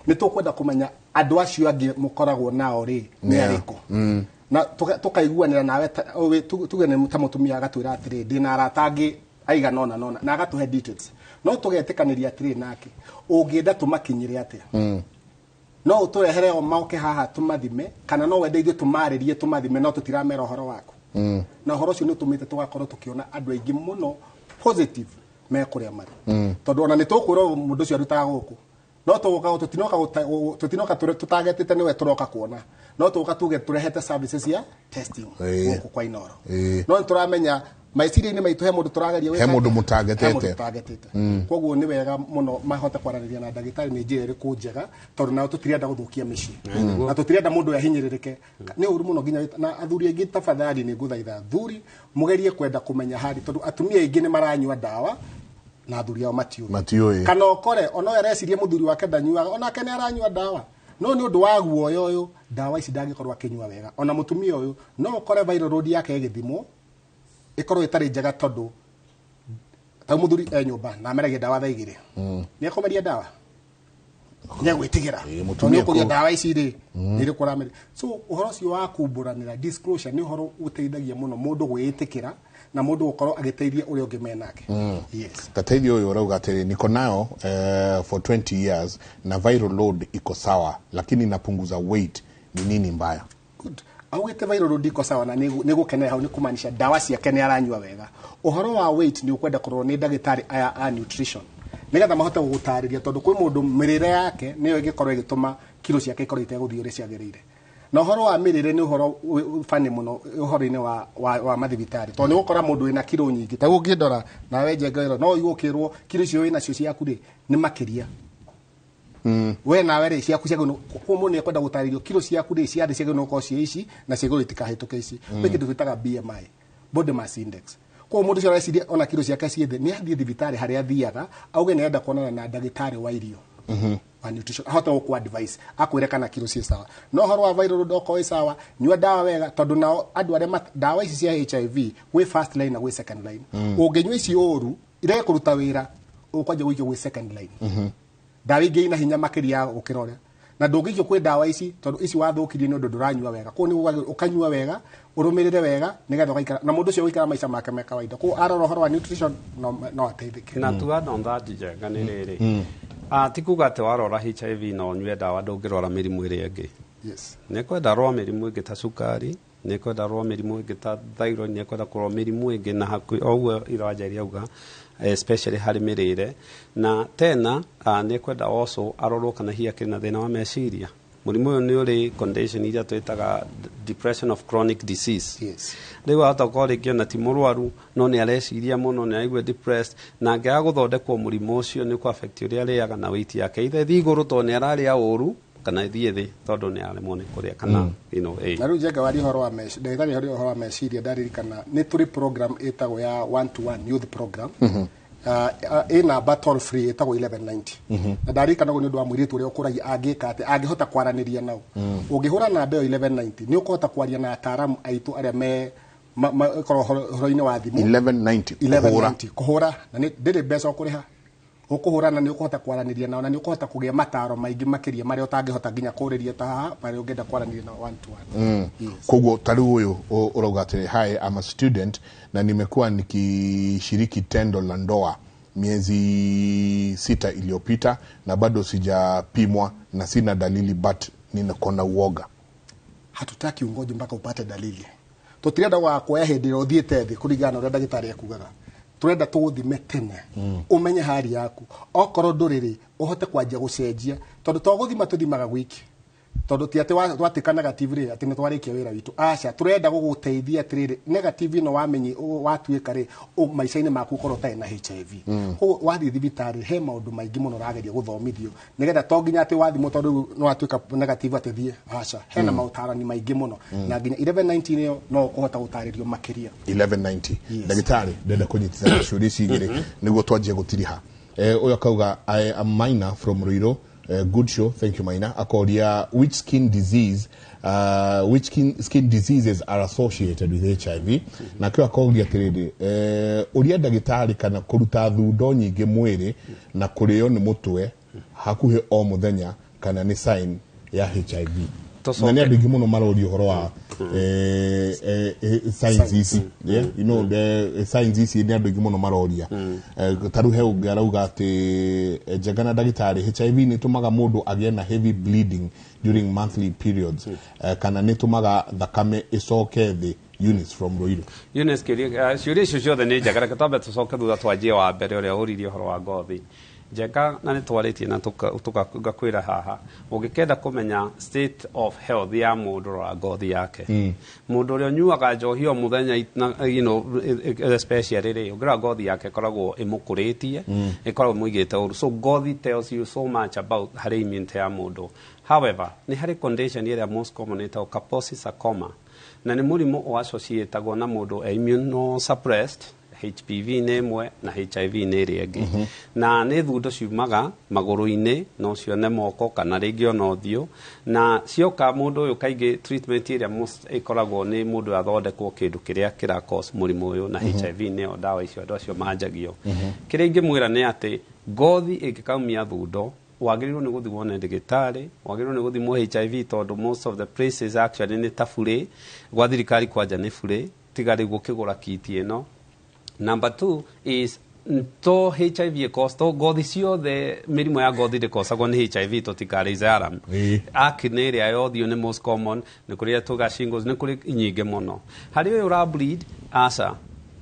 nĩ tũkwenda kũmenya andũ acio angĩ mũkoragwo nao rĩ nĩ arĩkũ, na tũkaiguanĩra nawe tuge nĩ ta mũtumia agatwĩra atĩrĩ, "Ndĩna arata angĩ aigana ũna nona," na agatũhe details, no tũgetĩkanĩria atĩrĩ nake, "Ũngĩenda tũmakinyĩre atĩa? No ũtũrehere o moke haha tũmathime, kana no wende ithuĩ tũmarĩrie tũmathime, no tũtiramera ũhoro waku?" Na ũhoro ũcio nĩ ũtũmĩte tũgakorwo tũkĩona andũ aingĩ mũno positive me kũrĩa marĩ, tondũ ona nĩ tũkwĩrwo mũndũ ũcio arutaga gũkũ, no tũgũka tũtinoka tũtagetĩte nĩwe tũroka kuona, no tũgũka tuge tũrehete services cia testing gũkũ kwa Inooro. No nĩ tũramenya meciria-inĩ maitũ he mũndũ tũrageria He gwĩka mũndũ atĩa? mũtagetete. He mũndũ tũtagetete. Koguo nĩ wega mũno mahote kwaranĩria na ndagĩtarĩ nĩ njĩra ĩrĩkũ njega, tondũ nao tũtirenda gũthũkia mĩciĩ na tũtirenda mũndũ ũyũ ahinyĩrĩrĩke. Nĩ ũru mũno nginya na athuri aingĩ. Tafadhali, nĩ ngũthaitha athuri mũgerie kwenda kũmenya hali, tondũ atumia aingĩ nĩ maranyua ndawa na athuri ao matiũĩ. Matiũĩ. Kana ũkore ona ũyũ areciria mũthuri wake ndanyuaga, onake nĩ aranyua ndawa, no nĩ ũndũ wa guoya ũyũ ndawa ici ndangĩkorwo akĩnyua wega. Ona mũtumia ũyũ no ũkore viral load yake ĩgĩthimwo ĩkorwo ĩtarĩ njega, tondũ ta mũthuri e nyũmba na ameragia ndawa thaa 2, nĩ ekũmeria ndawa, nĩ egwĩtigĩra. Ĩĩ, tondũ mũtumia nĩ ũkũria ndawa ici rĩ, nĩ irĩkũ ũrameria. So ũhoro ũcio wa kumbũranĩra, disclosure, nĩ ũhoro ũteithagia mũno mũndũ gwĩĩtĩkĩra na mũndũ gũkorwo agĩteithia ũrĩa ũngĩ menake, yes. Tateithio ũyũ ũrauga atĩrĩ, niko nayo for 20 years na viral load iko sawa, lakini napunguza weight, ni nini mbaya? Good. Augĩte viral load iko sawa na nĩ gũkenera hau, nĩ kumaanisha ndawa ciake nĩ aranyua wega. Ũhoro wa weight nĩ ũkwenda kũrorwo nĩ ndagĩtarĩ aya a nutrition, nĩgetha mahote gũgũtarĩria, tondũ kwĩ mũndũ mĩrĩre yake nĩyo ĩngĩkorwo ĩgĩtũma kiro ciake ikorwo itegũthiĩ ũrĩa ciagĩrĩire. Na ũhoro wa mĩrĩre nĩ ũhoro bani mũno ũhoro-inĩ wa mathibitarĩ, tondũ nĩ ũgũkora mũndũ wĩna kiro nyingĩ ta ũngĩndora nawe njenga ĩro, no ũigua ũkĩrwo kiro icio wĩnacio ciaku rĩ nĩ makĩria. We nawe rĩ, ciaku ciagĩrĩirwo kwa mũndũ nĩ ekwenda gũtarĩrio kiro ciaku rĩ ciarĩ ciagĩrĩirwo gũkorwo ciĩ ici na ciagĩrĩirwo itikahĩtũke ici. Kwĩ kĩndũ twĩtaga BMI, body mass index. Koguo mũndũ ũcio areciria ona kiro ciake ciĩ thĩ, nĩ athiĩ thibitarĩ harĩa athiaga, auge nĩ arenda kuonana na ndagĩtarĩ wa irio, wa nutrition, ahote gũkũ advice, akwĩre kana kiro ciĩ sawa. No ũhoro wa viral load okorwo ĩ sawa, nyua ndawa wega, tondũ nao andũ arĩa ndawa ici cia HIV gwĩ first line na gwĩ second line. Ũngĩnyua ici ũru irege kũruta wĩra, ũkwanjia gũikio gwĩ second line, ndawa ingĩ ina hinya makĩria gũkĩra ũrĩa, na ndũngĩikio kwĩ ndawa ici tondũ ici wathũkirie nĩ ũndũ ndũranyua wega. Koguo nĩ wagĩrĩirwo ũkanyua wega, ũrũmĩrĩre wega, nĩgetha ũgaikara na mũndũ ũcio ũgaikara maica make me kawaida. Koguo arora ũhoro wa nutrition no ateithĩke. Na to add on that, njenga nĩ rĩrĩ, ti kuga atĩ warora HIV na ũnyue ndawa ndũngĩrwara mĩrimũ ĩrĩa ĩngĩ. Nĩ kwenda rwa mĩrimũ ĩngĩ ta cukari, nĩ kwenda rwa mĩrimũ ĩngĩ ta thyroid, nĩ kwenda kũrora mĩrimũ ĩngĩ na hakuhĩ o ũguo Iranjeri auga, especially harĩ mĩrĩre. Na tena nĩ kwenda also arorwo kana hihi akĩrĩ na thĩna wa meciria. Mũrimũ ũyũ nĩ ũrĩ condition iria twĩtaga depression of chronic disease. Rĩu ahota gũkorwo rĩngĩ ona ti mũrwaru, no nĩ areciria mũno, nĩ araigua depressed, na angĩaga gũthondekwo mũrimũ ũcio nĩ ũkũ affect ũrĩa arĩaga na weight yake, either ĩthiĩ igũrũ tondũ nĩ ararĩa ũru, kana ĩthiĩ thĩ tondũ nĩ aremwo nĩ kũrĩa kana Na rĩu njenga waria ũhoro wa ndagĩtarĩ ũhoro wa meciria, ndaririkana nĩ tũrĩ program ĩtagwo ya one to one youth program, ĩ namba toll free ĩtagwo 1190. Na ndaririkana ũguo nĩ ũndũ wa mũirĩtu ũrĩa ũkũragia angĩka atĩ angĩhota kwaranĩria nao. Ũngĩhũra namba ĩyo 1190, nĩ ũkũhota kwaria na ataaramu aitũ arĩa me korwo ũhoro-inĩ wa thimũ. 1190 kũhũra. 1190 kũhũra, na nĩ ndĩrĩ mbeca ũkũrĩha ũkũhũra, na nĩ ũkũhota kwaranĩria nao na nĩ ũkũhota kũgĩa mataro maingĩ makĩria marĩa ũtangĩhota nginya kũrĩria ta haha, marĩa ũngĩenda kwaranĩria nao one to one. Yes. Koguo ta rĩu ũyũ ũrauga atĩrĩ, hi, I'm a student na nimekuwa nikishiriki tendo la ndoa miezi 6 iliyopita na bado sijapimwa na sina dalili, but niko na uoga. Hatutaki ungoje mpaka upate dalili. Tũtirenda gũgakuoya hĩndĩ ĩrĩa ũthiĩte thĩ kũringana na ũrĩa ndagĩtarĩ ekugaga. Tũrenda tũgũthime tene, ũmenye hali yaku, okorwo ndũrĩ rĩ, ũhote kwanjia gũcenjia, tondũ to gũthima tũthimaga gwiki, tondũ ti atĩ twatuĩka negative rĩ atĩ nĩ twarĩkia wĩra witũ. Aca, tũrenda gũgũteithia atĩrĩrĩ, negative ĩno wamenye watuĩka rĩ, maica-inĩ maku ũkorwo ũtarĩ na HIV. Koguo wathiĩ thibitarĩ he maũndũ maingĩ mũno ũrageria gũthomithio, nĩgetha to nginya atĩ wathimwo tondũ rĩu nĩ watuĩka negative atĩ thiĩ. Aca, hena maũtarani maingĩ mũno, na nginya 1190 ĩyo no ũkũhota gũtarĩrio makĩria. 1190. Yes. Ndagĩtarĩ, ndenda kũnyitithania ciũria ici igĩrĩ nĩguo twanjie gũtiriha. Ũyũ akauga, I am Maina from Ruiru. Good show, thank you, Maina. Akoria which skin disease, which skin diseases are associated with HIV? Nakĩo akoria atĩrĩrĩ, ũria ndagĩtarĩ kana kũruta thundo nyingĩ mwĩrĩ na kũrĩo nĩ mũtwe hakuhĩ o mũthenya kana nĩ sign ya HIV. Tũcoke. Na nĩ andũ aingĩ mũno maroria ũhoro wa signs ici. Yeah, the signs ici nĩ andũ aingĩ mũno maroria. Ta rĩu he ũngĩ arauga atĩ, njenga na ndagĩtarĩ, HIV nĩ ĩtũmaga mũndũ agĩe na heavy bleeding during monthly periods, kana nĩ ĩtũmaga thakame ĩcoke thĩ Eunice from Ruiru. Eunice, ciũria icio ciothe nĩ njega. Reke twambe tũcoke thutha, twanjie wa mbere ũrĩa ũririe ũhoro wa ngothi. Njega, na nĩ twarĩtie na ngakwĩra haha, ũngĩkenda kũmenya state of health ya mũndũ, rora ngothi yake. Mũndũ ũrĩa ũnyuaga njohi o mũthenya especially rĩ, ũngĩrora ngothi yake ĩkoragwo ĩmũkũrĩtie, ĩkoragwo ĩmũigĩte ũru. So ngothi tells you so much about harĩ immunity ya mũndũ. However, nĩ harĩ condition ĩrĩa most common ĩtagwo Kaposi sarcoma, na nĩ mũrimũ ũassociatagwo na mũndũ e immunosuppressed. HPV nĩ ĩmwe na HIV nĩ ĩrĩa ĩngĩ. Na nĩ thundo ciumaga magũrũ-inĩ, no cione moko kana rĩngĩ ona ũthiũ. Na cioka mũndũ ũyũ, kaingĩ treatment ĩrĩa most ĩkoragwo nĩ mũndũ athondekwo kĩndũ kĩrĩa kĩra cause mũrimũ ũyũ, na HIV nĩyo ndawa icio andũ acio manjagio. Kĩrĩa ingĩmwĩra nĩ atĩ ngothi ĩngĩkaumia thundo, wagĩrĩirwo nĩ gũthiĩ wone ndagĩtarĩ, wagĩrĩirwo nĩ gũthimwo HIV, tondũ most of the places actually nĩ ta burĩ gwa thirikari, kwanja nĩ burĩ, tiga rĩu gũkĩgũra kiti ĩno. Number two is to HIV ĩcause to ngothi ciothe, mĩrimũ ya ngothi ndĩkosagwo nĩ HIV, tũtikarĩize alarm. Acne ĩrĩa ya ũthiũ nĩ most common, nĩ kũrĩ tuga shingles, nĩ kũrĩ nyingĩ mũno. Harĩ ũyũ ũra bleed, aca,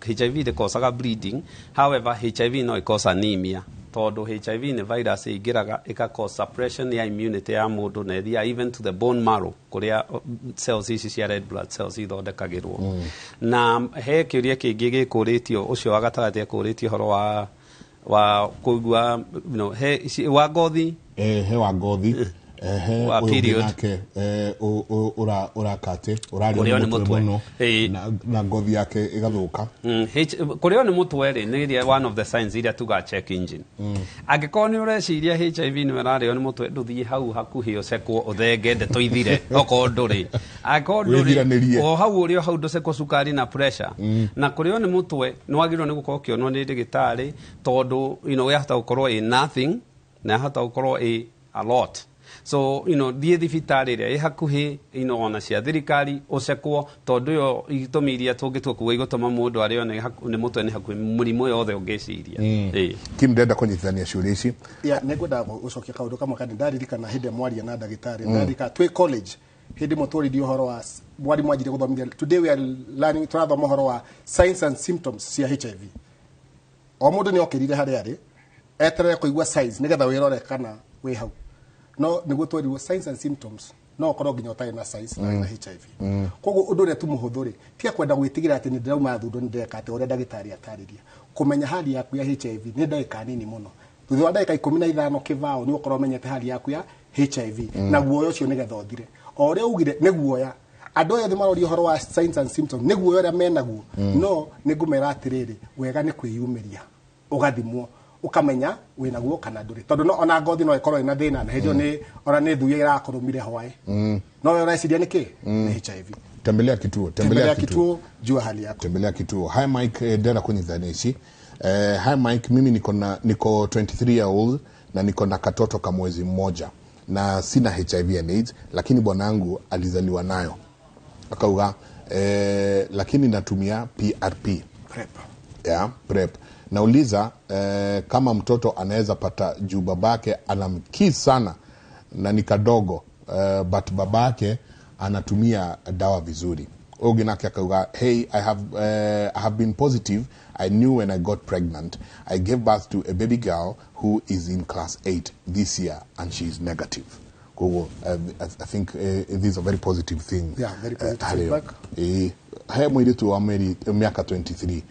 HIV ndĩkosaga bleeding. However, HIV no ĩcause anemia, tondũ HIV nĩ virus ĩingĩraga ĩka cause suppression ya immunity ya mũndũ, na ĩthiaga even to the bone marrow kũrĩa cells ici cia red blood cells ithondekagĩrwo. Na he kĩũria kĩngĩ gĩkũrĩtio, ũcio wa gatagatĩ akũrĩtio ũhoro wa kũigua he wa ngothi. He wa ngothi, he Wa ũyũ ũngĩ period. Nake ũrakate ũrarĩo Kũrĩo nĩ nĩ mũtwe mũtwe. mũno, na ngothi yake ĩgathũka. Kũrĩo nĩ mũtwe rĩ, nĩ ĩrĩa one of the signs iria tuga check engine. Angĩkorwo nĩ ũreciria HIV nĩ ũrarĩo nĩ mũtwe, ndũthiĩ hau hakuhĩ ũcekwo, ũthenge, ndeto ithire. Okorwo ndũrĩ, angĩkorwo ndũrĩ, Wĩthiranĩrie. o hau ũrĩ o hau, ndũcekwo cukari na pressure. Na kũrĩo nĩ mũtwe nĩ wagĩrĩirwo nĩ gũkorwo ũkĩonwo nĩ ndagĩtarĩ, tondũ yahota gũkorwo ĩ nothing na yahota gũkorwo ĩ a lot. So thiĩ thibitarĩ ĩrĩa ĩ hakuhĩ, ona cia thirikari, ũcekwo, tondũ ĩyo itũmi iria tũngĩtua kuga igũtũma mũndũ arĩo nĩ mũtwe nĩ hakuhĩ mũrimũ yothe ũngĩciria. Ĩĩ. Kim, ndenda kũnyitithania ciũria ici. Ya, nĩ ngwenda gũcokia kaũndũ kamwe kandi ndaririkana hĩndĩ ĩrĩa mwaria na ndagĩtarĩ. Ndaririkana twĩ college hĩndĩ ĩmwe tworirie ũhoro wa mwarimũ anjirie gũthomithia, "Today we are learning," tũrathoma ũhoro wa signs and symptoms cia HIV. O mũndũ nĩ okĩrire harĩa arĩ eterere kũigua signs nĩgetha wĩrore kana wĩ hau. No nĩguo twerirwo signs and symptoms no ũkorwo nginya ũtarĩ na signs na wĩna HIV. Koguo ũndũ ũrĩa tu mũhũthũ rĩ, tiga kwenda gwĩtigĩra atĩ nĩ ndĩrauma thundo, nĩ ndĩreka atĩ, ũrĩa ndagĩtarĩ atarĩria, kũmenya hali yaku ya HIV nĩ ndagĩka nini mũno. Thutha wa ndagĩka 15 kĩbao nĩ ũkorwo ũmenyete hali yaku ya HIV, na guoya ũcio nĩgetha ũthire. O ũrĩa ugire, nĩ guoya andũ aya othe maroria ũhoro wa signs and symptoms, nĩ guoya ũrĩa menaguo. No nĩ ngũmera atĩrĩrĩ, wega nĩ kwĩyumĩria ũgathimwo, ũkamenya wĩnaguo kana ndũrĩ, tondũ no ona ngothi no ĩkorwo ĩna thĩna, na hĩndĩ ĩyo nĩ ona nĩ thuya ĩrakũrũmire hwaĩ, no we ũreciria nĩ kĩ nĩ HIV. Tembelea kituo, tembelea tembelea kituo. Kituo, jua hali yako. Tembelea kituo. Hi Mike, ndera kũnyitithania ici. Hi Mike, mimi niko 23 year old na niko na katoto ka mwezi mmoja na sina HIV and AIDS, lakini bwanangu alizaliwa nayo, akauga lakini natumia PRP. PrEP. Yeah, PrEP. Nauliza kama mtoto anaweza pata juu babake anamkiss sana na ni kadogo, but babake anatumia dawa vizuri. Ũngĩ nake akauga, "Hey, I have been positive. I knew when I got pregnant. I gave birth to a baby girl who is in class 8 this year and she is negative." Koguo I think this is a very positive thing. Yeah, very positive harĩ yo. feedback. Ĩĩ, he mũirĩtu wa mĩaka 23,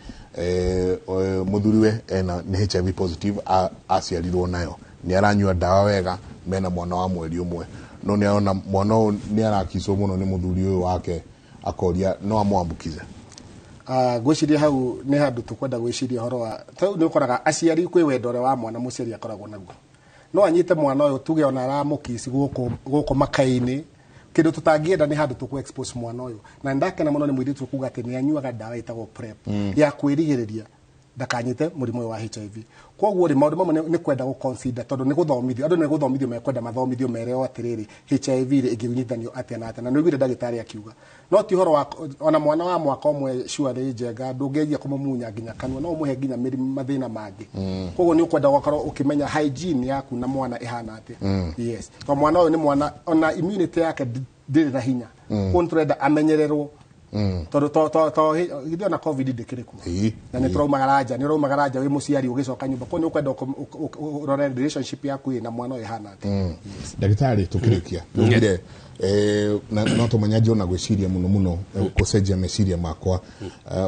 mũthuriwe ena nĩ HIV positive, aciarirwo nayo, nĩ aranyua ndawa wega, mena mwana wa mweri ũmwe, no nĩ arona mwana ũyũ nĩ arakicwo mũno nĩ mũthuri ũyũ wake, akoria no amwambukize. Ngwĩciria hau nĩ handũ tũkwenda gwĩciria ũhoro wa tau. Nĩ ũkoraga aciari kwĩ wendo ũrĩa wa mwana mũciari akoragwo naguo, no anyite mwana ũyũ, tuge ona aramũkici gũkũ gũkũ makai-inĩ. Kĩndũ tũtangĩenda nĩ handũ tũkũ expose mwana ũyũ. Na nĩndakena mũno nĩ mũirĩtu kuga atĩ nĩ anyuaga ndawa ĩtagwo PrEP ya kwĩrigĩrĩria ndakanyite mũrimũ ũyũ wa HIV. Koguo rĩ, maũndũ mamwe nĩ kwenda gũ consider, tondũ nĩ gũthomithio andũ, nĩ gũthomithio mekwenda mathomithio mereo atĩrĩrĩ, HIV rĩ, ĩngĩnyitithanio atĩa na atĩa. Na nĩ ũiguire ndagĩtarĩ akiuga no ti ũhoro wa ona mwana wa mwaka ũmwe surely njenga ndũngĩgeria kũmũmunya nginya kanua, no ũmũhe nginya mĩrimũ mathĩna mangĩ. Koguo nĩ ũkwenda gũkorwo ũkĩmenya hygiene yaku na mwana ĩhana atĩa. Yes, tondũ mwana ũyũ nĩ mwana ona immunity yake ndĩrĩ na hinya, koguo nĩ tũrenda amenyererwo. Tondũ to githĩ ona COVID ndĩkĩrĩ kuo? Ĩĩ. Na nĩ tũraumagara nja, nĩ ũraumagara nja wĩ mũciari ũgĩcoka nyũmba, koguo nĩ ũkwenda ũrore relationship yaku ĩ na mwana ũyũ ĩhana atĩa. Ndagĩtarĩ, tũkĩrĩkia nĩugire na no tũmenya njona gwĩciria mũno mũno, gũcenjia meciria makwa,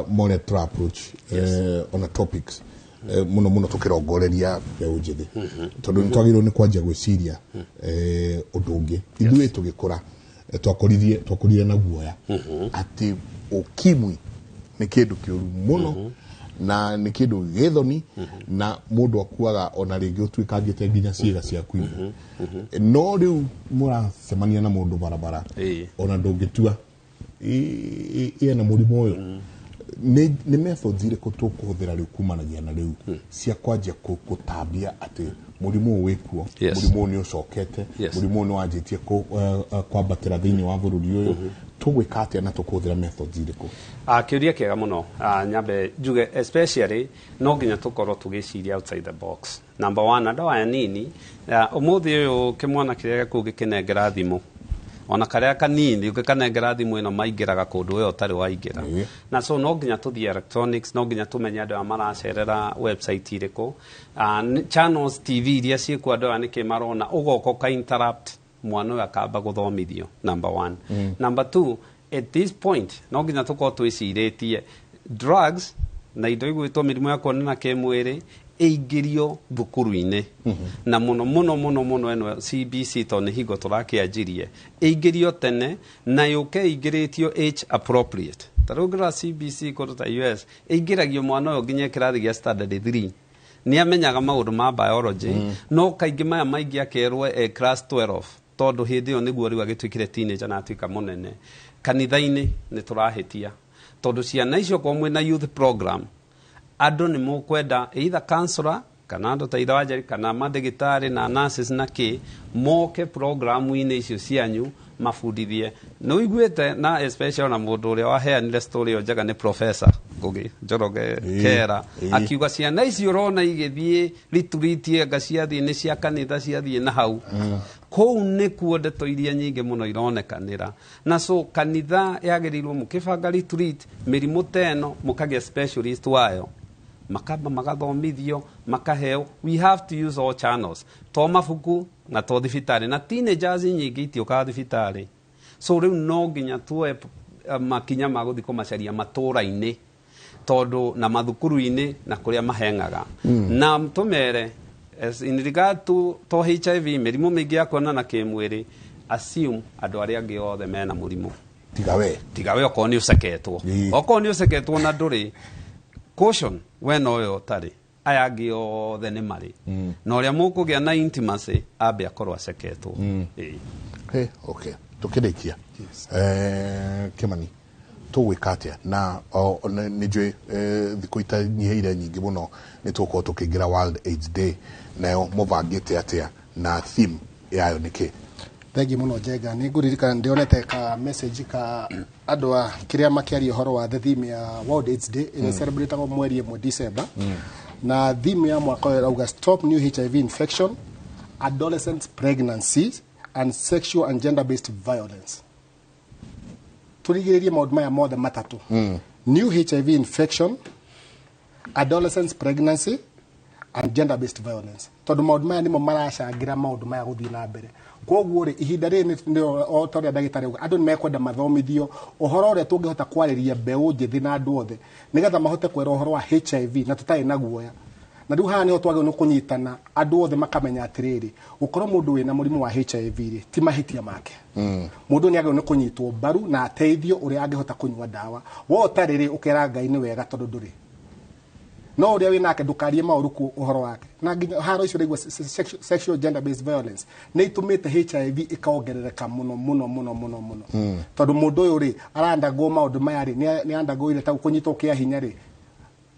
more tũra approach ona topics, mũno mũno tũkĩrongoreria mbeũ njĩthĩ, tondũ nĩ twagĩrĩirwo nĩ kwanjia gwĩciria ũndũ ũngĩ. Ithuĩ tũgĩkũra, twakũrire na guoya atĩ ukimwi nĩ kĩndũ kĩũru mũno na nĩ kĩndũ gĩthoni na mũndũ akuaga ona rĩngĩ ũtuĩkangĩte nginya ciĩga ciaku imwe. No rĩu mũracemania na mũndũ barabara, ona ndũngĩtua ena mũrimũ ũyũ. Nĩ methods irĩkũ tũkũhũthĩra rĩu kumanagia na rĩu cia kwanjia gũtambia atĩ mũrimũ ũyũ wĩkuo, mũrimũ ũyũ nĩ ũcokete, mũrimũ ũyũ nĩ wanjĩtie kwambatĩra thĩinĩ wa bũrũri ũyũ? Tũgwĩka atĩa na tũkũhũthĩra methods irĩkũ? Kĩũria kĩega mũno. Nyambe njuge especially no nginya tũkorwo tũgĩciria outside the box. Number one, andũ aya nini, ũmũthĩ ũyũ kĩmwana kĩrĩa gĩkũu gĩkĩnengera thimũ, ona karĩa kanini ũngĩkanengera thimũ ĩno, maingĩraga kũndũ we ũtarĩ waingĩra. Na so no nginya tũthiĩ electronics, no nginya tũmenye andũ aya maracerera website irĩkũ, channels TV iria ciĩkuo, andũ aya nĩkĩ marona, ũgoka ũka interrupt mwana ũyũ akamba gũthomithio, number one. Number two, at this point no nginya tũkorwo twĩcirĩtie drugs na indo igwĩtwo mĩrimũ ya kuonana kĩmwĩrĩ ĩingĩrio thukuru-inĩ, na mũno mũno mũno mũno ĩno CBC, tondũ nĩ hingo tũrakĩanjirie, ĩingĩrio tene na yũke ĩingĩrĩtio age appropriate. Ta rĩu ũngĩrora CBC kũndũ ta US, ĩingĩragio mwana ũyũ nginya kĩrathi gĩa standard 3 nĩ amenyaga maũndũ ma biology, no kaingĩ maya maingĩ akerwo class 12, tondũ hĩndĩ ĩyo nĩguo rĩu agĩtuĩkire teenager na atuĩka mũnene. Kanitha-inĩ nĩ tũrahĩtia, tondũ ciana icio, korwo mwĩna youth program, andũ nĩ mũkwenda either counselor kana andũ ta ithe wa Njeri kana mandagĩtarĩ na nurses na kĩ moke programu-inĩ icio cianyu mabundithie. Nĩ ũiguĩte, na especially ona mũndũ ũrĩa waheanire story ĩyo njega nĩ Professor Ngugi Njoroge Kera, akiuga ciana icio ũrona igĩthiĩ retreat, anga ciathiĩ nĩ cia kanitha, ciathiĩ na hau kũu nĩkuo ndeto iria nyingĩ mũno ironekanĩra. Na so kanitha yagĩrĩirwo mũkĩbanga retreat mĩrimũ ta ĩno, mũkagĩa specialist wayo, makamba magathomithio, makaheo. We have to use all channels, to mabuku na to thibitarĩ, na teenagers nyingĩ itiũkaga thibitarĩ, so rĩu no nginya tuoe makinya ma gũthiĩ kũmacaria matũũra-inĩ, tondũ na mathukuru-inĩ na kũrĩa maheng'aga, na tũmere as in regard to HIV, mĩrimũ mĩingĩ ya kuonana kĩmwĩrĩ, assume andũ arĩa angĩ othe mena mũrimũ. Tiga we. Tiga we okorwo nĩ ũceketwo. Okorwo nĩ ũceketwo na ndũrĩ, caution, we nowe ũtarĩ, aya angĩ othe nĩ marĩ, na ũrĩa mũkũgĩa na intimacy ambe akorwo aceketwo. Ĩĩ. Hey, okay, tukĩrĩkia, Kĩmani, tũgwĩka atĩa? Na nĩ njũĩ thikũ itanyihĩire nyingĩ mũno nĩ tũgũkorwo tũkĩingĩra World AIDS Day. Nayo mũbangĩte atĩa na theme yayo nĩ kĩ? Thengi mũno, Njenga. Nĩ ngũririkana ndĩonete ka message ka andũ a kĩrĩa makĩaria ũhoro wa the theme ya World AIDS Day ĩrĩa celebrateagwo mweri 1 December, na theme ya mwaka ũyũ ĩrauga "Stop new HIV infection, adolescent pregnancies and sexual and gender based violence." Tũrigĩrĩrie maũndũ maya mothe matatũ: new HIV infection, adolescent pregnancy and gender based violence, tondũ maũndũ maya nĩmo maracangĩra maũndũ maya gũthiĩ na mbere. Koguo rĩ, ihinda rĩrĩ o ta ũrĩa ndagĩtarĩ auga, andũ nĩ mekwenda mathomithio ũhoro ũrĩa tũngĩhota kwarĩria mbeũ njĩthĩ na andũ othe nĩgetha mahote kwĩra ũhoro wa HIV na tũtarĩ na guoya. Na rĩu haha nĩho twagĩrĩirwo nĩ kũnyitana, andũ othe makamenya atĩrĩrĩ, gũkorwo mũndũ wĩna mũrimũ wa HIV rĩ, ti mahĩtia make. Mũndũ nĩ agĩrĩirwo nĩ kũnyitwo mbaru na ateithio ũrĩa angĩhota kũnyua ndawa. We ũtarĩ rĩ, ũkera Ngai nĩ wega tondũ ndũrĩ no ũrĩa wĩ nake, ndũkarie maũru ũhoro wake. Na nginya haro icio ũraigua sexual gender based violence nĩ itũmĩte HIV ĩkongerereka mũno mũno mũno mũno mũno, tondũ mũndũ ũyũ rĩ arandagwo maũndũ maya rĩ, nĩ andagwo ta kũnyitwo kĩa hinya rĩ,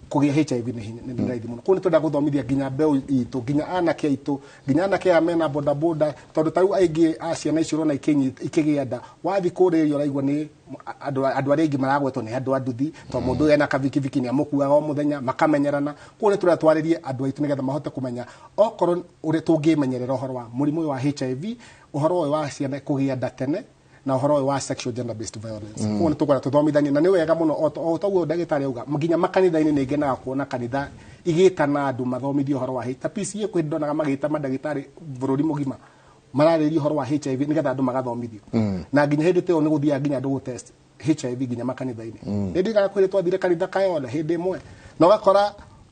kũgĩa HIV nĩ raithi mũno. Koguo nĩ twenda gũthomithia nginya mbeũ itũ, nginya anake aitũ, nginya anake aya mena bodaboda, tondũ ta rĩu aingĩ a ciana icio ũrona ikĩgĩa nda, wathiĩ kũrĩrĩria ũraigua nĩ andũ arĩa aingĩ maragwetwo nĩ andũ a nduthi, tondũ mũndũ ũyũ ena kabikibiki nĩ amũkuaga o mũthenya makamenyerana. Koguo nĩ tũrenda twarĩrie andũ aitũ nĩgetha mahote kũmenya okorwo ũrĩa tũngĩmenyerera ũhoro wa mũrimũ ũyũ wa HIV, ũhoro ũyũ wa ciana kũgĩa nda tene. Na ũhoro ũyũ wa sexual gender based violence, koguo nĩ tũkwenda tũthomithanie, na nĩ wega mũno o ta ũguo ndagĩtarĩ auga, nginya makanitha-inĩ nĩ ngenaga kuona kanitha igĩtana andũ mathomithie ũhoro wa HIV. Ta PCA kwĩ ndonaga magĩta mandagĩtarĩ bũrũri mũgima mararĩria ũhoro wa HIV nĩgetha andũ magathomithio, na nginya hĩndĩ ta ĩyo nĩ gũthiaga nginya andũ gũtest HIV nginya makanitha-inĩ. Nĩ ndirikanaga kwĩ twathire kanitha Kayole hĩndĩ ĩmwe, na ũgakora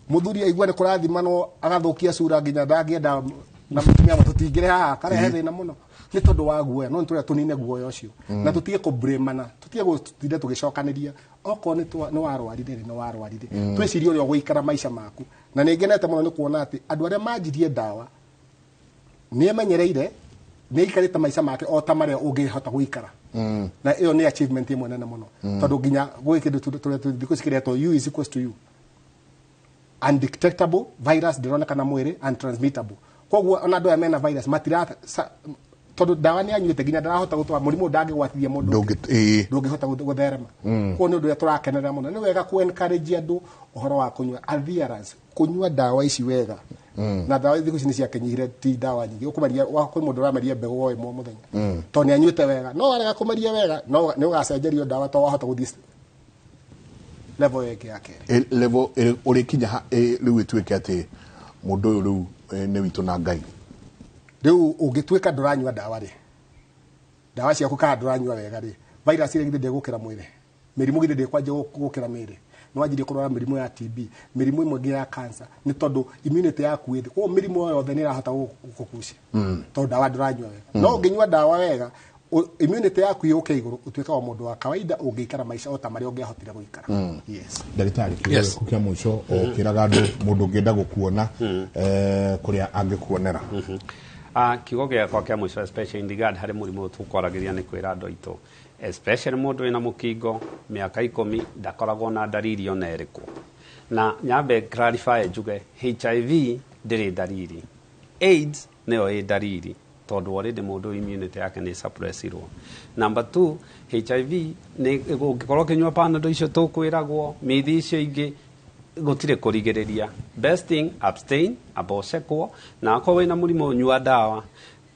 mũthuri aigua nĩ kũrathimanwo agathukia cura, nginya ndangĩenda na mũtumia tũtingĩre haha karehe thĩna mũno nĩ tondũ wa guoya. No nĩ tũrĩa tũnine guoya ũcio na tũtige kũblamana, tũtige gũtinda tũgĩcokanĩria. Okorwo nĩ warwarire rĩ, nĩ warwarire, twĩcirie ũrĩa ũgũikara maica maku. Na nĩ ngenete mũno nĩ kuona atĩ andũ arĩa manjirie ndawa nĩ emenyereire, nĩ aikarĩte maica make o ta marĩa ũngĩhota gũikara, na ĩyo nĩ achievement ĩmwe nene mũno, tondũ nginya gwĩ kĩndũ tũrĩa thikũ ici kĩretwo U is equals to U, undetectable virus, ndĩronekana mwĩrĩ, untransmittable. Koguo ona andũ aya mena virus matira tondũ ndawa nĩ anyuĩte, nginya ndarahota gũtwara mũrimũ, ndangĩgwatithia mũndũ ũngĩ. Ndũngĩhota gũtherema. Koguo nĩ ũndũ ũrĩa tũrakenerera mũno. Nĩ wega ku encourage andũ ũhoro wa kũnyua, adherence, kũnyua ndawa ici wega. Na ndawa thikũ ici nĩ ciakinyihire, ti ndawa nyingĩ ũkũmeria kwĩ mũndũ ũrameria mbegũ o ĩmwe mũthenya tondũ nĩ anyuĩte wega. No warega kũmeria wega, no nĩ ũgacenjerio ndawa tondũ wahota gũthiĩ level ĩyo ĩngĩ ya kerĩ. Level ũrĩkinya ha rĩu ĩtuĩke atĩ mũndũ ũyũ rĩu nĩ witũ na Ngai? Rĩu ũngĩtuĩka ndũranyua ndawa rĩ, ndawa ciaku kana ndũranyua wega rĩ, virus ĩrĩa githĩ ndĩgũkĩra mwĩrĩ, mĩrimũ githĩ ndĩkwanjia gũkĩra mĩrĩ, nĩ wanjirie kũrwara mĩrimũ ya TB, mĩrimũ ĩmwe ĩngĩ ya cancer, nĩ tondũ immunity yaku ĩ thĩ. Koguo mĩrimũ o yothe nĩ ĩrahota gũkũgucia tondũ ndawa ndũranyua wega. No ũngĩnyua ndawa wega, immunity yaku yũke igũrũ, ũtuĩke o mũndũ wa kawaida ũngĩikara maica o ta marĩa ũngĩahotire gũikara. Yes. Ndagĩtarĩ, Yes. kĩũria kĩa mũico, ũkĩraga andũ mũndũ ũngĩenda gũkuona kũrĩa angĩkuonera. Kiugo gĩakwa kĩa mũico, especially in regard harĩ mũrimũ ũyũ tũkwaragĩria, nĩ kwĩra andũ aitũ, especially mũndũ wĩna mũkingo mĩaka 10 ndakoragwo na ndariri ona ĩrĩkũ. Na nyambe clarify njuge HIV ndĩrĩ ndariri, AIDS nĩyo ĩ ndariri, tondũ already mũndũ immunity yake nĩ suppressirwo. Number two, HIV nĩ ũngĩkorwo ũkĩnyua Panadol icio tũkwĩragwo, mithi icio ingĩ, gũtirĩ kũrigĩrĩria. Best thing, abstain, amba ũcekwo, na akorwo wĩna mũrimũ, nyua ndawa.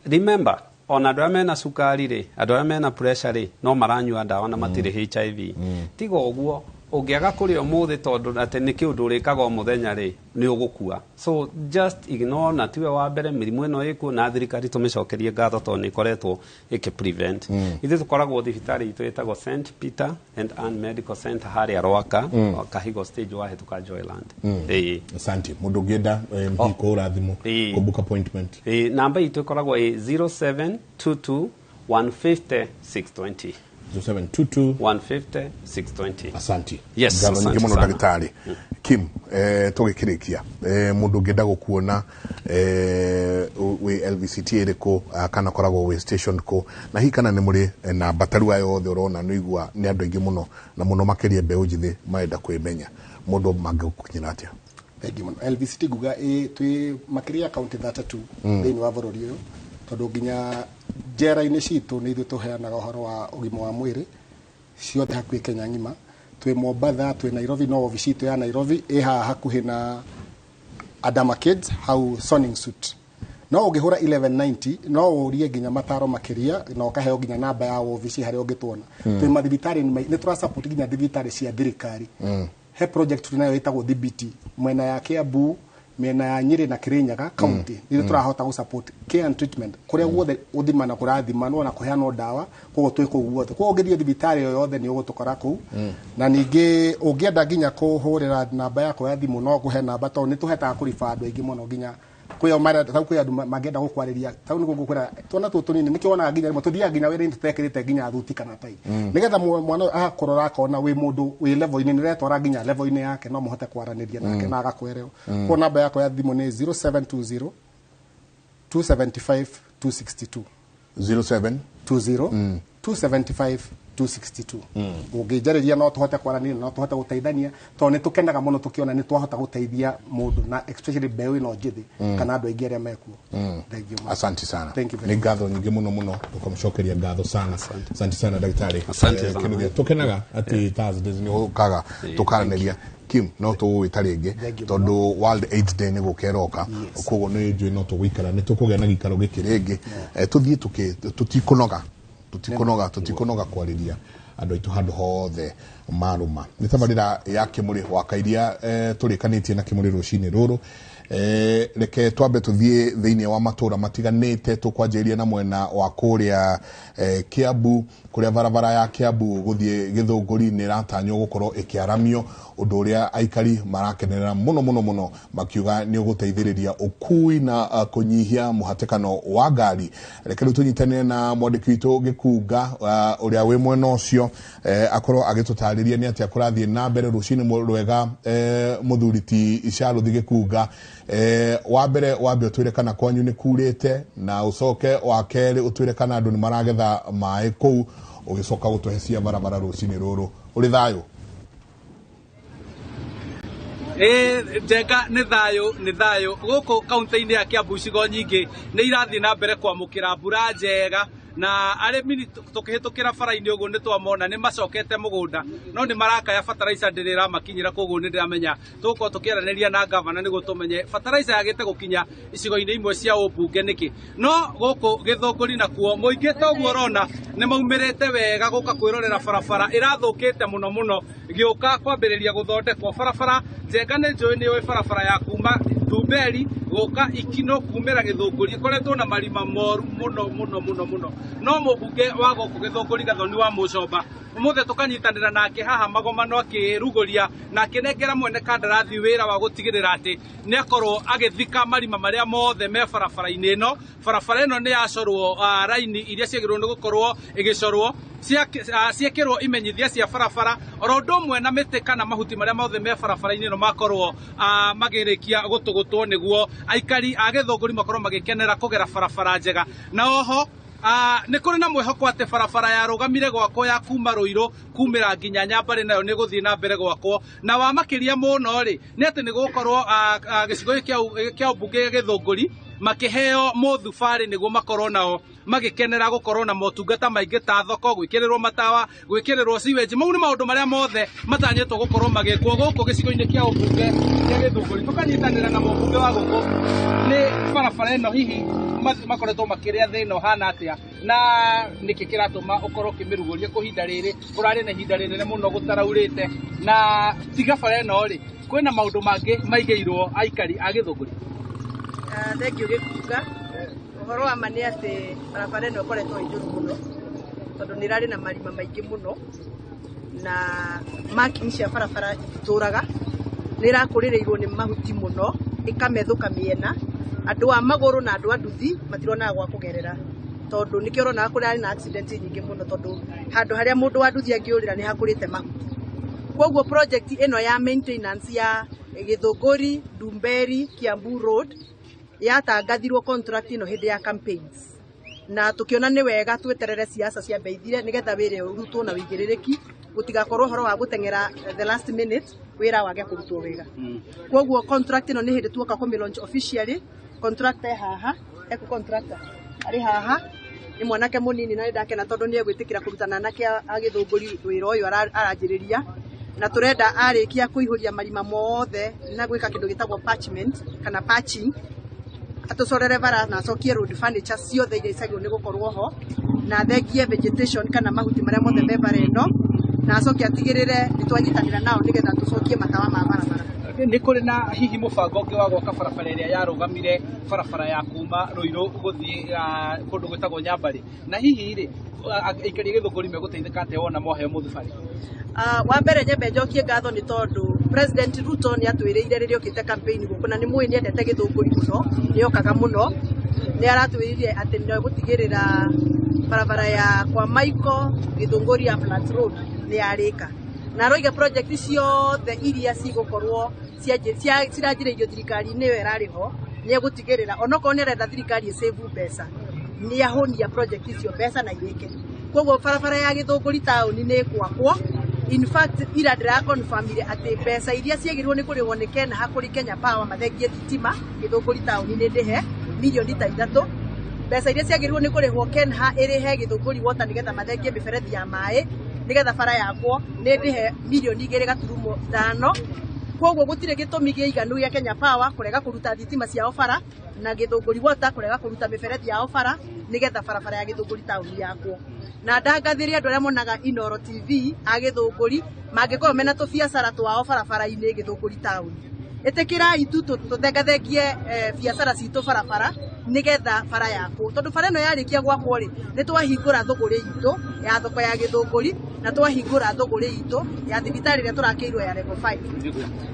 Remember, ona andũ arĩa mena cukari rĩ, andũ arĩa mena pressure rĩ, no maranyua ndawa na matirĩ HIV. Tiga ũguo, ũngĩaga kũrĩa ũmũthĩ tondũ atĩ nĩ kĩũndũ ũrĩkaga o mũthenya rĩ, nĩ ũgũkua. So just ignore, na tiwe wa mbere, mĩrimũ ĩno ĩkuo, na thirikari tũmĩcokerie ngatho tondũ nĩ ĩkoretwo ĩkĩ prevent. Ithuĩ tũkoragwo thibitarĩ itũ ĩtagwo St Peter and Ann Medical Center harĩa Rwaka, Kahigo stage wahĩtũka Joyland. Ĩĩ. Asante. Mũndũ ũngĩenda hihi kũhũra thimũ, kũbook appointment? Ĩĩ, namba itũ ĩkoragwo ĩ 0722 150 620. 0722 150 620. Asante. Yes, Ngatho nyingĩ asante mũno sana. ndagĩtarĩ Kim. Tũgĩkĩrĩkia, mũndũ ũngĩenda gũkuona, wĩ LVCT ĩrĩkũ, kana koragwo wĩ station kũ, na hihi kana nĩ mũrĩ namba tarua yothe ũrona nĩ igua nĩ andũ aingĩ mũno, na mũno makĩria mbeũ njĩthĩ marenda kwĩmenya, mũndũ mangĩgũkinyĩra atĩa? Thank you mũno. LVCT nguga ĩ twĩ makĩria ya kaunti 32 thĩinĩ wa bũrũri ũyũ, tondũ nginya njera-inĩ citũ nĩ ithuĩ tũheanaga ũhoro wa ũgima wa mwĩrĩ ciothe hakuhĩ Kenya ng'ima. Twĩ Mombatha, twĩ Nairobi, no obici itũ ya Nairobi ĩ haha hakuhĩ na Adama Kids hau Sonning Suit. No ũngĩhũra 1190 no ũrie nginya mataro makĩria, na ũkaheo nginya namba ya obici harĩa ũngĩtuona. Twĩ mathibitarĩ nĩ tũra support nginya thibitarĩ cia thirikari. He project tunayo ĩtagwo DBT mwena ya Kiambu, mĩena ya Nyĩrĩ na Kirinyaga county. Nĩ tũrahota gũ support care and treatment kũrĩa guothe gũthimana kũrathimanwo na kũheanwo ndawa. Koguo twĩ kũu guothe, koguo ũngĩthiĩ thibitarĩ o yothe nĩ ũgũtũkora kũu. Na ningĩ ũngĩenda nginya kũhũrĩra namba yakwa ya thimũ, no ngũhe namba, tondũ nĩ tũhetaga kũriba andũ aingĩ mũno, nginya kwĩo marenda tau kwĩ andũ mangĩenda gũkwarĩria tau nĩguo ngũkwĩra twana tũtũ tũnini nĩkĩo wonaga nginya rĩmwe tũthiaga nginya wĩra-inĩ tũtekĩrĩte nginya thuti kana tai, nĩgetha mwana ũyũ agakũrora akona wĩ mũndũ wĩ level-inĩ, nĩ ũretwara nginya level-inĩ yake, no mũhote kwaranĩria nake na agakwerewa. Koguo namba yakwa ya thimũ nĩ 0720 275 262. 07 20 275 262. Ũngĩnjarĩria no tũhote kwaranĩria, no tũhote gũteithania, tondũ nĩ tũkenaga mũno tũkĩona nĩ twahota gũteithia mũndũ, na especially mbeũ ĩno njĩthĩ kana andũ aingĩ arĩa mekuo. Thank you much. Asante sana. Thank you very Nĩ ngatho nyingĩ mũno mũno, tũkamũcokeria ngatho sana. Asante sana, ndagĩtarĩ. Asante sana. Kĩnuthia, tũkenaga atĩ Thursdays nĩ ũkaga tũkaranĩria. Kim, no tũgũgwĩta rĩngĩ Thank you. tondũ World AIDS Day nĩ gũka ĩroka. Koguo nĩ njũĩ no tũgũikara, nĩ tũkũgĩa na gĩikaro gĩkĩ rĩngĩ. Tũthiĩ tũtikũnoga. Tũtikũnoga kwarĩria andũ aitũ handũ hothe marũma. Nĩ tabarĩra ya Kĩmũrĩ wa Kairia, tũrĩkanĩtie na Kĩmũrĩ rũcinĩ rũrũ. Reke twambe tũthiĩ thĩinĩ wa matũra matiganĩte, tũkwanjĩrĩria na mwena wa kũrĩa Kiambu, kũrĩa barabara ya Kiambu gũthiĩ Gĩthũngũri nĩ ĩratanywo gũkorwo ĩkĩaramio, ũndũ ũrĩa aikari marakenerera mũno mũno mũno, makiuga nĩ ũgũteithĩrĩria ũkui na kũnyihia mũhatĩkano wa ngari. Reke rĩu tũnyitanĩre na mwandĩki witũ Gĩkunga, ũrĩa wĩ mwena ũcio, akorwo agĩtũtarĩria nĩ atĩa kũrathiĩ na mbere. Rũcinĩ rwega, mũthuri ti Charles Gĩkunga. Wa mbere wambe ũtwĩre kana kwanyu nĩ kurĩte, na ũcoke wa kerĩ ũtwĩre kana andũ nĩ maragetha maĩ kũu, ũgĩcoka gũtũhe cia barabara rũcinĩ rũrũ. Ũrĩ thayũ? Ĩĩ Njenga, nĩ thayũ, nĩ thayũ gũkũ kaunti-inĩ ya Kiambu. Icigo nyingĩ nĩ irathiĩ na mbere kwamũkĩra mbura njega, na arĩmi tũkĩhĩtũkĩra bara-inĩ ũguo nĩ twamona nĩ macokete mũgũnda, no nĩ marakaya fertilizer ndĩrĩ ĩramakinyĩra. Koguo nĩ ndĩramenya tũgũkorwo tũkĩaranĩria na gavana nĩguo tũmenye fertilizer yagĩte gũkinya icigo-inĩ imwe cia ũmbunge nĩkĩ. No gũkũ Gĩthũngũri nakuo mũingĩ toguo ũrona nĩ maumĩrĩte wega gũka kwĩrorera barabara ĩrathũkĩte mũno mũno gĩũka kwambĩrĩria gũthondekwo. Barabara, Njenga, nĩ njũĩ nĩ ũĩ barabara ya kuma Ndumberi gũka Ikino kumĩra Gĩthũngũri ĩkoretwo na marima moru mũno mũno mũno mũno. No mũmbunge wa gũkũ Gĩthũngũri, Gathoni wa Mũcomba, ũmũthĩ tũkanyitanĩra nake haha magomano akĩrugũria na akĩnengera mwene kandarathi wĩra wa gũtigĩrĩra atĩ nĩ akorwo agĩthika marima marĩa mothe me barabara-inĩ ĩno. Barabara ĩno nĩ yacorwo raini iria ciagĩrĩirwo nĩ gũkorwo ĩgĩcorwo, ciĩkĩrwo imenyithia cia barabara, oro ũndũ ũmwe na mĩtĩ kana mahuti marĩa mothe me barabara-inĩ ĩno makorwo magĩrĩkia gũtũgũtwo nĩguo aikari a Gĩthũngũri makorwo magĩkenera kũgera barabara njega. Na oho nĩ kũrĩ na mwĩhoko atĩ barabara yarũgamire gwakwo ya kuma Rũirũ kumĩra nginya Nyambarĩ nayo nĩ gũthiĩ na mbere gwakwo. Na wa makĩria mũno rĩ, nĩ atĩ nĩ gũkorwo gĩcigo gĩkĩ kĩa ũmbunge gĩa Gĩthũngũri makĩheo mũthubarĩ nĩguo makorwo nao magĩkenera gũkorwo na motungata maingĩ ta thoko, gwĩkĩrĩrwo matawa, gwĩkĩrĩrwo sewage. Mau nĩ maũndũ marĩa mothe matanyĩtwo gũkorwo magĩkwo gũkũ gĩcigo-inĩ kĩa ũmbunge kĩa Gĩthũngũri. Tũkanyitanĩra na mũmbunge wa gũkũ, nĩ barabara ĩno hihi makoretwo makĩrĩa thĩna ũhana atĩa, na nĩkĩ kĩratũma ũkorwo ũkĩmĩrugũria kũhinda rĩrĩ kũrarĩ na ihinda rĩnene mũno gũtaraurĩte? Na tiga bara ĩno rĩ, kwĩna maũndũ mangĩ maigĩirwo aikari a Gĩthũngũri? Thank you, Gĩkunga. Ũhoro wa ma nĩ atĩ barabara ĩno ĩkoretwo ĩ njũru mũno, tondũ nĩ ĩrarĩ na marima maingĩ mũno na marking cia barabara ititũraga, nĩ ĩrakũrĩrĩirwo nĩ mahuti mũno, ĩkamethũka mĩena. Andũ a magũrũ na andũ a nduthi matironaga gwa kũgerera, tondũ nĩkĩo ũronaga kũrarĩ na accident nyingĩ mũno, tondũ handũ harĩa mũndũ wa nduthi angĩũrĩra nĩ hakũrĩte mahuti. Koguo project ĩno ya maintenance ya Gĩthũngũri Ndumberi Kiambu Road yatangathirwo contract ĩno hĩndĩ ya campaigns, na tukiona nĩ wega tweterere siasa ciambe ithire nĩgetha wĩra ũrutwo na wĩigĩrĩrĩki, gũtigakorwo ũhoro wa gũteng'era the last minute wĩra wage kũrutwo wega. Koguo contract ĩno nĩ hĩndĩ tuoka kũmĩ launch officially. Contractor e haha, eku contractor arĩ haha, nĩ mwanake mũnini na nĩ ndakena tondũ nĩ egwĩtĩkĩra kũruta na anake a Gĩthũngũri wĩra ũyũ aranjĩrĩria. Na tũrenda arĩkia kũihũria marima mothe na gwĩka kĩndũ gĩtagwo parchment kana patching, atũcorere bara na acokie road furniture ciothe iria icagĩrĩirwo nĩ gũkorwo ho, na thengie vegetation kana mahuti marĩa mothe me bara ĩno, na acoke atigĩrĩre nĩ twanyitanĩra nao nĩgetha tũcokie matawa ma barabara. Nĩ kũrĩ na hihi mũbango ũngĩ wa gwaka barabara ĩrĩa yarũgamire, barabara ya kuma Rũirũ gũthiĩ kũndũ gwĩtagwo Nyambarĩ? Na hihi rĩ, aikari a Gĩthũngũri megũteithĩka atĩa wona moheo mũthubarĩ? Wa mbere nyambe njokie ngatho nĩ tondũ President Ruto nĩ atwĩrĩire rĩrĩa okĩte campaign gũkũ, na nĩ mũĩ nĩ endete Gĩthũngũri mũno, nĩ okaga mũno, nĩ aratwĩrire atĩ nĩ egũtigĩrĩra barabara ya kwa Michael Gĩthũngũri Uplands Road nĩ yarĩka, na aroiga project ciothe iria cigũkorwo ciranjĩrĩirio thirikari-inĩ ĩyo ĩrarĩ ho, nĩ egũtigĩrĩra onokorwo nĩ arenda thirikari ĩsave mbeca, nĩ ahũnia project icio mbeca na irĩke. Koguo barabara ya Gĩthũngũri taũni nĩ ĩkwakwo. In fact, ira ndĩrakonfamire atĩ mbeca iria ciagĩrĩirwo nĩ kũrĩhwo nĩ KENHA kũrĩ Kenya Power mathengie thitima Gĩthũngũri taũni nĩ ndĩhe mirioni ta 3. Mbeca iria ciagĩrĩirwo nĩ kũrĩhwo KENHA ĩrĩhe Gĩthũngũri Water nĩgetha mathengie mĩberethi ya maĩ nĩgetha bara yakwo nĩ ndĩhe 2.5 mirioni. Koguo gutire gitumi gia iganu gĩa Kenya Power kurega kuruta thitima ciao bara na Githunguri Water kurega kuruta miberethi yao bara nigetha barabara ya Githunguri tauni yakwo. Na ndangathirie andu aria monaga Inooro TV a Githunguri mangikorwo mena tubiacara twao barabara-ini Githunguri tauni, itikirai tu tuthengathengie biacara citu barabara nigetha bara yakwo, tondu bara ino yarikia gwakwo ri ni twahingura thuguri itu ya thoko ya Githunguri na twahingura thuguri itu ya thibitari iria turakeirwo ya level 5.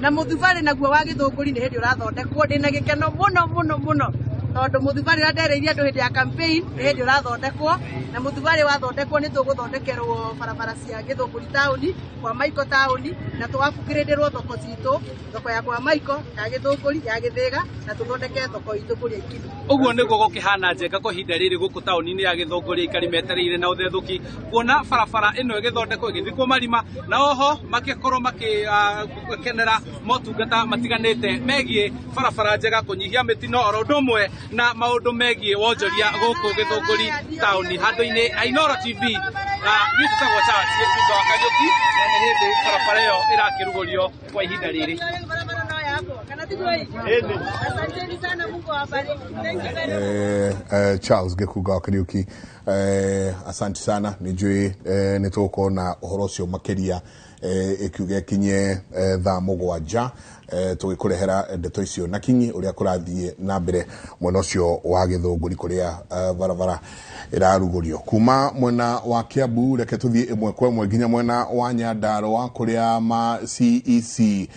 Na muthubari naguo wa Githunguri ni hindi urathondekwo, ndina gikeno muno muno muno tondu muthubari uria ndereirie andu hindi ya campaign ni hindi urathondekwo, na muthubari wathondekwo ni tuguthondekerwo barabara cia Githunguri tauni kwa Maiko tauni na tugabukirindirwo thoko citu, thoko ya kwa Maiko ya Githunguri ya Githiga, na tuthondeke thoko itu kuria Ikindu. Uguo niguo gukihana Njenga kwa ihinda riri guku tauni-ini ya Githunguri aikari metereire na uthethũki kuona barabara ĩno ĩgĩthondekwo ĩgĩthikwo marima, na oho makĩkorwo makĩkenera motungata matiganĩte megiĩ barabara njega, kũnyihia mĩtino oro ũndũ ũmwe na maũndũ megiĩ wonjoria gũkũ Githunguri tauni. Handũ-inĩ ha Inooro TV na niĩ njĩtagwo Charles Gĩkunga wa Kariũki, na nĩ hĩndĩ barabara ĩyo ĩrakĩrugũrio kwa ihinda rĩrĩ. Charles Gĩkunga wa Kariũki, asante sana. Nĩ nĩ tũgũkorwo ũhoro ũcio makĩria ĩkiuga ĩkinye thaa 7 tũgĩkũrehera ndeto icio na kinyi ũrĩa kũrathiĩ na mbere mwena ũcio wa Githunguri kũrĩa barabara ĩrarugũrio. Kuma mwena wa Kiambu reke tũthiĩ ĩmwe kwa ĩmwe nginya mwena wa Nyandarua kũrĩa ma CEC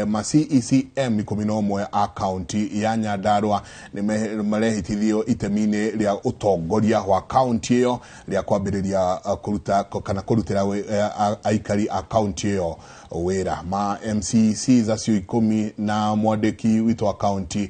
ma CECM 11 a kaunti ya Nyandarua nĩ marehitithio itemi-inĩ rĩa ũtongoria wa kaunti ĩyo rĩa kwambĩrĩria kũruta kana kũrutĩra aikari a kaunti ĩyo wĩra. Ma MCCs acio 10 na mwandĩki witũ wa kaunti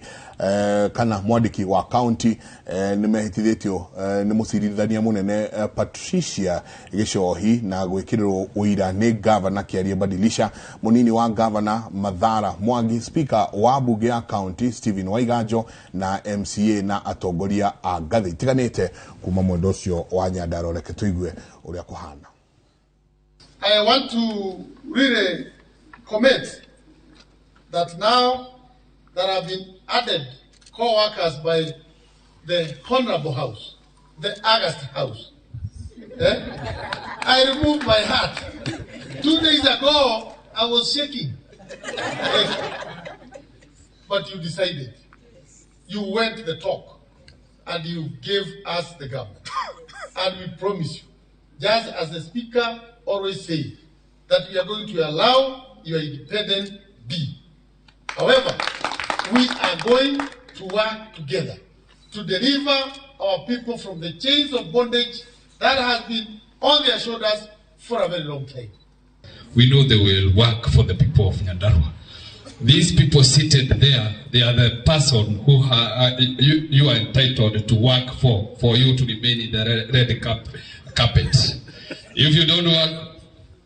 kana mwandĩki wa kaunti nĩ mehitithĩtio nĩ mũcirithania mũnene Patricia Gĩcohi na gwĩkĩrĩrwo ũira nĩ gavana Kĩarie Badilisha, mũnini wa gavana Mathara Mwangi, speaker wa bunge ya kaunti Stephen Waiganjo na MCA na atongoria a ngathĩ itiganĩte kuma mwena ũcio wa Nyandarua. Reke tũigue ũrĩa kũhana. I want to really commit that now there have been added co-workers by the Honorable House, the August House. I removed my hat. 2 days ago, I was shaking. But you decided. You went the talk, and you gave us the government. And we promise you, just as the Speaker always said, that we are going to allow your independence be. However, we are going to work together to deliver our people from the chains of bondage that has been on their shoulders for a very long time. We know they will work for the people of Nyandarua. These people seated there, they are the person who you are entitled to work for you to remain in the red carpet. If you don't work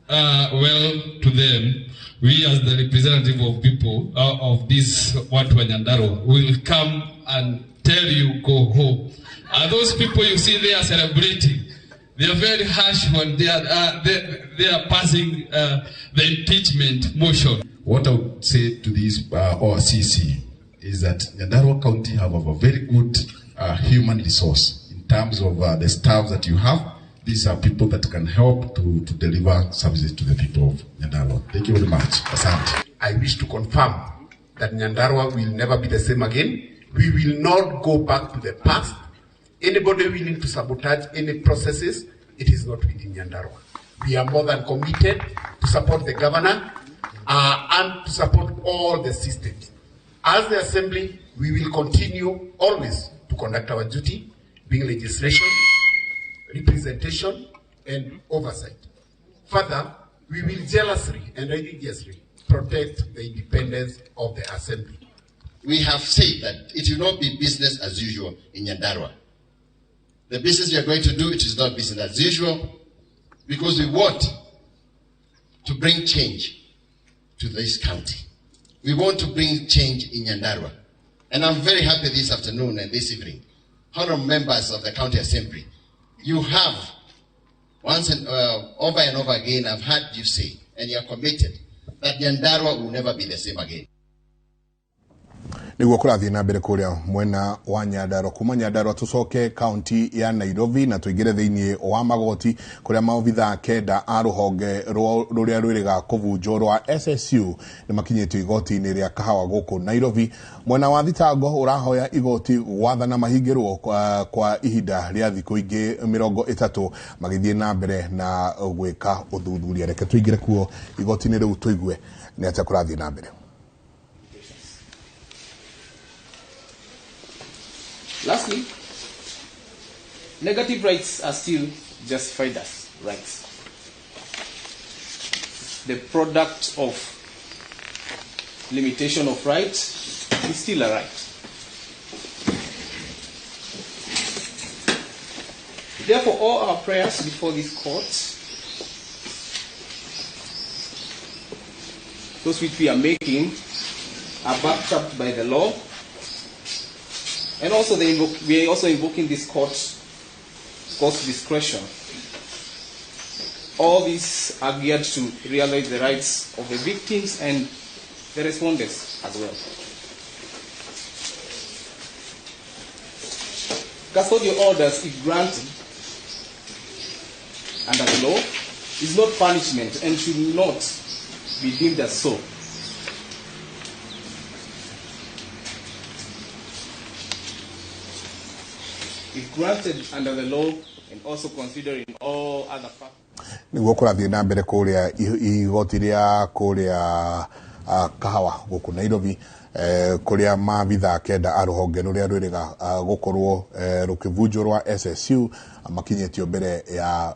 well to them, we as the representative of people of this watu wa Nyandarua will come and tell you go home. And those people you see there celebrating, they are very harsh when they are passing the impeachment motion. What I would say to this OCC is that Nyandarua County have a very good human resource in terms of the staff that you have. These are people that can help to deliver services to the people of Nyandarua. Thank you very much. Asante. I wish to confirm that Nyandarua will never be the same again. We will not go back to the past. Anybody willing to sabotage any processes, it is not within Nyandarua. We are more than committed to support the governor and to support all the systems. As the Assembly, we will continue always to conduct our duty, being legislation, representation, and oversight. Further, we will jealously and religiously protect the independence of the Assembly. We have said that it will not be business as usual in Nyandarua. The business we are going to do, it is not business as usual, because we want to bring change to this county. We want to bring change in Nyandarua. And I'm very happy this afternoon and this evening, honorable members of the County Assembly, you have once and over and over again, I've heard you say, and you are committed, that Nyandarua will never be the same again. Niguo kũrathiĩ na mbere kũrĩa mwena wa Nyandarua. Kuma Nyandarua tũcoke kaunti ya Nairobi na tũingĩre thĩinĩ wa magoti kũrĩa maobithaa 9 a rũhonge rũrĩa rwĩrĩga kũbunjwo rwa SSU nĩ makinyĩtio igoti-inĩ rĩa Kahawa gũkũ Nairobi. Mwena wa thitango ũrahoya igoti gwathana mahingĩrwo kwa ihinda rĩa thikũ ingĩ 30 magĩthiĩ na mbere na gwĩka ũthuthuria. Reke tũingĩre kuo igoti-inĩ rĩu tũigue nĩ atĩa kũrathiĩ na mbere. Lastly, negative rights are still justified as rights. The product of limitation of rights is still a right. Therefore, all our prayers before this court, those which we are making, are backed up by the law. And also, we are also invoking this court's discretion. All these are geared to realize the rights of the victims and the respondents as well. Custodial orders, if granted under the law, is not punishment and should not be deemed as so. If granted under the law and also considering all other factors. Niguo kũrathiĩ na mbere kũrĩa igoti rĩa kũrĩa Kahawa gũkũ Nairobi, kũrĩa maabithaa 9 a rũhonge rũrĩa rwĩrĩga gũkorwo rũkĩbunjwo rwa SSU makinyĩtio mbere ya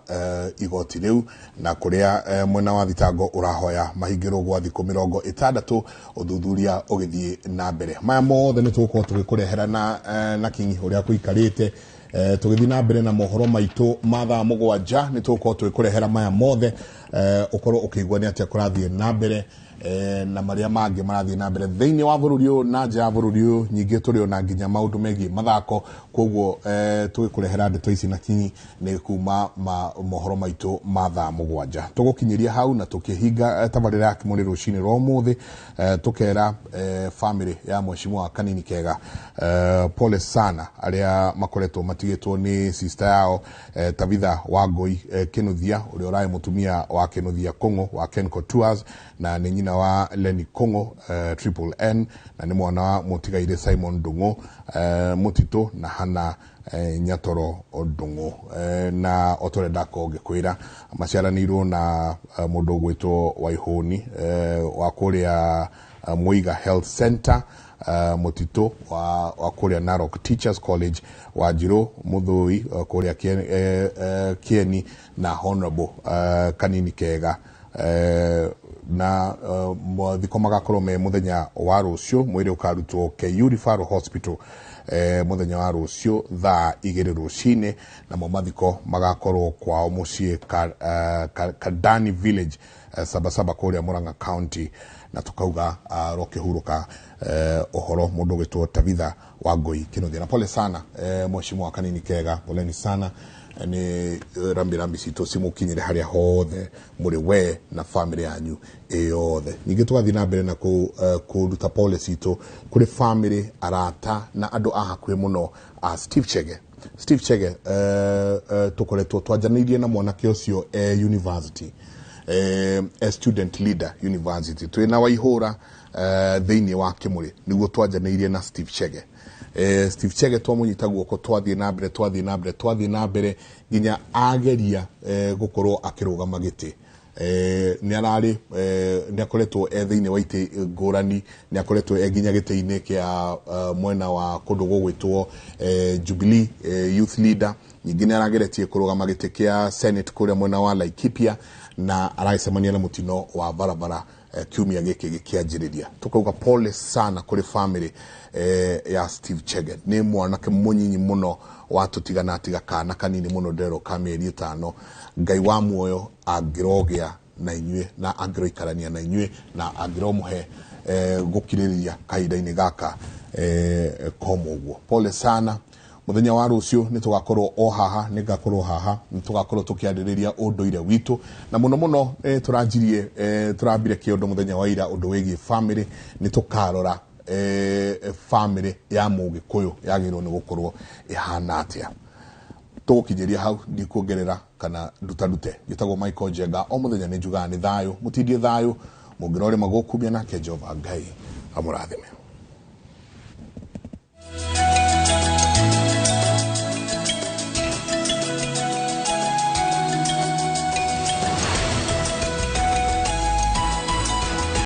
igoti rĩu, na kũrĩa mwena wa thitango ũrahoya mahingĩrwo gwa thikũ 60 ũthuthuria ũgĩthiĩ na mbere. Maya mothe nĩ tũgũkorwo tũgĩkũrehera na kinyi ũrĩa kũikarĩte. Tũgĩthiĩ na mbere na mohoro maitũ ma thaa 7 nĩ tũgũkorwo tũgĩkũrehera maya mothe, ũkorwo ũkĩigua nĩ atĩa kũrathiĩ na mbere na marĩa mangĩ marathiĩ na mbere thĩinĩ wa bũrũri ũyũ na nja ya bũrũri ũyũ. Nyingĩ tũrĩ ona nginya maũndũ megiĩ mathako, koguo tũgĩkũrehera ndeto ici na kinyi nĩ kuma mohoro maitũ ma thaa 7. Tũgũkinyĩria hau na tũkĩhinga tabarĩra ya Kĩmũrĩ rũcinĩ rwa ũmũthĩ, tũkera family ya mheshimiwa Kanini Kega pole sana arĩa makoretwo matigĩtwo nĩ sister yao Tabitha Wangũi Kinuthia ũrĩa ũrarĩ mũtumia wa Kinuthia Kũng'ũ wa Kenco Tours, na nĩ nyina wa Lenny Kũng'ũ Triple N, na nĩ mwana wa mũtigaire Simon Ndung'u Mũtitũ na Hana Nyatoro Ndung'u. Na otore ndakorwo ngĩkwĩra maciaranĩirwo na mũndũ ũgwĩtwo Waihũni wa kũrĩa Muiga Health Center, Mũtitũ wa kũrĩa Narok Teachers College, Wanjirũ Mũthũi kũrĩa Kieni, na Honorable Kanini Kega. Na mathiko magakorwo me mũthenya wa rũciũ, mwĩrĩ ũkarutwo KU Referral Hospital mũthenya wa rũciũ thaa 2 rũcinĩ, namo mathiko magakorwo kwao mũciĩ Kadani Village, Sabasaba kũrĩa Murang'a County. Na tukauga rokĩhurũka ũhoro mũndũ ũgwĩtwo Tabitha Wangũi Kinuthia. Na pole sana mheshimiwa Kanini Kega, poleni sana. Nĩ rambirambi citũ cimũkinyĩre harĩa hothe mũrĩ we na family yanyu ĩyothe. Ningĩ tũgathiĩ na mbere na kũruta pole citũ kũrĩ family, arata na andũ a hakuhĩ mũno a Steve Chege. Steve Chege tũkoretwo twanjanĩirie na mwanake ũcio university, student leader university, twĩna Waihũra thĩinĩ wa Kĩmũrĩ, nĩguo twanjanĩirie na Steve Chege. Steve Chege twamũnyita guoko, twathiĩ na mbere twathiĩ na mbere twathiĩ na mbere nginya ageria gũkorwo akĩrũgama gĩtĩ. Nĩ ararĩ nĩ akoretwo e thĩinĩ wa itĩ ngũrani, nĩ akoretwo e nginya gĩtĩ-inĩ kĩa mwena wa kũndũ gũgwĩtwo Jubilee Youth Leader. Ningĩ nĩ arageretie kũrũgama gĩtĩ kĩa Senate kũrĩa mwena wa Laikipia, na aragĩcemania na mũtino wa barabara kiumia gĩkĩ gĩkĩanjĩrĩria. Tũkauga pole sana kũrĩ family ya Steve Chege. Nĩ mwanake mũnyinyi mũno watũtigana atiga kana kanini mũno ndero ka mĩeri 5. Ngai wa muoyo angĩrogĩa na inyuĩ na angĩroikarania na inyuĩ na angĩromũhe gũkirĩrĩria kahinda-inĩ gaka komo ũguo. Pole sana. Muthenya wa rucio ni tugakorwo o haha, ni ngakorwo haha, ni tugakorwo tukiarĩrĩria ũndũire witũ na mũno mũno tũranjirie tũrambire kĩondo mũthenya wa ira ũndũ wĩgiĩ family. Nĩ tũkarora family ya Mũgĩkũyũ yagĩrĩirwo nĩ gũkorwo ĩhana atĩa. Tũgũkinyĩria hau, ndikuongerera kana ndutarute. Njĩtagwo Michael Njenga, o mũthenya nĩ njugaga nĩ thayũ, mũtindie thayũ, mũngĩrorĩma gũkumia nake Jehova Ngai amũrathime.